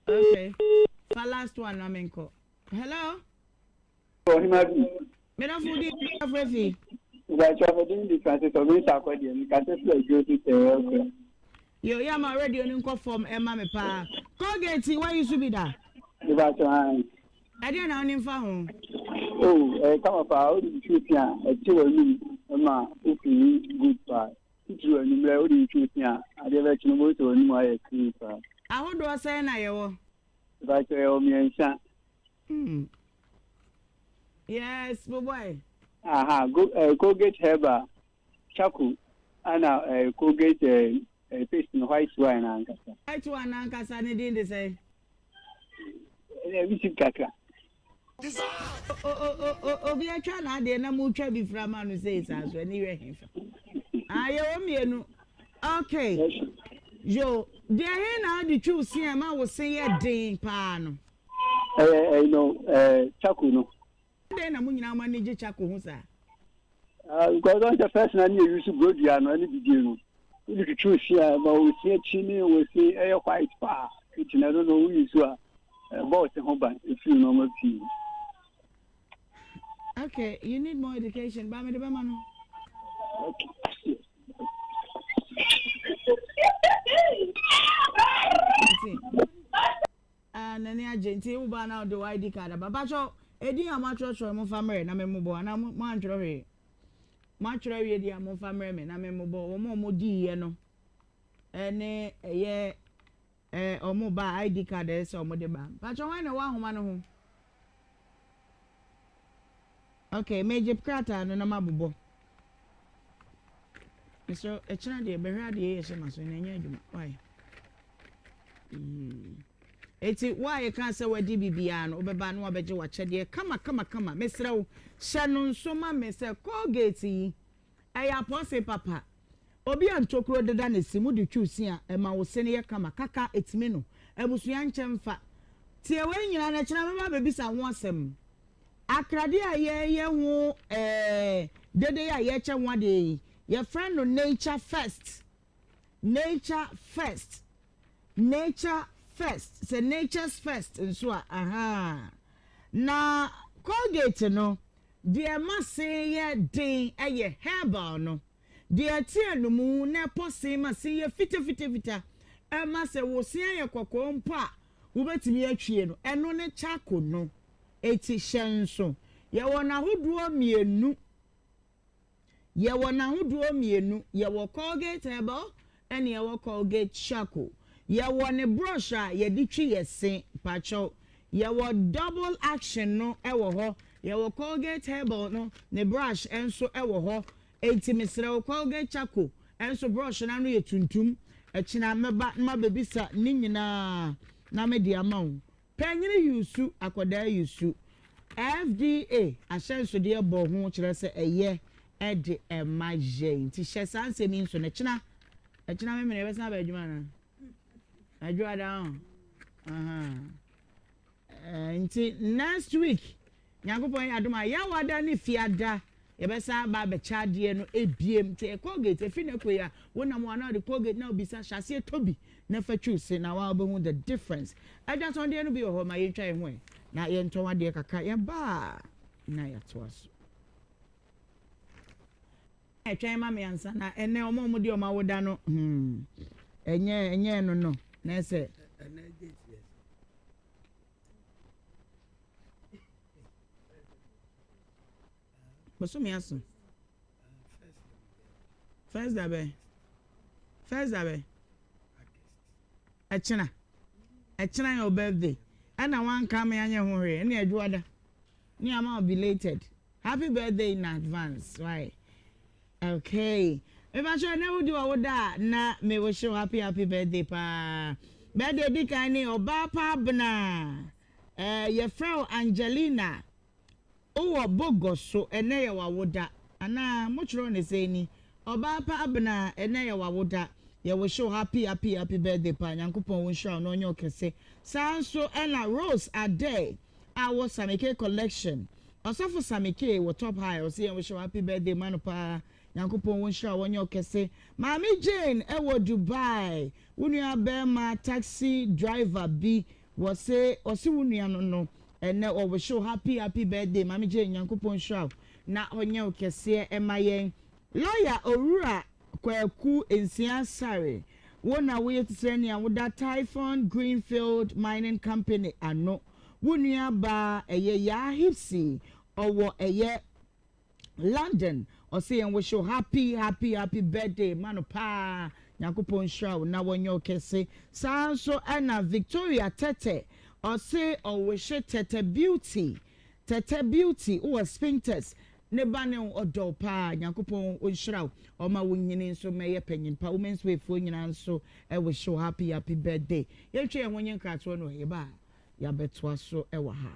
Okay, fa last one na menkɔ. Hello? Ɔhema bi. Medafo di afrɛ fi. Mepakyɛw me din de Francis Obeng Sarkodie, mekasa firi Adwuo so Tɛɛ Akura. Yo, yɛ ama radio no nkɔ fam ɛma me paa. Colgate yi, woayi so bi da? Mepakyɛw, ae. Ɛdeɛn na wonim fa ho? Oh, ɛyɛ kama paa, wode twitwi fi a, ɛte w'anum ma wo feeli good paa. Titiriw anwummerɛ wode twitwi fi a, adeɛ bɛkye no wobɛhu sɛ w'anum ayɛ clean paa. Ahodoɔ sɛn na yɛwɔ? Mepakyɛw, yɛwɔ mmiɛnsa. Hmm. Yes, mo boy. Aha, go, eh, Colgate Herbal, charcoal, ana eh, Colgate eh, eh, paste no white one ankasa. White one ankasa ne din de sɛn? Ɛna ebi si kakra. Obi atwa n'adeɛ na mo twa bi fira ma no sei saa so ɛne yɛ hefa. Ah, yɛwɔ mmienu. Okay. Yo, deɛ he na ɔde twiw se a ma wo se yɛ den paa no? Ɛyɛ ɛyi no ɛɛ charcoal no. Adɛn na mo nyinaa mo ani gye charcoal ho saa? Ah, because ɔn sɛ first na ne yɛ use burodua no ɛne didie no. Wode twitwi osi a ɛma osi akyi ne osi ɛyɛ white paa. Nti na ɛno no wo use a ɛbɔ ɔse ho ban efiri nneɛma pii. Okay, you need more education. Ba me de bɛma no. Okay. Nti. Ah n'ani agye nti wo ba na ɔde wo ID card aba. Mpakyɛw edin a moatwerɛtwerɛ no momfa mmerɛ na memmobɔ anaa mo moantwerɛ hwee? Moatwerɛ awie deɛ a momfa mmerɛ me na memmobɔ wɔn a wɔdiiɛ no ɛne ɛyɛ ɛɛ wɔn ba ID card ɛyɛ sɛ wɔde ba. Mpakyɛw hwan na ɛwɔ ahoma no ho? Ok, megye krataa no na mabobɔ. Mesrɛ wo, ɛkyena deɛ bɛhwɛ adeɛ yi ɛhyɛ m'aso na ɛnyɛ adwuma. Why? Mm. Eti wo a yɛka sɛ wadi biribiara no, wobɛba na wabɛgye w'akyɛdeɛ kama kama kama. Mesrɛ wo, hyɛ no nso ma me sɛ Colgate yi, Ɛyɛ apɔɔse papa. Obi a ntokuro deda ne se mu de twiw se a, ɛma wo se no yɛ kama. Kaka, ɛtumi no. Abusua nkyɛ mfa. Tie wei nyinaa na kyena mɛba abɛbisa ho asɛm. Akradeɛ a yɛreyɛ ho eh, dede yi a yɛrekyɛ ho adeɛ yi, yɛfrɛ no nature first. Nature first. Nature first. Sɛ nature's first nso a, ahaa. Na Colgate no, Deɛ ɛma se yɛ den yɛ herbal no. Deɛ ɛte anomu na ɛpɔ se ma se yɛ fitafitafita, ɛma sɛ wo se ayɛ kɔkɔɔ mpo a wobɛtumi atwie no, ɛno ne charcoal no. Eti hyɛ nso, yɛwɔ no ahodoɔ mmienu. Yɛwɔ no ahodoɔ mmienu, yɛwɔ Colgate Herbal ɛna yɛwɔ Colgate Charcoal. Yɛwɔ ne brush a yɛde twi yɛ se, mpakyɛw. Yɛwɔ double action no wɔ hɔ, yɛwɔ Colgate Herbal no ne brush nso wɔ hɔ. Enti mesrɛ wo Colgate Charcoal nso brush no ano yɛ tuntum. Ɛkyena mɛba na mabɛbisa ne nyinaa na mede ama wo. Panyini yusu akɔdaa yusu. FDA ahyɛnsodeɛ bɔ ho kyerɛ sɛ ɛyɛ de ɛma yɛn. Nti hyɛ saa nsɛm yi nso no kyena. Ɛkyena memene yɛbɛsan aba adwuma anaa? Adwoada ho. Ahaa. Nti next week Nyankopɔn yɛ adom a Yawada ne Fiada yɛbɛsan aba abɛkyɛ adeɛ no ebiem. Nti ɛyɛ Colgate efi na ɛkɔ yi a wonam hɔ a na wɔde Colgate na wobisa hyɛ aseɛ tɔ bi na fa twi wo se na waa wobɛhu the difference. Adwatɔndeɛ no bi wɔ hɔ ma yɛntwa yɛn ho ɛ na yɛntɔn adeɛ kakra yɛba a na yɛatoa so. Twɛn ma me ansa na ɛnɛ wɔn a wɔdi wɔn awoda no hmm ɛnyɛ ɛnyɛ ɛno no na ɛsɛ. Bosome aso. First da bɛn? First da bɛn? Ɛkyena. Ɛkyena yɛ wo birthday. Ɛna wanka me anyɛ ho hwee. Ɛne adwoada. Ne ama wo belated. Happy birthday in advance. Why? Okay. Mepa kyɛw ɛnɛ wodi w'awoda a na me wish wo happy happy birthday paa. Birthday di kan ne ɔbaa pa abena. Eh, yɛfrɛ wo Angelina. Wowɔ Bogor so ɛnɛ yɛ w'awoda. Anaa mo kyerɛw ne sɛn ni? Ɔbaa pa abena ɛnɛ yɛ w'awoda. Yɛ wish wo happy happy happy birthday paa. Nyankopɔn wo nhyira wo na ɔnyɛ wo kɛse. Saa nso ɛna Rose Adei a wɔ Sammy Kay Collection. Ɔsɔfo Sammy Kay wɔ Top High ɔse yɛn wish wo happy birthday ma no paa Nyankopɔn wo nhyira wo ɔnyɛ wo kɛse. Maame Jane wɔ Dubai wo nua bɛɛma taxi driver bi wɔse ɔse wo nua no no ɛnɛ ɔ wish wo happy happy birthday Maame Jane Nyankopɔn nhyira wo. na ɔnyɛ wo kɛseɛ mma yɛn. Lawyer Owura Kwaku Nsia Asare, wo na woyɛ titrani a woda Typhon Greenfield Mining Company ano. Wo nua baa ɛyɛ Yaa Hipsy, ɔwɔ ɛyɛ London, ɔse yɛn wish wo happy happy happy birthday ma no paa, Nyankopɔn nhyira wo na wɔnyɛ wo kɛse. Saa nso ɛna Victoria Tɛtɛ, ɔse ɔwishe Tɛtɛ Beauty, Tɛtɛ Beauty wowɔ Spintex, Ne ba ne wo ɔdɔ wo paa Nyankopɔn ɔnhyira wo ɔma wo nyini nso mɛyɛ panyin pa Women's Way foɔ nyinaa nso wish wo happy happy birthday Yɛntwe yɛn ho nye nkratoɔ no ɛ yɛba a yɛabɛtoa so wɔ ha.